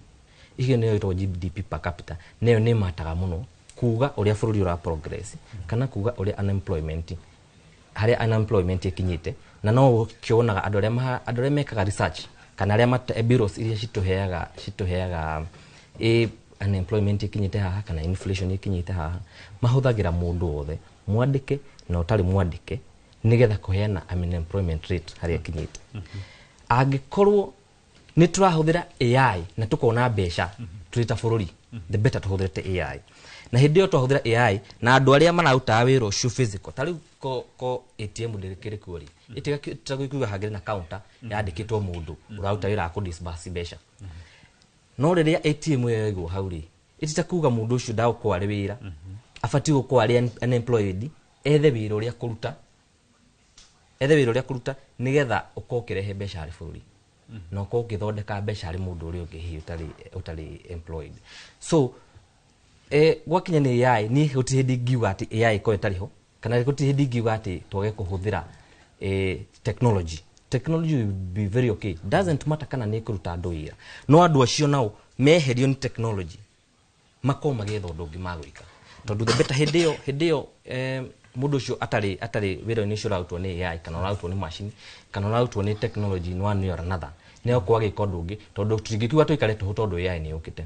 Speaker 5: icio nĩyo ĩtagwo GDP per capita. Nayo nĩ mataga mũno kuga ũrĩa bũrũri ũra progress kana kuga ũrĩa unemployment, harĩa unemployment ĩkinyĩte. Na no ũkĩonaga andũ arĩa mekaga research kana arĩa bureaus iria citũheaga unemployment ĩkinyĩte haha kana inflation ĩkinyĩte haha, mahũthagĩra mũndũ wothe mwandĩke na ũtarĩ mwandĩke nĩgetha kũheana unemployment rate harĩa ĩkinyĩte. Angĩkorwo nĩ tũrahũthĩra AI na tũkona mbeca tũrĩ ta bũrũri, the better tũhũthĩrĩte AI. Na hĩndĩ ĩyo twahũthĩra AI na andũ arĩa mararutaga wĩra ũcio physical, ta rĩu ko ATM ndĩkĩrĩ kuo rĩ, ĩtiga hangĩrĩ na counter yandĩkĩtwo mũndũ ũraruta wĩra wa kũ disburse mbeca. No rĩrĩa ATM ĩyo ĩigwo hau rĩ, ĩtita kuga mũndũ ũcio ndagũkorwo arĩ wĩra, abatiĩ gũkorwo arĩ unemployed, ethe wĩra ũrĩa kũruta, ethe wĩra ũrĩa kũruta nĩgetha ũkorwo ũkĩrehe mbeca harĩ bũrũri na ũkorwo ũkĩthondeka mbeca harĩ mũndũ ũrĩa ũngĩ hihi ũtarĩ employed. So gwakinya nĩ AI, niĩ gũtirĩ hĩndĩ ingiuga atĩ AI ĩkorwo ĩtarĩ ho, kana gũtirĩ hĩndĩ ingiuga atĩ twage kũhũthĩra technology. Technology will be very okay. Doesn't matter kana nĩ ĩkũruta andũ wĩra, no andũ acio nao meherio nĩ technology makorwo magĩetha ũndũ ũngĩ magwĩka, tondũ the better hĩndĩ ĩyo mũndũ ũcio atarĩ wĩra-inĩ ũcio ũrarutwo nĩ AI kana ũrarutwo nĩ macini kana ũrarutwo nĩ technology in one way or another, nĩ egũkorwo agĩka ũndũ ũngĩ, tondũ tũtingĩkiuga tũikare tũhũ tondũ AI nĩ yũkĩte.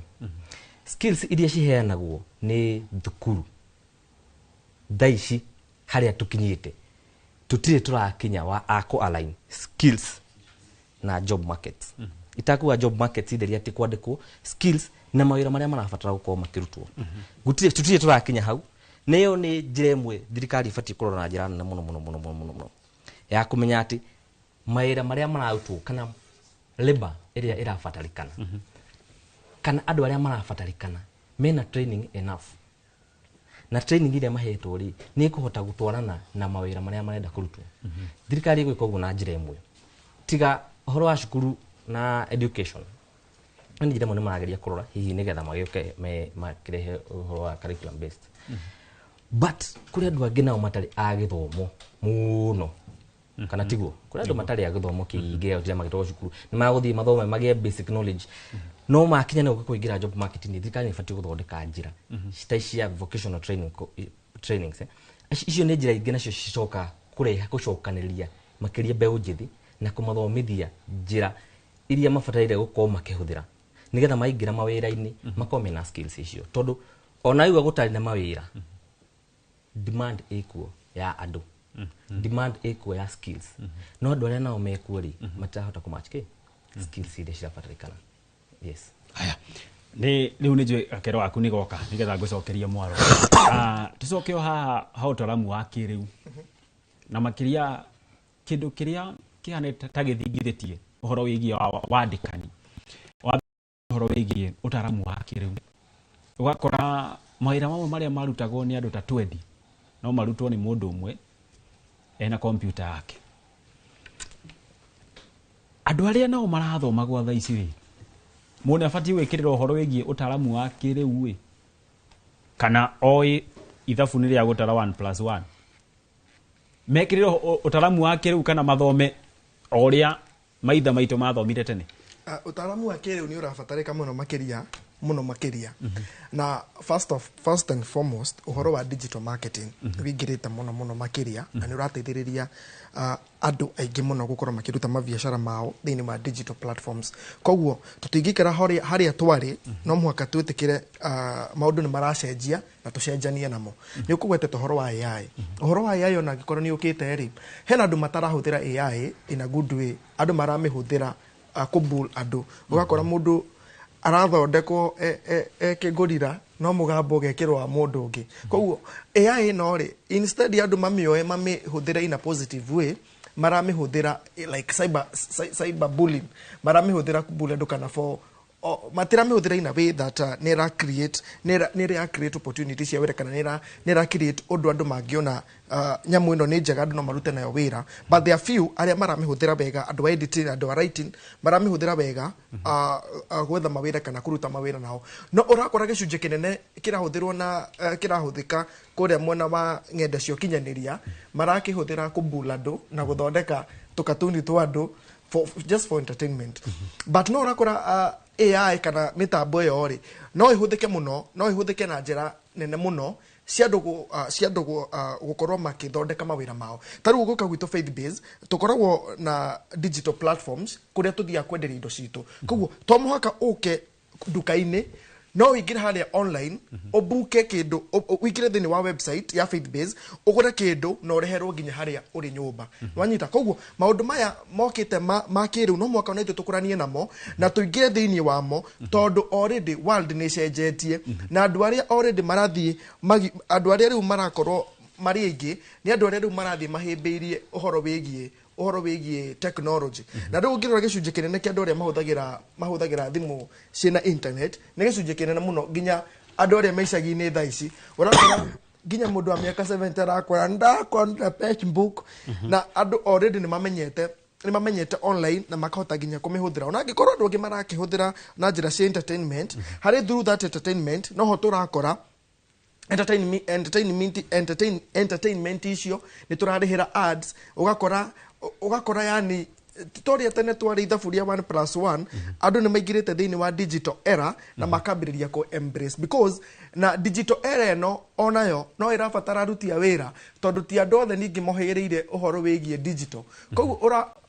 Speaker 5: Skills iria ciheanagwo nĩ thukuru thaa ici harĩa tũkinyĩte, tũtirĩ tũrakinya wa akũ align skills na job markets. Itakuga job markets itheria atĩ kwandĩkwo skills na mawĩra marĩa marabatara gũkorwo makĩrutwo. Gũtirĩ, tũtirĩ tũrakinya hau. Nĩyo nĩ njĩra ĩmwe thirikari ĩbatiĩ kũrora na njĩra nene mũno mũno mũno mũno mũno mũno ya kũmenya atĩ mawĩra marĩa mararutwo kana labor ĩrĩa ĩrabatarĩkana kana andũ arĩa marabatarĩkana mena training enough, na training ĩrĩa mahetwo rĩ nĩ ĩkũhota gũtwarana na mawĩra marĩa marenda kũrutwo. Thirikari ĩgwĩka ũguo na njĩra ĩmwe, tiga ũhoro wa cukuru na education, nĩ njĩra ĩmwe nĩ marageria kũrora hihi nĩgetha magĩũke makĩrehe ũhoro wa curriculum based. But kũrĩ andũ angĩ nao matarĩ a gĩthomo mũno, kana tiguo? Kũrĩ andũ matarĩ a gĩthomo kĩingĩ arĩa magĩtwarwo cukuru nĩ magũthiĩ mathome magĩe basic knowledge. No makinya nĩ gũka kũingĩra job market nĩ thirikari nĩ ĩbatiĩ gũthondeka njĩra ta cia vocational training trainings. Icio nĩ njĩra ingĩ nacio cicoka kũrehe gũcokanĩrĩria makĩria mbeũ njĩthĩ na kũmathomithia njĩra iria mabataire gũkorwo makĩhũthĩra nĩgetha maingĩra mawĩra-inĩ makorwo mena skills icio, tondũ ona igua gũtarĩ na mawĩra, demand ĩkuo ya andũ, demand ĩkuo ya skills, no andũ arĩa nao mekuo rĩ matirahota kũmatch kĩ skills iria cirabatarĩkana. Yes.
Speaker 9: Haya, nĩ rĩu nĩ njũĩ gakero gaku nĩ goka nĩgetha ngũcokerie mwaro. Tũcoke o haha ha ũtaramu wa kĩrĩu na makĩria kĩndũ kĩrĩa kĩhana ta gĩthingithĩtie ũhoro wĩgiĩ wandĩkani wa ũhoro wĩgiĩ ũtaramu wa kĩrĩu, ũgakora mawĩra mamwe marĩa marutagwo nĩ andũ ta 20 no marutwo nĩ mũndũ ũmwe ena kompyuta yake. Andũ arĩa nao marathoma gwa thaa ici rĩ, mũndũ abatiĩ gwĩkĩrĩra ũhoro wĩgiĩ ũtaramu wa kĩrĩu ĩ, kana oĩ ithabu nĩ rĩa gũtara 1 plus 1, mekĩrĩre ũtaramu wa kĩrĩu kana mathome o ũrĩa maitha maitũ mathomire tene?
Speaker 3: Ũtaramu wa kĩrĩu nĩ ũrabatarĩka mũno makĩria, mũno makĩria. Na first and foremost, ũhoro wa digital marketing wĩingĩrĩte mũno mũno makĩria, na nĩ ũrateithĩrĩria andũ aingĩ mũno gũkorwo makĩruta mabiacara mao thĩinĩ wa digital platforms. Koguo tũtingĩikara harĩa twarĩ, no mũhaka twĩtĩkĩre maũndũ nĩ maracenjia na tũcenjanie namo. Nĩ ũkũgwetete ũhoro wa AI. Ũhoro wa AI ona angĩkorwo nĩ ũkĩte rĩ, hena andũ matarahũthĩra AI in a good way, andũ maramĩhũthĩra kũbull andũ. Ũgakora mũndũ arathondekwo kĩngũrira no mũgambo ũgekĩrwo wa mũndũ ũngĩ. Koguo AI ĩno rĩ, instead andũ mamĩoe mamĩhũthĩre in a positive way, maramĩhũthĩra like cyber bullying, maramĩhũthĩra kũbully andũ kana for matiramĩhũthĩra in a way that nĩ ĩra create nĩ ĩra create opportunity cia wĩra, kana nĩ ĩra create ũndũ andũ mangĩona nyamũ ĩno nĩ njega, andũ no marute nayo wĩra. But there are few arĩa maramĩhũthĩra wega, andũ a editing, andũ a writing maramĩhũthĩra wega gwetha mawĩra kana kũruta mawĩra nao. No ũrakora gĩcunjĩ kĩnene kĩrahũthĩrwo na kĩrahũthĩka kũrĩa mwena wa ng'enda cia ũkinyanĩria, marakĩhũthĩra kũbula andũ na gũthondeka tũkatuni twa andũ just for entertainment. But no ũrakora AI kana mĩtambo ĩyo rĩ, no ĩhũthĩke mũno, no ĩhũthĩke na njĩra nene mũno cia andũ gũkorwo makĩthondeka mawĩra mao. Ta rĩu gũka gwitũ Faith Base, tũkoragwo na digital platforms kũrĩa tũthiaga kwenderia indo citũ. Koguo to mũhaka ũke nduka-inĩ, no ũingĩre harĩa online, ũbuke kĩndũ, ũingĩre thĩinĩ wa website ya Faith Base, ũgũre kĩndũ na ũreherwo nginya harĩa ũrĩ nyũmba. Wanyita? Koguo maũndũ maya mokĩte ma kĩrĩu no mũhaka ona ithuĩ tũkũranie namo na tũingĩre thĩinĩ wamo, tondũ already world nĩ ĩcenjetie na andũ arĩa already marathiĩ andũ arĩa rĩu marakorwo marĩ aingĩ nĩ andũ arĩa rĩu marathiĩ mahĩmbĩirie ũhoro wĩgiĩ technology. Na rĩu ũngĩrora gĩcunjĩ kĩnene kĩa andũ arĩa mahũthagĩra thimũ ciĩna internet nĩ gĩcunjĩ kĩnene mũno, nginya andũ arĩa me icagi-inĩ thaa ici. Ũrakora nginya mũndũ wa mĩaka 70 arakora ndakonda Facebook, na andũ already nĩ mamenyete online na makahota nginya kũmĩhũthĩra. Ona angĩkorwo andũ angĩ marakĩhũthĩra na njĩra cia entertainment, harĩ through that entertainment noho tũrakora entertainment icio nĩ tũrarĩhĩra ads, ũgakora yani toria tene twarĩ ithabu rĩa 1 plus 1, andũ nĩ maingĩrĩte thĩinĩ wa digital era na makambĩrĩria kũ embrace, because na digital era ĩno onayo no ĩrabatara aruti a wĩra, tondũ ti andũ othe ningĩ mohĩgĩrĩire ũhoro wĩgiĩ digital. Koguo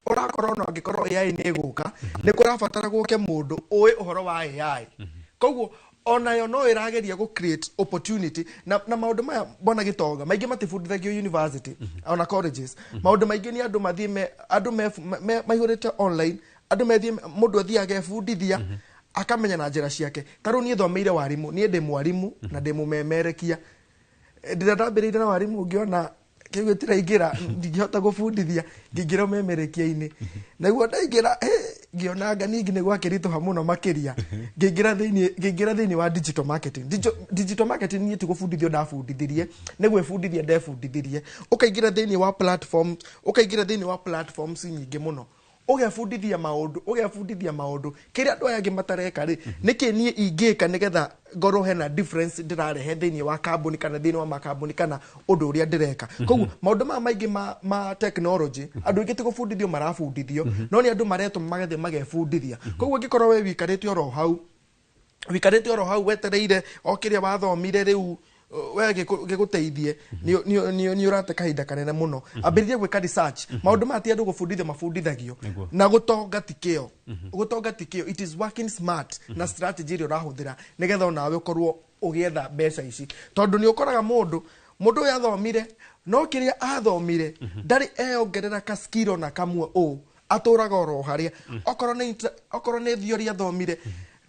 Speaker 3: ũrakora ona angĩkorwo AI nĩ ĩgũka, nĩ kũrabatara gũke mũndũ ũĩ ũhoro wa AI. Koguo onayo no ĩrageria gũ create opportunity na maũndũ maya mbona gĩtonga maingĩ matibundithagio university ona colleges. Maũndũ maingĩ nĩ andũ mathiĩ andũ maihũrĩte online, andũ methiĩ, mũndũ athiaga agebundithia akamenya na njĩra ciake. Ta rĩu niĩ thomeire warimũ, niĩ ndĩ mwarimũ na ndĩ mũmemerekia. Ndĩrĩa ndambĩrĩirie na warimũ ngĩona kĩu gĩtiraingĩra, ndingĩhota gũbundithia, ngĩingĩra ũmemerekia-inĩ. Naguo ndaingĩra, ngĩona anga ningĩ nĩ gwakĩritũha mũno makĩria, ngĩingĩra thĩinĩ wa digital marketing. Digital marketing niĩ ti gũbundithio ndabundithirie, nĩ gwĩbundithia ndebundithirie. Ũkaingĩra thĩinĩ wa platform, ũkaingĩra thĩinĩ wa platforms nyingĩ mũno, ũgebundithia maũndũ kĩrĩa andũ aya angĩ matareka rĩ, nĩkĩ niĩ ingĩka nĩgetha ngorwo hena difference ndĩrarehe thĩinĩ wa kambuni kana thĩinĩ wa makambuni kana ũndũ ũrĩa ndĩreka. Koguo maũndũ maya maingĩ ma technology andũ aingĩ ti gũbundithio marabundithio, no nĩ andũ maretwo magathiĩ magebundithia. Koguo angĩkorwo we wĩikarĩte oro hau Wikarĩte oro hau wetereire o kĩrĩa wathomire rĩu we gĩgũteithie, nĩ ũrate kahinda kanene mũno. Ambĩrĩria gwĩka research. Maũndũ maya ti andũ gũbundithio mabundithagio. Na gũtonga ti kĩo, gũtonga ti kĩo. It is working smart na strategy ĩrĩa ũrahũthĩra nĩgetha onawe ũkorwo ũgĩetha mbeca ici, tondũ nĩ ũkoraga mũndũ ũyũ athomire, no kĩrĩa athomire ndarĩ eyongerera ka skill ona kamwe, ũ atũraga oro harĩa. Okorwo nĩ theory athomire,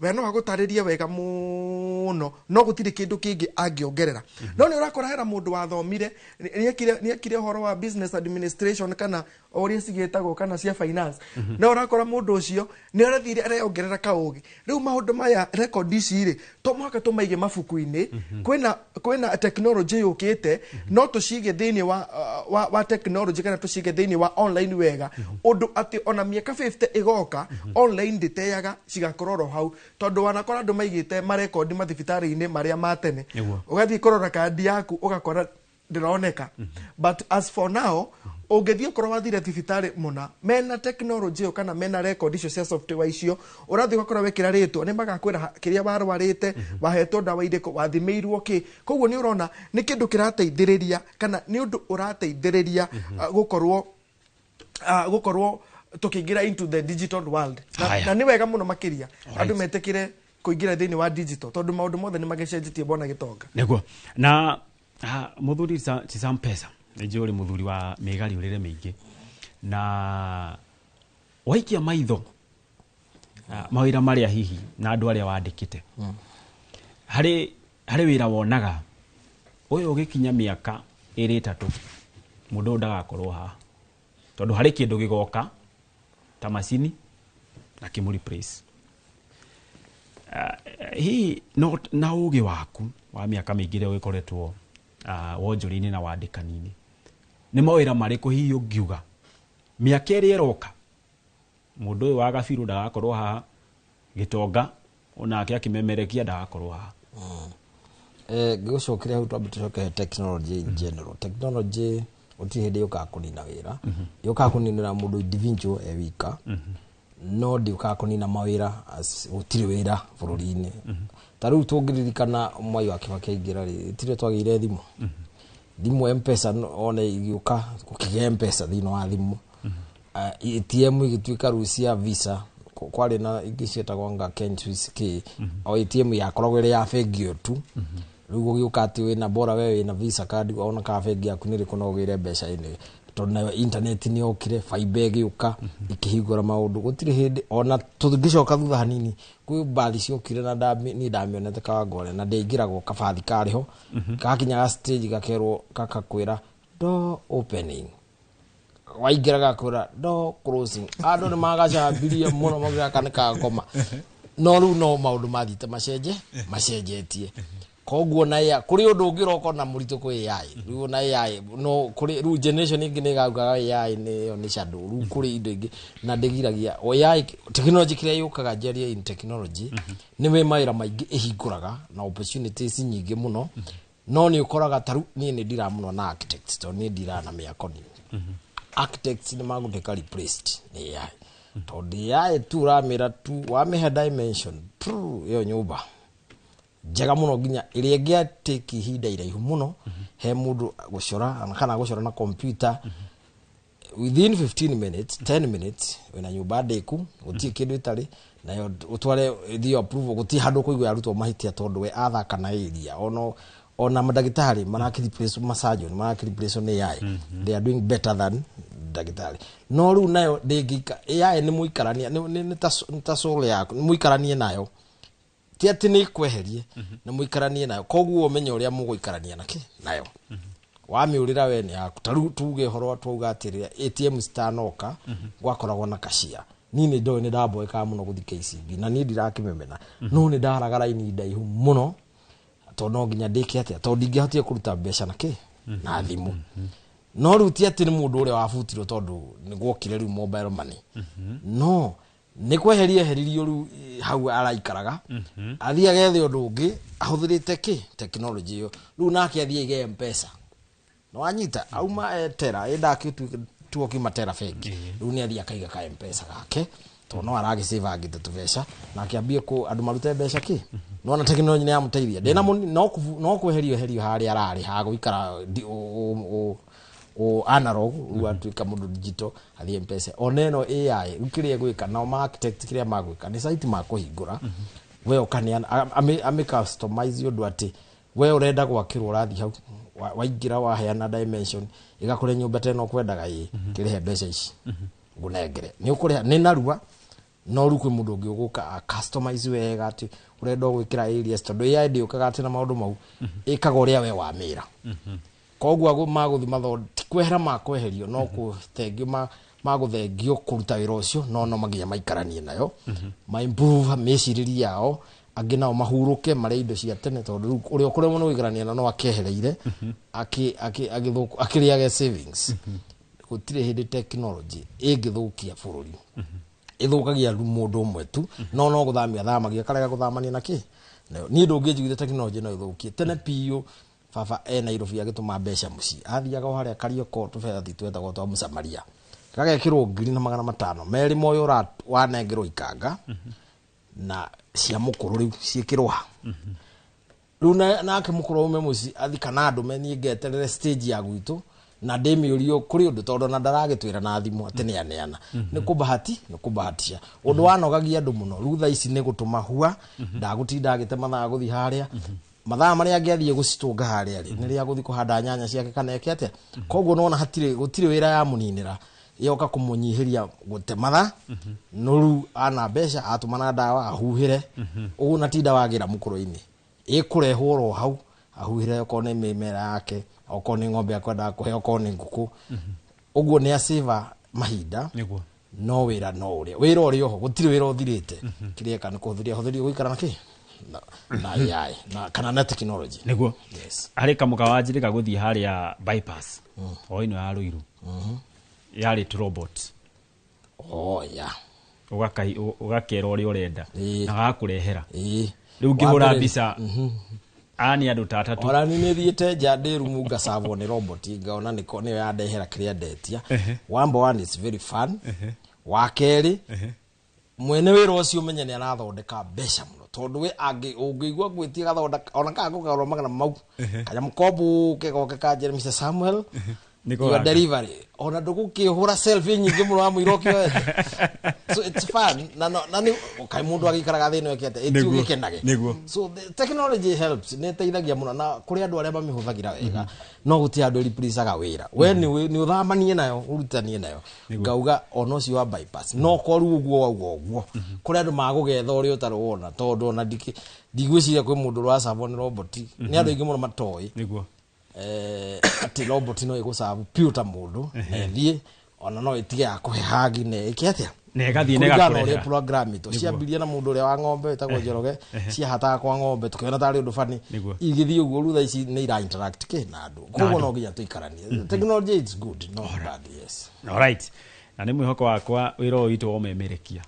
Speaker 3: we no agũtarĩrie wega mũno, no gũtirĩ kĩndũ kĩngĩ angĩongerera. No nĩ ũrakora hena mũndũ wathomire, nĩekire ũhoro wa business administration kana o ũrĩa cigĩtagwo kana cia finance, no ũrakora mũndũ ũcio nĩ arathire areyongerera kaũgĩ. Rĩu maũndũ maya, record ici rĩ, to mũhaka tũmaige mabuku-inĩ. Kwĩna technology yũkĩte, no tũcige thĩinĩ wa technology kana tũcige thĩinĩ wa online wega, ũndũ atĩ ona mĩaka 50 ĩgoka, online ndĩteaga, cigakorwo oro hau, tondũ wanakora andũ maigĩte marekondi mathibitarĩ-inĩ marĩa ma tene. Ũgathiĩ kũrora kandi yaku ũgakora ndĩroneka. But as for now, ũngĩthiĩ okorwo wathire thibitarĩ mũna mena technology ĩyo kana mena record icio cia software icio, ũrathiĩ ũgakora wekĩra rĩtwa nĩ magakwĩra kĩrĩa warwarĩte, wahetwo ndawa irĩkũ, wathimĩirwo kĩ. Koguo nĩ ũrona nĩ kĩndũ kĩrateithĩrĩria kana nĩ ũndũ ũrateithĩrĩria gũkorwo tũkĩingĩra into the digital world na, na nĩ wega mũno makĩria andũ metĩkĩre kũingĩra thĩinĩ wa digital, tondũ maũndũ mothe nĩ magĩcenjetie, bwana Gĩtonga.
Speaker 9: Nĩguo na mũthuri Chisampesa, nĩ njũĩ ũrĩ mũthuri wa mĩgariũrĩre mĩingĩ, na waikia maitho mawĩra marĩa hihi na andũ arĩa wandĩkĩte, harĩ wĩra wonaga ũyũ ũgĩkinya mĩaka 2 3, mũndũ ũyũ ndagakorwo haha, tondũ harĩ kĩndũ gĩgoka ta macini na kĩmũ replace. Hihi no, na ũgĩ waku wa mĩaka mĩingĩ ĩrĩa ũgĩkoretwo wonjoria-inĩ na wandĩkani-inĩ, nĩ mawĩra marĩkũ hihi ũngiuga mĩaka ĩrĩa ĩroka mũndũ ũyũ wa gabiru ndagakorwo haha, Gĩtonga onake akĩmemerekia ndagakorwo haha?
Speaker 15: Ngĩgũcokeria hau, twambe tũcoke technology in general. Technology gũtirĩ hĩndĩ yũkaga kũnina wĩra. Yũkaga kũninĩra mũndũ individual e wika, no ndĩũkaga kũnina mawĩra gũtirĩ wĩra bũrũri-inĩ. Ta rĩu tũngĩririkana Mwai wa Kibaki aingĩra rĩ, tirĩ twagĩire thimũ, thimũ Mpesa one igĩũka, gũkĩgĩa Mpesa thĩinĩ wa thimũ. ATM igĩtuĩka rĩu cia Visa. Kwarĩ na ingĩ ciĩtagwo anga Ken Swiss kĩ, o ATM yakoragwo ĩrĩ ya bengi ĩyo tu. Rĩu gũgĩũka atĩ wĩna bora we wĩna Visa card, ona kana bengi yaku nĩ ĩrĩkũ, no ũgĩre mbeca ĩnĩ, tondũ nayo internet nĩ yokire, fiber ĩgĩũka ĩkĩhingũra maũndũ. Gũtirĩ hĩndĩ ona tũngĩcoka thutha hanini, kwĩ mbathi ciokire na niĩ ndamĩonete Kawangware, na ndĩaingĩragwo kabathi karĩ ho, gakinyaga stage gakerwo, gakakwĩra "door opening", waingĩra gakwĩra "door closing". Andũ nĩ magacambirie mũno maugire gaka nĩ kagoma, no rĩu no maũndũ mathiĩte macenjetie. Koguo na AI kũrĩ ũndũ ũngĩ ũroka na mũritũ kwĩ AI. Rĩu na AI no kũrĩ rĩu generation ĩngĩ nĩ ĩgaugaga AI nĩ ĩyo nĩ shadow. Rĩu kũrĩ indo ingĩ na ndĩgiragia o AI technology. Kĩrĩa yũkaga njarie in technology nĩ wĩ mawĩra maingĩ ĩhingũraga na opportunities nyingĩ mũno, no nĩ ũkoraga ta rĩu niĩ nĩ ndira mũno na architects, tondũ niĩ ndira na mĩako. Niĩ architects nĩ magũtuĩka replaced nĩ AI, tondũ AI tu ũramĩra tu, wamĩhe dimension, pru, ĩyo nyũmba njega mũno nginya ĩrĩa ĩngĩatĩki ihinda iraihu mũno he mũndũ gũcora kana gũcora na computer, within 15 minutes, 10 minutes wĩna nyũmba ndĩku, gũtirĩ kĩndũ ĩtarĩ nayo, ũtware ĩthiĩ approval, gũtirĩ handũ kũigua yarutwo mahĩtia, tondũ we athaka na area. Ona mandagĩtarĩ marakĩ replace, masurgeon marakĩ replace nĩ AI. They are doing better than ndagĩtarĩ. No rĩu nayo ndĩngĩika AI nĩ mũikarania, nĩ ta soul yaku, nĩ mũikaranie nayo, ti atĩ nĩ ĩkweherie, nĩ mũikaranie nayo. Koguo ũmenye ũrĩa mũgũikarania nakĩ nayo, wamĩũrĩra we nĩ yaku. Ta rĩu tuge ũhoro twauga atĩrĩ, ATM citanoka gwakoragwo na kashia. Niĩ nĩ ndoĩ nĩ ndamboekaga mũno gũthiĩ KCB, na niĩ ndirakĩmemena, no nĩ ndaraga raini ndaihu mũno, tondũ no nginya ndĩke atĩa, tondũ ndingĩahotire kũruta mbeca na kĩ na thimũ. No rĩu ti atĩ nĩ mũndũ ũrĩa wabutirwo tondũ nĩ gwokire rĩu mobile money, no nĩ kweheria eheririo rĩu hau araikaraga, athiĩ agethe ũndũ ũngĩ ahũthĩrĩte kĩ technology ĩyo. Rĩu nake athiĩ aige Mpesa, nĩ wanyita auma etera ĩndakĩtuo kiuma tera bengi, rĩu nĩ athiĩ akaiga ka Mpesa gake. Tondũ no aragĩcĩva tũbeca na akĩambie kũ andũ marute mbeca kĩ nona tekinoronjĩ nĩ yamũteithia ndĩna no kweherio herio harĩa ararĩ ha gũikara o analog rĩu atuĩka mũndũ digital athiĩ mpesa ona ĩno AI rĩu kĩrĩa ĩgwĩka nao ma architect kĩrĩa magwĩka nĩ site makũhingũra we ũkaneana ame customize ũndũ atĩ we ũrenda gwakĩrwo ũrathiĩ hau waingĩra waheana dimension ĩgakũre nyũmba ta ĩno ũkwendaga ĩ kĩrĩhe mbeca ici ngũnengere nĩ ũkũrĩha nĩ narua no rĩu kwĩ mũndũ ũngĩ ũgũka a customize wega atĩ ũrenda gwĩkĩra areas tondũ AI ndĩũkaga atĩ na maũndũ mau ĩkaga ũrĩa we wamĩra koguo magũthi ti kwehera makweherio no kũthengio magũthengio kũruta wĩra ũcio no maginya maikaranie nayo ma improve mĩcirĩrie yao angĩ nao mahurũke marĩa indo cia tene tondũ rĩu ũrĩa ũkũremwo nĩ gũikarania na no akehereire akĩrĩage savings. Gũtirĩ hĩndĩ technology ĩngĩthũkia bũrũri ĩthũkagia mũndũ ũmwe tu no gũthamia thamagia karega gũthamania na kĩ niĩ ndũngĩnjiguithia technology no ĩthũkie tene piũ baba e Nairobi agĩtũma mbeca mũciĩ athiaga o harĩa Karioko tũbethi twetagwo twa Mũsamaria gagekĩrwo 1,500 merĩ moyo wanengerwo ikanga na cia mũkũrũ rĩu ciĩkĩrwo ha rĩu nake mũkũrũ aume mũciĩ athi kana ndũme niĩ ngeterere stage ya gwitũ na ndĩmĩũrio kũrĩ ũndũ tondũ na ndaragĩtwĩra na thimũ atĩ nĩ aneana nĩ kũbahati nĩ kũbahatisha ũndũ wanogagia andũ mũno rĩu thaa ici nĩ gũtũma hua ndagũtinda agĩte mathaa gũthiĩ harĩa mathaa marĩa angĩathiĩ gũcitũnga harĩa rĩ nĩ rĩa gũthiĩ kũhanda nyanya ciake kana eke atĩa koguo nona hatirĩ gũtirĩ wĩra ya mũninĩra yoka kũmũnyihĩria gũte mathaa no rĩu ana mbeca atũmana ndawa ahuhĩre ũguo na tinda wagĩra mũkũrũ-inĩ ĩkũrehwo oro hau ahuhĩre okorwo nĩ mĩmera yake okorwo nĩ ng'ombe akwendaga kũhe okorwo nĩ ngũkũ ũguo nĩ acĩva mahinda no wĩra no ũrĩa wĩra ũrĩ oho gũtirĩ wĩra ũthirĩte kĩrĩa eka nĩ kũhũthĩria hũthĩria gũikara na kĩ na AI na kana na technology
Speaker 9: nĩguo harĩ kamũka wanjĩrĩga gũthiĩ harĩa bypass o ĩno ya Ruiru yarĩ robot
Speaker 15: oh yeah
Speaker 9: ũgakera ũrĩa ũrenda na gagakũrehera rĩu ngĩhũra mbica aya nĩ andũ ta atatũ
Speaker 15: ona nĩ nĩthiĩte nja ndĩ rumu ngacabwo nĩ robot ngaona nĩyo yandehera kĩrĩa ndetia number one is very fun wa kerĩ mwene wĩra ũcio ũmenye nĩ arathondeka mbeca mũno tondũ we ũngĩigua ngwĩtie gathondeka ona kana ngũkagũra magana mau kanyamũ kombu goke kanjĩre Mr. Samuel your delivery ona ndũgũkĩhũra selfie nyingĩ mũno wa mũira ũkĩoete so it's fun na nĩ kaĩ mũndũ agĩikaraga thĩna ĩke atĩa ĩti ũgĩkenage so the technology helps nĩ ĩteithagia mũno na kũrĩ andũ arĩa mamĩhũthagĩra wega no gũtirĩ andũ ĩreplacaga wĩra we nĩ ũthamanie nayo ũrutanie nayo ngauga ona ũcio wa bypass no korwo ũguo wauga ũguo kũrĩ andũ magũgetha ũrĩa ũtarĩ wona tondũ ona ndigwĩciria kwĩ mũndũ ũracabwo nĩ robot nĩ andũ aingĩ mũno matoĩ atĩ robot no ĩgũcabu piũ ta mũndũ na ĩthiĩ ona no ĩtige ya kũhe hagi na ĩke atĩa
Speaker 9: na ĩgathiĩ na ĩgakũrehera
Speaker 15: ũrĩa program ĩtũ ciambirie na mũndũ ũrĩa wa ng'ombe wĩtagwo Njoroge ciahataga kwa ng'ombe tũkĩona tarĩ ũndũ bani igĩthiĩ ũguo rĩu thaa ici nĩ ira interact kĩ na andũ koguo no nginya tũikaranie technology is good not bad yes
Speaker 9: all right na nĩ mwĩhoko wakwa wĩra ũyũ witũ womemerekia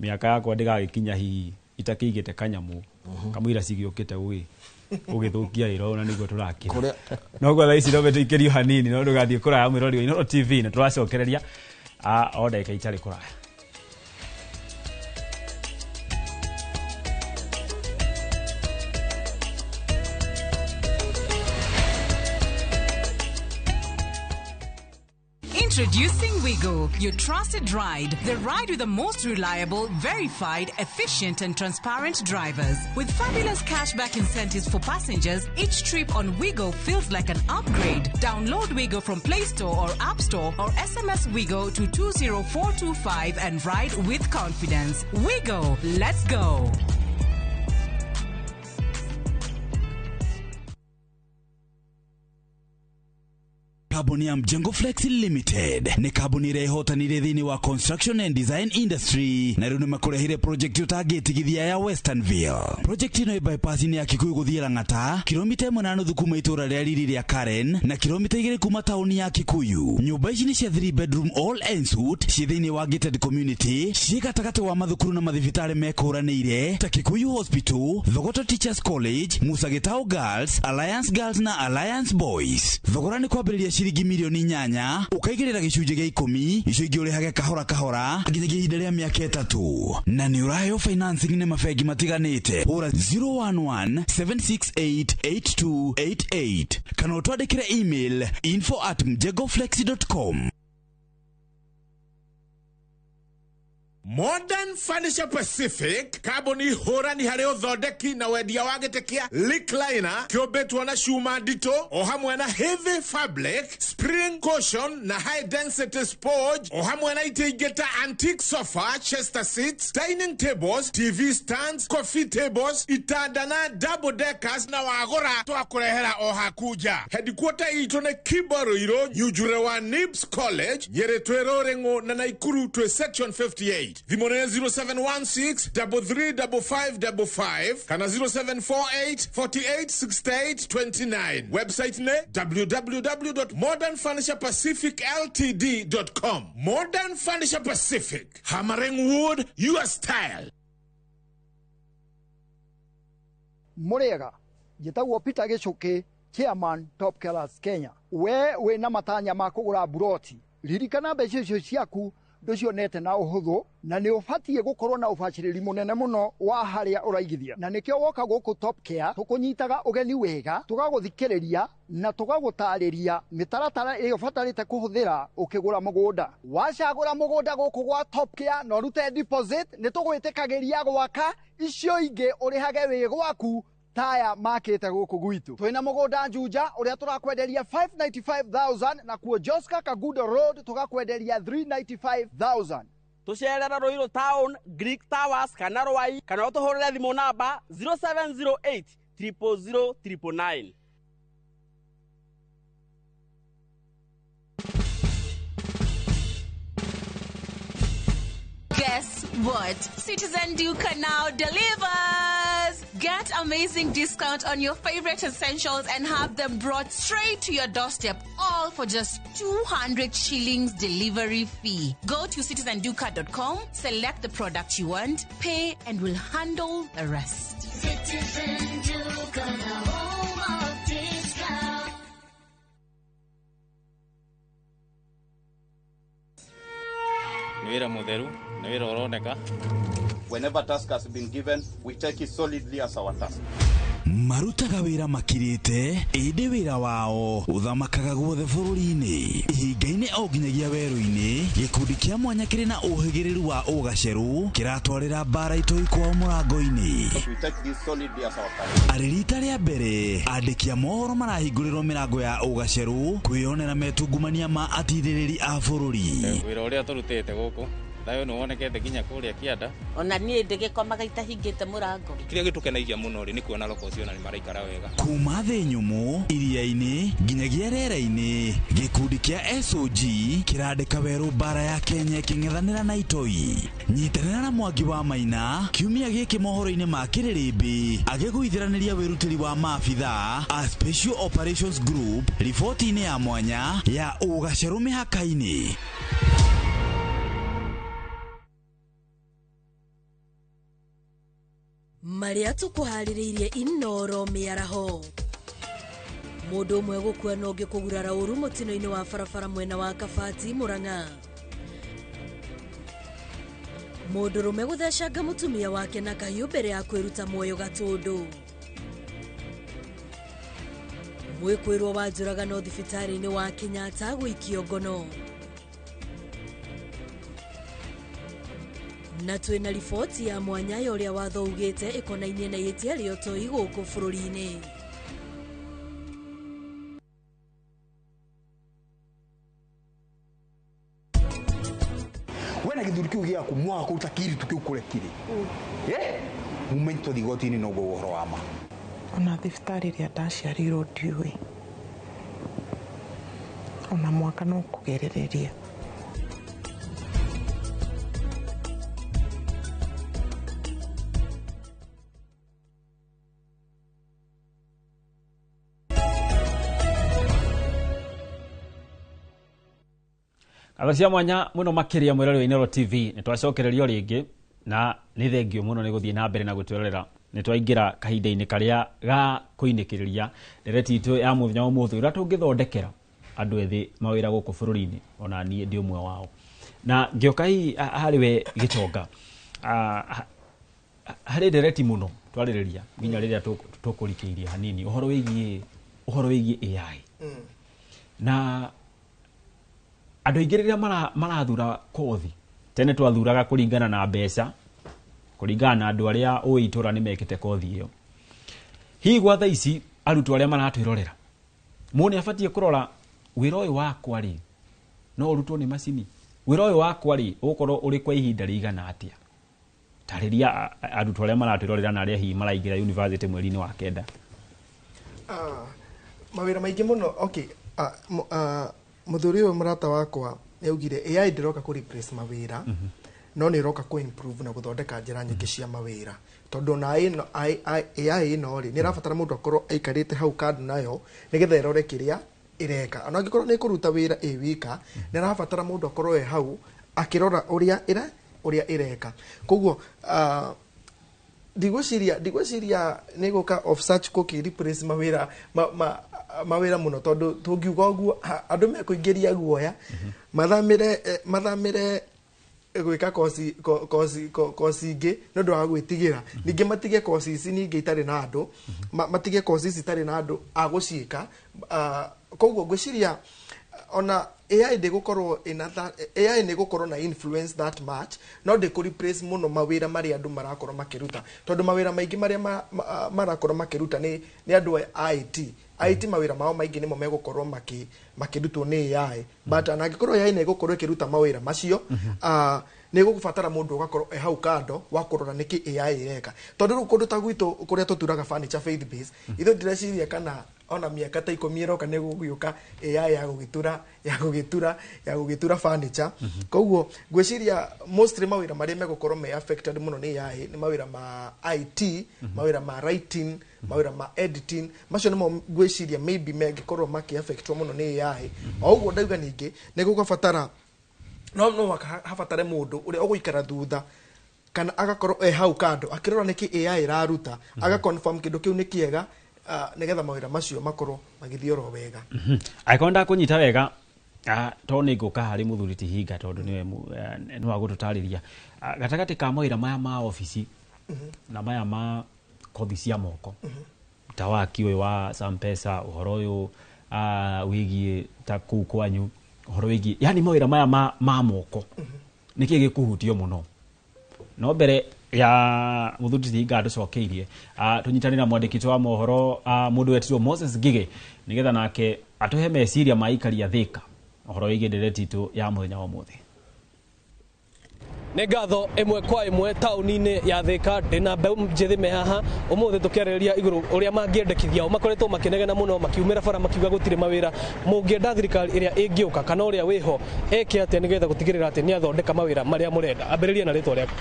Speaker 9: mĩaka yakwa ndĩgagĩkinya hihi itakĩigĩte kanyamũ kamũira cigĩũkĩte ũgĩthũkia wĩra ũyũ na nĩguo tũrakĩra noguo thaa ici no tũikĩrio hanini no ndũgathiĩ kũraya mwĩrori wa Inooro TV na tũracokereria o ndagĩka itarĩ kũraya.
Speaker 6: Introducing Wigo, your trusted ride. The ride with the most reliable, verified, efficient and transparent drivers. With fabulous cashback incentives for passengers, each trip on Wigo feels like an upgrade. Download Wigo from Play Store or App Store or SMS Wigo to 20425 and ride with confidence. Wigo, let's go.
Speaker 27: Kambuni ya Mjengo Flex Limited nĩ kambuni ĩrĩa ĩhotanire thĩinĩ wa construction and design industry na rĩu nĩmakũrehire project ũtangĩtigithia ya Westernville. Project ĩno ĩ bypass-inĩ ya Kikuyu gũthiĩ Lang'ata, kilomita 1.5 kuma itũũra rĩa riri rĩa Karen na kilomita 2 kuma taũni ya Kikuyu. Nyũmba ici nĩ cia 3 bedroom all en suite ciĩ thĩinĩ wa gated community, ciĩ gatagatĩ wa mathukuru na mathibitarĩ mekũranĩire ta Kikuyu Hospital, Thogoto Teachers College, Musa Gitau Girls, Alliance Girls na Alliance Boys. Thogora nĩ kwambĩrĩria ciringi mirioni 8 ũkaigĩrĩra gĩcunjĩ gĩa 10 icio ingĩ ũrĩhage kahora kahora nginyagia ihinda rĩa mĩaka 3 na nĩ ũraheo financing nĩ mabengi matiganĩte. Hũra 011 768 8288 kana ũtwandĩkĩre email info@mjengoflexi.com.
Speaker 12: Modern Furniture Pacific kambuni hũrani harĩ ũthondeki na wendia wa gĩtĩ kĩa recliner kĩũmbĩtwo na cuma nditũ o hamwe na heavy fabric, spring cushion na high density sponge o hamwe na itĩ ingĩ ta antique sofa, chester seats, dining tables, TV stands, coffee tables, itanda na double deckers na wagũra twakũrehera o haku nja. Headquarter itũ nĩ Kibo Ruiru, Nyunjure wa Nibs College, Nyĩrĩ twĩ Rũrĩng'ũ na Naikuru twĩ section 58. Thimũ nĩ 0716 335555 kana 0748 48 68 29. Website nĩ www.modernfurniturepacificltd.com. Modern Furniture Pacific, hammering wood your style.
Speaker 7: Mũrĩega, njĩtagwo Peter Gĩcũkĩ, chairman Top Killers Kenya. We wĩna matanya ma kũgũra mburoti, ririkana mbeca icio ciaku ndũcionete na ũhũthũ na nĩ ũbatiĩ gũkorwo na ũbacĩrĩri mũnene mũno wa harĩa ũraigithia, na nĩkĩo woka gũkũ Top Care tũkũnyitaga ũgeni wega, tũgagũthikĩrĩria na tũgagũtarĩria mĩtaratara ĩrĩa ũbatarĩte kũhũthĩra ũkĩgũra mũgũnda. Wacagũra mũgũnda gũkũ gwa Top Care na ũrute deposit, nĩ tũgwĩtĩkagĩria gwaka icio ingĩ ũrĩhage wĩ gwaku taya makĩte gũkũ gwitũ. Twĩna mũgũnda Juja ũrĩa tũrakwenderia 595,000 na kuo Joska Kagudo Road tũgakwenderia 395,000.
Speaker 8: Tũcerere Ruiru Town, Greek Towers kana Rwai kana ũtũhũrĩre thimũ namba 0708 000 999.
Speaker 6: Guess what? Citizen Duka now delivers! Get amazing discount on your favorite essentials and have them brought straight to your doorstep, all for just 200 shillings delivery fee. Go to citizenduka.com, select the product you want, pay, and we'll handle the rest.
Speaker 11: Citizen Duka, the home of discount.
Speaker 13: Nĩ wĩra mũtheru, nĩ wĩra ũroneka.
Speaker 16: Whenever task has been given, we take it solidly as our task.
Speaker 27: Marutaga wĩra makirĩte ĩndĩ wĩra wao ũthamakaga guothe bũrũri-inĩ, ihinga-inĩ o nginyagia werũ-inĩ. Gĩkundi kĩa mwanya kĩrĩ na ũhĩgĩrĩru wa ũgacerũ kĩratwarĩra mbara itoi kwao mũrango-inĩ.
Speaker 16: We take this solidly as our task.
Speaker 27: Arĩ rita rĩa mbere andĩki a mohoro marahingũrĩrwo mĩrango ya ũgacerũ kwĩyonera metungumania ma atirĩrĩri a bũrũri.
Speaker 13: Wĩra ũrĩa tũrutĩte gũkũ thayũ nĩ wonekete nginya kũrĩa kĩanda.
Speaker 17: Ona niĩ ndĩgĩkomaga itahingĩte mũrango.
Speaker 13: Kĩrĩa gĩtũkenagia mũno rĩ nĩ kuona roko ũcio na nĩ maraikara wega.
Speaker 27: Kuma thĩ nyũmũ, iria-inĩ nginyagia rĩera-inĩ, gĩkundi kĩa SOG kĩrandĩka werũ mbara ya Kenya ĩkĩng'ethanĩra na itoi. Nyitanĩra na Mwangi wa Maina kiumia gĩkĩ mohoro-inĩ ma kĩrĩrĩmbĩ agĩgũithĩranĩria wĩrutĩri wa maabithaa a Special Operations Group riboti-inĩ ya mwanya ya ũgacerũ mĩhaka-inĩ.
Speaker 18: Marĩa tũkũharĩrĩirie Inoro mĩaraho. Mũndũ ũmwe gũkua na ũngĩ kũgurara ũru mũtino-inĩ wa barabara mwena wa Kabati Murang'a. Mũndũrũme gũthecanga mũtumia wake na kahiũ mbere ya kwĩruta muoyo Gatũndũ. Mwĩkũĩrwo wa njũragano thibitarĩ-inĩ wa Kenyatta gũikio ngono. Na twĩna riboti ya mwanya ya ũrĩa watho ugĩte ĩkonainie na ihĩtia rĩa ũtoi gũkũ bũrũri-inĩ.
Speaker 19: Wena gĩthuri kĩu gĩaku mwaga kũruta kĩiritu kĩu kũrĩa kĩrĩ, mumenye tũthiĩ igoti-inĩ noguo ũhoro wa ma.
Speaker 20: Ona thibitarĩ ĩrĩa ndaciarĩirwo ndiũĩ, ona mwaka no kũgerereria.
Speaker 9: Ngatho cia mwanya muno makiria mwirori wa Inooro TV nĩ twacokererio rĩngĩ na nĩ thengio mũno nĩ gũthiĩ na mbere na gũtwĩrorera. Nĩ twaingĩra kahinda-inĩ karĩa ga kũinĩkĩrĩria ndereti itũ ya mũthenya wa ũmũthĩ ũrĩa tũngĩthondekera Andũ ethĩ mawĩra gũkũ bũrũri-inĩ, ona niĩ ndĩ ũmwe wao. Na ngĩoka hihi harĩ we Gĩtonga, harĩ ndereti mũno twarĩrĩria nginya rĩrĩa tũkũrikĩirie hanini ũhoro wĩgiĩ AI. Na andũ aingĩ rĩrĩa marathura kothi, tene twathuraga kũringana na mbeca, kũringana na andũ arĩa ũĩ itũra nĩ mekĩte kothi ĩyo. Hihi gwa thaa ici arutwo arĩa maratwĩrorera, mũndũ nĩ abatiĩ kũrora, wĩra ũyũ wakwa rĩ, no ũrutwo nĩ macini? Wĩra ũyũ wakwa rĩ, ũgũkorwo ũrĩ kwa ihinda rĩigana atĩa? Tarĩria arutwo arĩa maratwĩrorera na arĩa hihi maraingĩra university mweri-inĩ wa 9.
Speaker 3: Mawĩra maingĩ mũno, okay, mũthuri ũyũ mũrata wakwa nĩ augire AI ndĩroka kũ replace mawĩra, no nĩ ĩroka kũ improve na gũthondeka njĩra nyingĩ cia mawĩra, tondũ ona ĩno AI ĩno rĩ, nĩ ĩrabatara mũndũ akorwo aikarĩte hau kando nayo nĩgetha ĩrore kĩrĩa ĩreka. Ona angĩkorwo nĩ ĩkũruta wĩra ĩ wika, nĩ ĩrabatara mũndũ akorwo e hau akĩrora ũrĩa ĩreka. Koguo ndigwĩciria nĩ gũka of such kũkĩ replace mawĩra mawĩra mũno, tondũ tũngiuga ũguo andũ mekũingĩria guoya, mathamĩre gwĩka koci ingĩ nĩ ũndũ wa gwĩtigĩra. Ningĩ matige koci ici, ningĩ itarĩ na andũ, matige koci ici itarĩ na andũ a gũciĩka. Koguo ngwĩciria ona AI ndĩgũkorwo ĩna AI nĩ ĩgũkorwo na influence that much, no ndĩkũ replace mũno mawĩra marĩa andũ marakorwo makĩruta, tondũ mawĩra maingĩ marĩa marakorwo makĩruta nĩ andũ a IT. IT mawĩra mao maingĩ nĩmo megũkorwo makĩrutwo nĩ AI, but ona angĩkorwo AI nĩ ĩgũkorwo ĩkĩruta mawĩra macio, nĩ gũgũbatara mũndũ ũgakorwo e hau kando wa kũrora nĩkĩ AI ĩreka, tondũ rĩu kũndũ ta gwitũ kũrĩa tũturaga furniture, faith base, ithuĩ ndĩreciria kana ona mĩaka ta 10 ĩroka nĩ gũgĩũka AI ya gũgĩtura furniture. Koguo ngwĩciria mostly mawĩra marĩa megũkorwo me affected mũno nĩ AI nĩ mawĩra ma IT, mawĩra ma writing, mawĩra ma editing. Macio nĩmo ngwĩciria maybe mangĩkorwo makĩ-affectwo mũno nĩ AI. O ũguo ndauga, ningĩ nĩ gũgabatara no mũhaka habatare mũndũ ũrĩa ũgũikara thutha kana agakorwo e hau kando akĩrora nĩkĩ AI ĩraruta, aga confirm kĩndũ kĩu nĩ kĩega, nĩgetha mawĩra macio makorwo magĩthiĩ oro wega.
Speaker 9: Angĩkorwo ndakũnyita wega, tondũ nĩ ngũka harĩ mũthuri ti hinga, tondũ nĩwe nĩ wa gũtũtarĩria gatagatĩ ka mawĩra maya ma obici na maya ma kothi cia moko, ta waki ũyũ wa Sampesa, ũhoro ũyũ wĩgiĩ ta kũu kwanyu, ũhoro wĩgiĩ yani mawĩra maya ma moko, nĩkĩ gĩkũhutio mũno? No mbere ya mũthuri ti hinga ndũcokeirie, tũnyitanĩra na mwandĩki witũ wa mohoro, mũndũ wetirwo Moses Ngige, nĩgetha nake atũhe meciria ma ikaria Thĩka ũhoro wĩgiĩ ndereti itũ ya mũthenya wa ũmũthĩ.
Speaker 2: Nĩ ngatho. Ĩmwe kwa ĩmwe taũni-inĩ ya Thĩka, ndĩna mbeũ njĩthĩ me haha ũmũthĩ tũkĩarĩrĩria igũrũ ũrĩa mangĩendekithia. O makoretwo makĩnegena mũno, makiumĩra bara makiuga gũtirĩ mawĩra. Mũngĩenda thirikari ĩrĩa ĩngĩũka kana ũrĩa wĩho eke atĩa nĩgetha gũtigĩrĩra atĩ nĩ athondeka mawĩra marĩa mũrenda? Ambĩrĩria na rĩtwa rĩaku.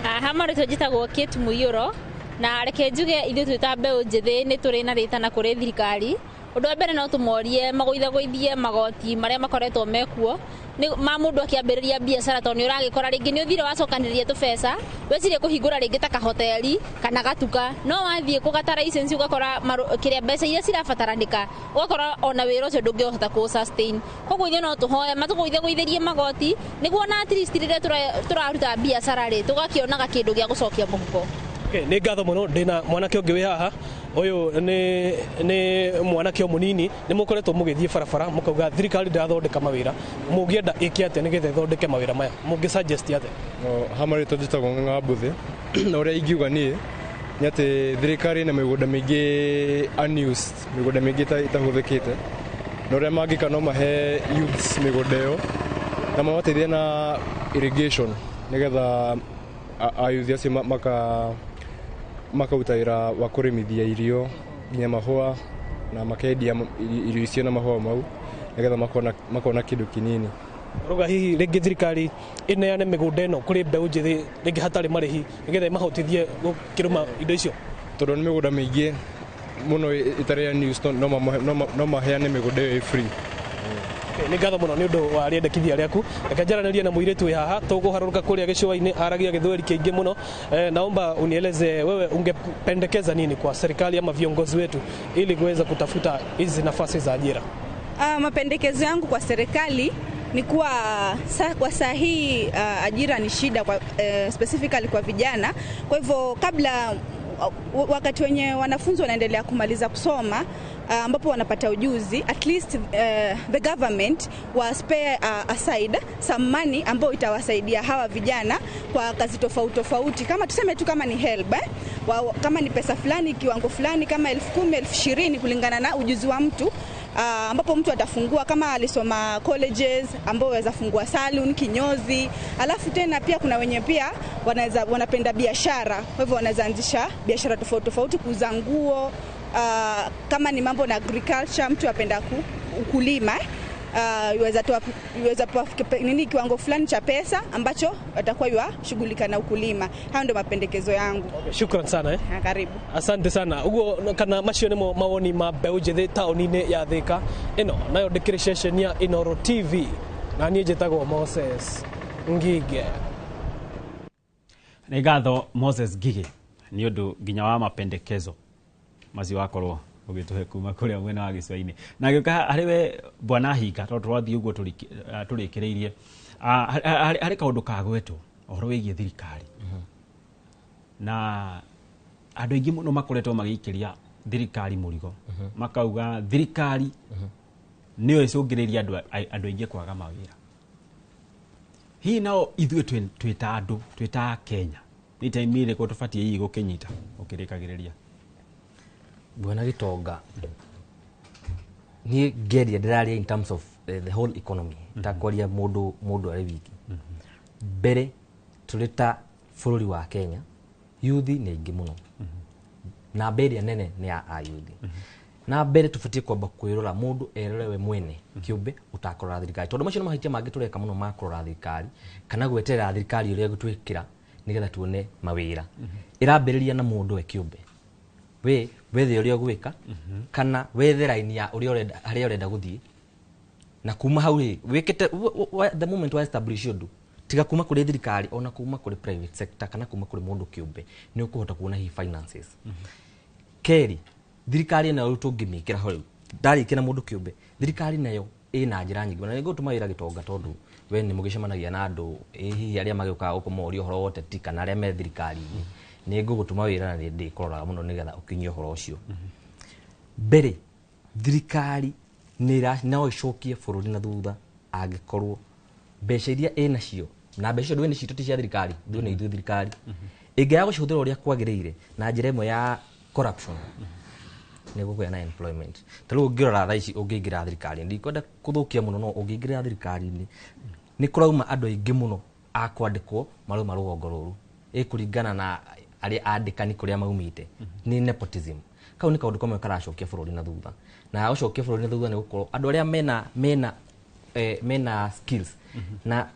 Speaker 21: Haha marĩtwa njĩtagwo Kate Mũiyũro, na reke njuge ithuĩ twĩ ta mbeũ njĩthĩ nĩ tũrĩ na rĩtana kũrĩ thirikari. Ũndũ wa mbere, no tũmorie magũithagũithie magoti marĩa makoretwo mekuo nĩ ma mũndũ akĩambĩrĩria biacara, tondũ nĩ ũragĩkora rĩngĩ nĩ ũthire wacokanĩrĩria tũbeca, wecirie kũhingũra rĩngĩ ta kahoteri kana gatuka, no wathiĩ kũgata license ũgakora kĩrĩa mbeca iria cirabataranĩka, ũgakora ona wĩra ũcio ndũngĩhota kũ sustain. Koguo ithuĩ no tũhoe matũgũithagũithĩrie magoti nĩguo na at least rĩrĩa tũraruta biacara rĩ, tũgakĩonaga kĩndũ gĩa gũcokia mũhuko.
Speaker 2: Okay, nĩ ngatho mũno. Ndĩna mwanake ũngĩ wĩ haha. Ũyũ nĩ mwanake o mũnini. Nĩ mũkoretwo mũgĩthiĩ barabara mũkauga thirikari ndĩrathondeka mawĩra. Mũngĩenda ĩke atĩa nĩgetha ĩthondeke mawĩra maya? Mũngĩ suggest atĩa?
Speaker 22: No, ha marĩtwa njĩtagwo Ng'ang'a Mbũthĩ, na ũrĩa ingiuga niĩ nĩ atĩ thirikari ĩna mĩgũnda mĩingĩ unused, mĩgũnda mĩingĩ ĩtahũthĩkĩte, na ũrĩa mangĩka no mahe youths mĩgũnda ĩyo na mamateithie na irrigation nĩgetha ayuthi acio makaruta wĩra wa kũrĩmithia irio nginya mahũa na makendia irio icio na mahũa mau nĩgetha makona kĩndũ kĩnini.
Speaker 2: Ruga hihi rĩngĩ thirikari ĩneane mĩgũnda ĩno kũrĩ mbeũ njĩthĩ rĩngĩ hatarĩ marĩhi nĩgetha ĩmahotithie gũkĩrĩma indo icio?
Speaker 22: Tondũ nĩ mĩgũnda mĩingĩ mũno ĩtarĩ unused, no maheane mĩgũnda ĩyo ĩ free.
Speaker 2: Okay, nĩ ngatho mũno nĩ ũndũ wa rĩendekithia rĩaku. Reke njaranĩrie na mũirĩtu wĩ haha. Tũkũharũrũka kũrĩa gĩcũa-inĩ, aragia gĩthweri kĩingĩ mũno. Naomba unieleze wewe ungependekeza nini kwa serikali ama viongozi wetu ili kuweza kutafuta hizi nafasi za ajira?
Speaker 1: Mapendekezo yangu kwa serikali ni kuwa kwa saa hii ajira ni shida kwa, specifically kwa vijana. Kwa hivyo kabla wakati wenye wanafunzi wanaendelea kumaliza kusoma, ambapo wanapata ujuzi, at least the government wa spare aside some money ambayo itawasaidia hawa vijana kwa kazi tofauti tofauti, kama tuseme tu kama ni HELB, kama ni pesa fulani, kiwango fulani, kama 10,000, 20,000, kulingana na ujuzi wa mtu, ambapo mtu atafungua kama alisoma colleges, ambao waweza fungua salon, kinyozi. Alafu tena pia kuna wenye pia wanaweza wanapenda biashara, kwa hivyo wanaweza anzisha biashara tofauti tofauti, kuuza nguo, kama ni mambo na agriculture, mtu apenda ukulima, iweza toa nini, kiwango fulani cha pesa ambacho watakuwa yuwashughulika na ukulima. Hayo ndio mapendekezo yangu.
Speaker 2: Okay, shukran sana, eh.
Speaker 1: Ha, karibu.
Speaker 2: Asante sana. Uguo kana macio nimo mawoni ma mbeũ njĩthĩ taũni-inĩ ya Thĩka. Ĩno nayo ndĩkĩrĩ ceceni ya Inooro TV na niĩ njĩtagwo Moses Ngige.
Speaker 9: Nĩ ngatho Moses Ngige nĩ ũndũ nginya wa mapendekezo macio wakorwo ũgĩtũhe kuma kũrĩa mwena wa gĩcũa-inĩ. Na gĩũka harĩ we bwana Hinga, tondũ tũrathiĩ ũguo tũrĩkĩrĩirie, harĩ kaũndũ kagwetwo ũhoro wĩgiĩ thirikari, na andũ aingĩ mũno makoretwo magĩikĩria thirikari mũrigo, makauga thirikari nĩyo ĩcũngĩrĩirie andũ aingĩ kwaga mawĩra. Hihi nao ithuĩ twĩ ta andũ, twĩ ta Kenya, nĩ time ĩrĩkũ tũbatiĩ hihi gũkĩnyita ũkĩrĩkagĩrĩria?
Speaker 5: Bwana Gitonga, niĩ ngeria ndĩraria in terms of the whole economy, takwaria mũndũ arĩ wiki. Mbere tũrĩ ta bũrũri wa Kenya, yuthi nĩ aingĩ mũno, namba ĩrĩa nene nĩ ya ayuthi. Na mbere tũbatiĩ kwamba kwĩrora, mũndũ erore we mwene kĩũmbe, ũtakũrora thirikari, tondũ macio nĩ mahĩtia mangĩ tũreka mũno ma kũrora thirikari kana gweterera thirikari ũrĩa ĩgũtwĩkĩra nĩgetha tuone mawĩra. Ĩrambĩrĩria na mũndũ we kĩũmbe, we wethe ũrĩa ũgwĩka kana wethe raini ya ũrĩa ũrenda, harĩa ũrenda gũthiĩ, na kuma hau rĩ wĩkĩte the moment wa establish ũndũ, tiga kuma kũrĩ thirikari, ona kuma kũrĩ private sector kana kuma kũrĩ mũndũ kĩũmbe, nĩ ũkũhota kuona hihi finances. Kerĩ, thirikari nayo rĩu tũngĩmĩkĩra ho, rĩu ndarĩkia na mũndũ kĩũmbe, thirikari nayo ĩna njĩra nyingĩ, na nĩngũtũma wĩra Gĩtonga, tondũ we nĩ mũgĩcemanagia na andũ, hihi arĩa magĩũkaga gũkũ morio ũhoro wa ũteti kana arĩa me thirikari-inĩ, nĩ ngũgũtũma wĩra na nĩ ndĩkũroraga mũno nĩgetha ũkinyie ũhoro ũcio. Mbere, thirikari no ĩcokie bũrũri na thutha angĩkorwo mbeca iria ĩnacio, na mbeca icio ndũĩ nĩ citũ, ti cia thirikari, ithuĩ nĩ ithuĩ thirikari, ĩngĩaga gũcihũthĩra ũrĩa kwagĩrĩire na njĩra ĩmwe ya corruption, nĩ gũkũgĩa na employment. Ta rĩu ũngĩrora thaa ici, ũngĩingĩra thirikari, ndikwenda kũthũkia mũno, no ũngĩingĩra thirikari-inĩ nĩ kũrauma andũ aingĩ mũno a kwandĩkwo marauma rũgongo rũrũ, ĩkũringana na arĩa andĩkani kũrĩa maumĩte, nĩ nepotism. Kau nĩ kaũndũ kamwe karacokia bũrũri na thutha, na gũcokia bũrũri na thutha nĩ gũkorwo andũ arĩa mena skills na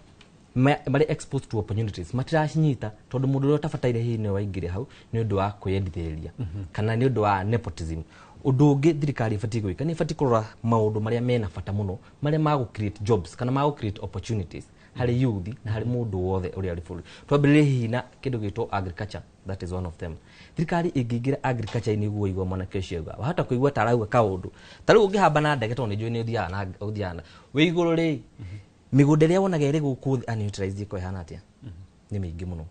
Speaker 5: marĩ exposed to opportunities matiracinyita, tondũ mũndũ ũrĩa ũtabataire hihi nĩwe waingĩre hau nĩ ũndũ wa kwĩyendithĩrĩria kana nĩ ũndũ wa nepotism. Ũndũ ũngĩ thirikari ĩbatiĩ gwĩka nĩ ĩbatiĩ kũrora maũndũ marĩa mena bata mũno, marĩa ma gũ create jobs kana ma gũ create opportunities harĩ youth na harĩ mũndũ wothe ũrĩa ũrĩ bũrũri. Twambĩrĩrie hihi na kĩndũ gĩtwo agriculture, that is one of them. Thirikari ĩngĩingĩra agriculture-inĩ ũguo igua mwanake ũcio auga, wahota kũigua ta arauga kaũndũ ta rĩu ũngĩhamba na ndege, tondũ nĩ njũĩ nĩ ũthiaga na wĩ igũrũ rĩ, mĩgũnda ĩrĩa wonaga ĩrĩ gũkũ thĩ unutilized ĩkoragwo ĩhana atĩa? Nĩ mĩingĩ mũno.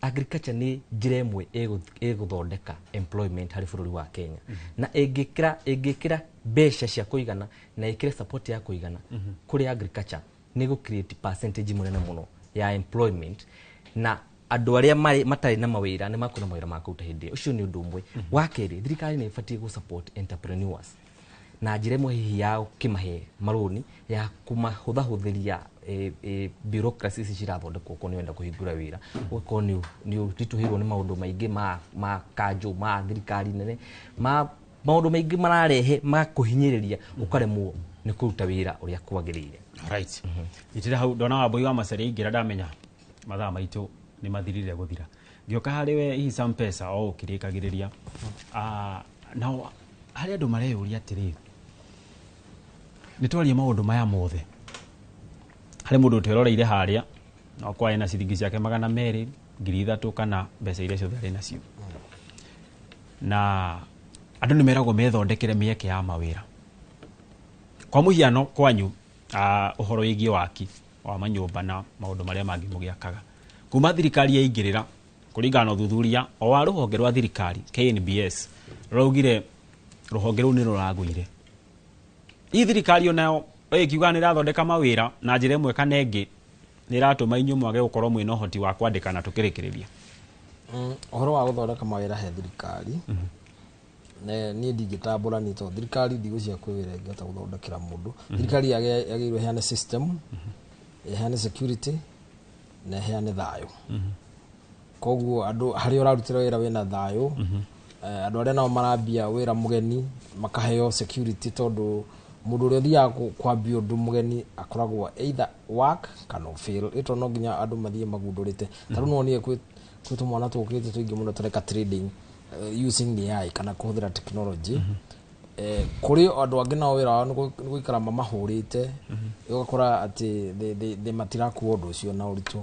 Speaker 5: Agriculture nĩ njĩra ĩmwe ĩgũthondeka employment harĩ bũrũri wa Kenya, na ĩngĩkĩra mbeca cia kũigana na ĩkĩre support ya kũigana kũrĩ agriculture, nĩ gũ create percentage mũnene mũno ya employment, na andũ arĩa matarĩ na mawĩra nĩ makuona mawĩra ma kũruta hĩndĩ ĩyo. Ũcio nĩ ũndũ ũmwe. Wa kerĩ, thirikari nĩ ĩbatiĩ gũ support entrepreneurs na njĩra ĩmwe hihi ya gũkĩmahe marũni, ya kũmahũthahũthĩria bureaucracy ici cirathondekwo. Okorwo nĩ ũrenda kũhingũra wĩra, ũgakorwo nĩ ũritũhĩirwo nĩ maũndũ maingĩ ma kanjũ, ma thirikari nene, ma maũndũ maingĩ mararehe makũhinyĩrĩria, ũkaremwo nĩ kũruta wĩra ũrĩa kwagĩrĩire.
Speaker 9: Right, nyitĩra hau, ndona Wambui wa Macharia aingĩra, ndamenya mathaa maitũ nĩ mathirire gũthira. Ngĩũka harĩ we hihi Sampesa, o ũkĩrĩkagĩrĩria, nao harĩ andũ mareyũria atĩrĩ, nĩ twaria maũndũ maya mothe, harĩ mũndũ ũtweroreire harĩa no kwa ena ciringi ciake 200, 3,000 kana mbeca iria ciothe arĩ nacio, na andũ nĩ meragwo methondekere mĩeke ya mawĩra. Kwa mũhiano kwanyu ũhoro wĩgiĩ waki wa manyũmba na maũndũ marĩa mangĩ mũgĩakaga, kuma thirikari yaingĩrĩra kũringana na ũthuthuria o wa rũhonge rwa thirikari KNBS rũraugire rũhonge rũu nĩ rũragũire. Hihi thirikari onayo ĩkiuga nĩ ĩrathondeka mawĩra na njĩra ĩmwe kana ĩngĩ nĩ ĩratũma inyuĩ mwage gũkorwo mwĩna ũhoti wa kwandĩkana tũkĩrĩkĩrĩria?
Speaker 15: Ũhoro wa gũthondeka mawĩra he thirikari, niĩ ndingĩtambũra niĩ tondũ thirikari ndigũcia kwĩ wĩra ĩngĩhota gũthondekera mũndũ. Thirikari yagĩrĩirwo ĩheane system, ĩheane security na ĩheane thayũ. Koguo andũ harĩa ũrarutĩra wĩra wĩna thayũ, andũ arĩa nao marambia wĩra mũgeni makaheo security, tondũ mũndũ ũrĩa ũthiaga kwambia ũndũ mũgeni akoragwo either work kana fail. Ĩto no nginya andũ mathiĩ magundũrĩte. Ta rĩu nĩwonire kwĩ tũmwana tũkĩte tũingĩ mũno tũreka trading using AI kana kũhũthĩra technology. Kũrĩ andũ angĩ nao wĩra wao nĩ gũikara mamahũrĩte, ũgakora atĩ they matirakua ũndũ ũcio na ũritũ.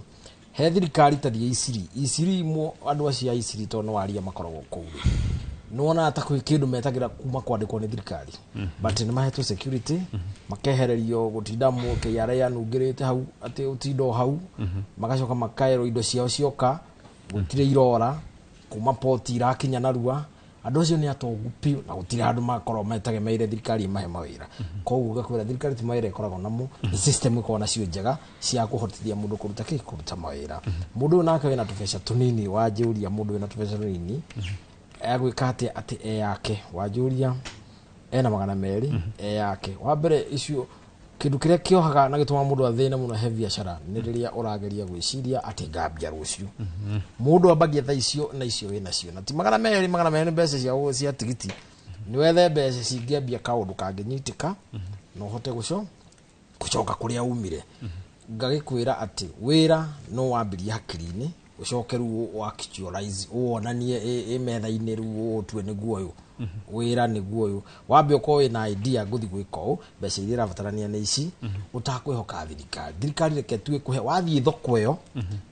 Speaker 15: He thirikari ta thiĩ Isiri, Isiri andũ acio a Isiri tondũ nĩ waria makoragwo kũu rĩ, nĩwonaga ta kwĩ kĩndũ metagĩra kuma kwandĩkwo nĩ thirikari, but nĩ mahetwo security, makehererio gũtinda KRA anungĩrĩte hau atĩ ũtinda o hau, magacoka makaerwo indo ciao cioka gũtirĩ irora kuma poti irakinya narua. Andũ acio nĩ atongu biũ na gũtirĩ handũ makorwo metegemeire thirikari ĩmahe mawĩra. Koguo ngakwĩra thirikari ti mawĩra ĩkoragwo namo, nĩ system ĩkoragwo nacio njega cia kũhotithia mũndũ kũruta kĩ, kũruta mawĩra. Mũndũ ũyũ nake wĩna tũbeca tũnini, wanjũria mũndũ wĩna tũbeca tũnini egwĩka atĩa atĩ e yake, wanjũria ena 200 e yake. Wa mbere icio kĩndũ kĩrĩa kĩohaga na gĩtũmaga mũndũ athĩne mũno he biacara nĩ rĩrĩa ũrageria gwĩciria atĩ ngambia rũciũ. Mũndũ ambagia thaa icio na icio wĩnacio, na ti 200, 200 nĩ mbeca cia tigiti. Nĩ wethe mbeca cingĩambia kaũndũ kangĩnyitĩka na ũhote gũcoka kũrĩa umire. Ngagĩkwĩra atĩ wĩra no wambirie hakiri-inĩ, ũcoke rĩu ũ actualize, ũwonanie ĩ metha-inĩ rĩu ũtue nĩguo ũyũ wĩra nĩguo ũyũ. Wambe ũkorwo wĩna idea ngũthi gwĩka ũũ, mbeca iria irabatarania nĩ ici, ũtakwĩhoka thirikari. Thirikari reke tu ĩkũhe, wathiĩ thoko ĩyo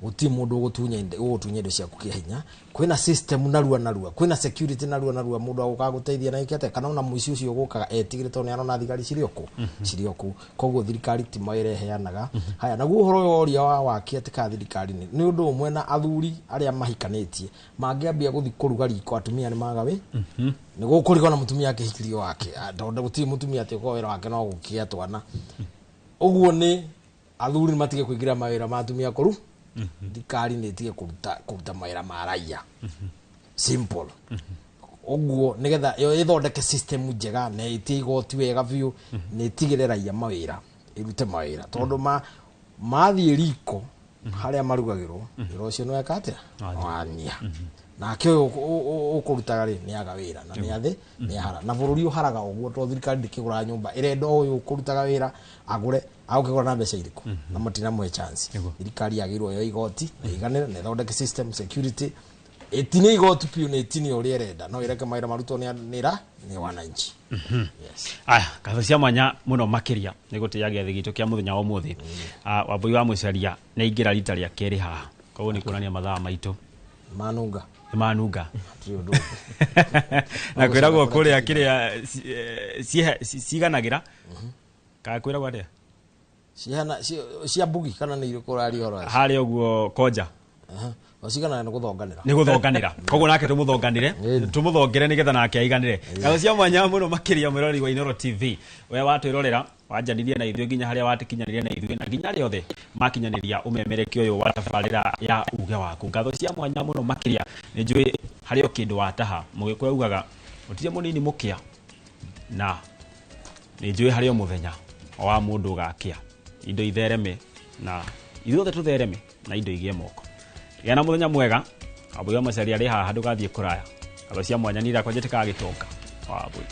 Speaker 15: gũtirĩ mũndũ ũgũtunya indo ciaku kĩa hinya. Kwĩna system narua narua, kwĩna security narua narua, mũndũ agũkaga gũteithia na ĩke atĩa, kana ona mũici ũcio ũgũkaga etigĩre tondũ nĩarona thigari cirĩ o kũ, cirĩ o kũu. Koguo thirikari ti mawĩra ĩheanaga. Haya, naguo ũhoro ũyũ woria wa waki atĩ kana thirikari nĩ ũndũ ũmwe na athuri arĩa mahikanĩtie mangĩambia gũthiĩ kũruga riko, atumia nĩ maga wĩ nĩ gũkũrigwo na mũtumia akĩhikirio wake, tondũ gũtirĩ mũtumia atĩ ũkorwo wĩra wake no gũkĩa twana. Ũguo nĩ athuri nĩ matige kũingĩra mawĩra ma atumia kũru, thirikari nĩ ĩtige kũruta mawĩra ma raia. Simple. Ũguo nĩgetha ĩyo ĩthondeke system njega na ĩtie igoti wega biũ, na ĩtigĩre raia mawĩra, ĩrute mawĩra, tondũ mathiĩ riko harĩa marugagĩrwo wĩra ũcio nĩ weka atĩa, wania. Nake ũyũ ũkũrutaga rĩ nĩ aga wĩra na nĩ athĩ nĩ ahara, na bũrũri ũharaga ũguo tondũ thirikari ndĩkĩgũraga nyũmba, ĩrenda ũyũ ũkũrutaga wĩra agũre, agũkĩgũra na mbeca irĩkũ, na matinamũhe chance. Thirikari yagĩrĩirwo yoe igoti na ĩiganĩre na ĩthondeke system security, ĩtinie igoti biũ na ĩtinie ũrĩa ĩrenda, no ĩreke mawĩra marutwo nĩ wananchi.
Speaker 9: Aya, ngatho cia mwanya mũno makĩria nĩ gũtĩĩa gĩathĩ gitũ kĩa mũthenya wa ũmũthĩ. Wambui wa Mũcaria nĩ aingĩra rita rĩa kerĩ haha, koguo nĩ kuonania mathaa maitũ
Speaker 15: manunga
Speaker 9: nĩ manunga.
Speaker 15: Hatirĩ ũndũ ũngĩ.
Speaker 9: Na kwĩragwo kũrĩa kĩrĩa ciganagĩra, kana kwĩragwo atĩa?
Speaker 15: Cihana cia mbugi kana nĩ irĩkũ ũraria ũhoro wacio?
Speaker 9: Harĩa ũguo konja.
Speaker 15: Cigana nĩ gũthonganĩra.
Speaker 9: Nĩ gũthonganĩra. Koguo nake tũmũthonganĩre, tũmũthongere nĩgetha nake aiganĩre. Ngatho cia mwanya mũno makĩria mwĩroreri wa Inooro TV. We watwĩrorera, wanjanirie na ithuĩ nginya harĩa watikinyanĩria na ithuĩ na nginya arĩa othe makinyanĩria ũmemerekia ũyũ wa tabarĩra ya uge waku. Ngatho cia mwanya mũno makĩria, nĩ njũĩ harĩ o kĩndũ wataha. Mũgĩkũyũ augaga gũtirĩ mũnini mũkĩa, na nĩ njũĩ harĩ o mũthenya wa mũndũ ũgakĩa indo ithereme na ithuothe tũthereme na indo igĩe moko. Gĩa na mũthenya mwega. Wambui wa Mũcaria arĩ haha, ndũgathiĩ kũraya. Ngatho cia mwanya nĩ irakwa njĩtĩkaga gĩtonga. Wambui.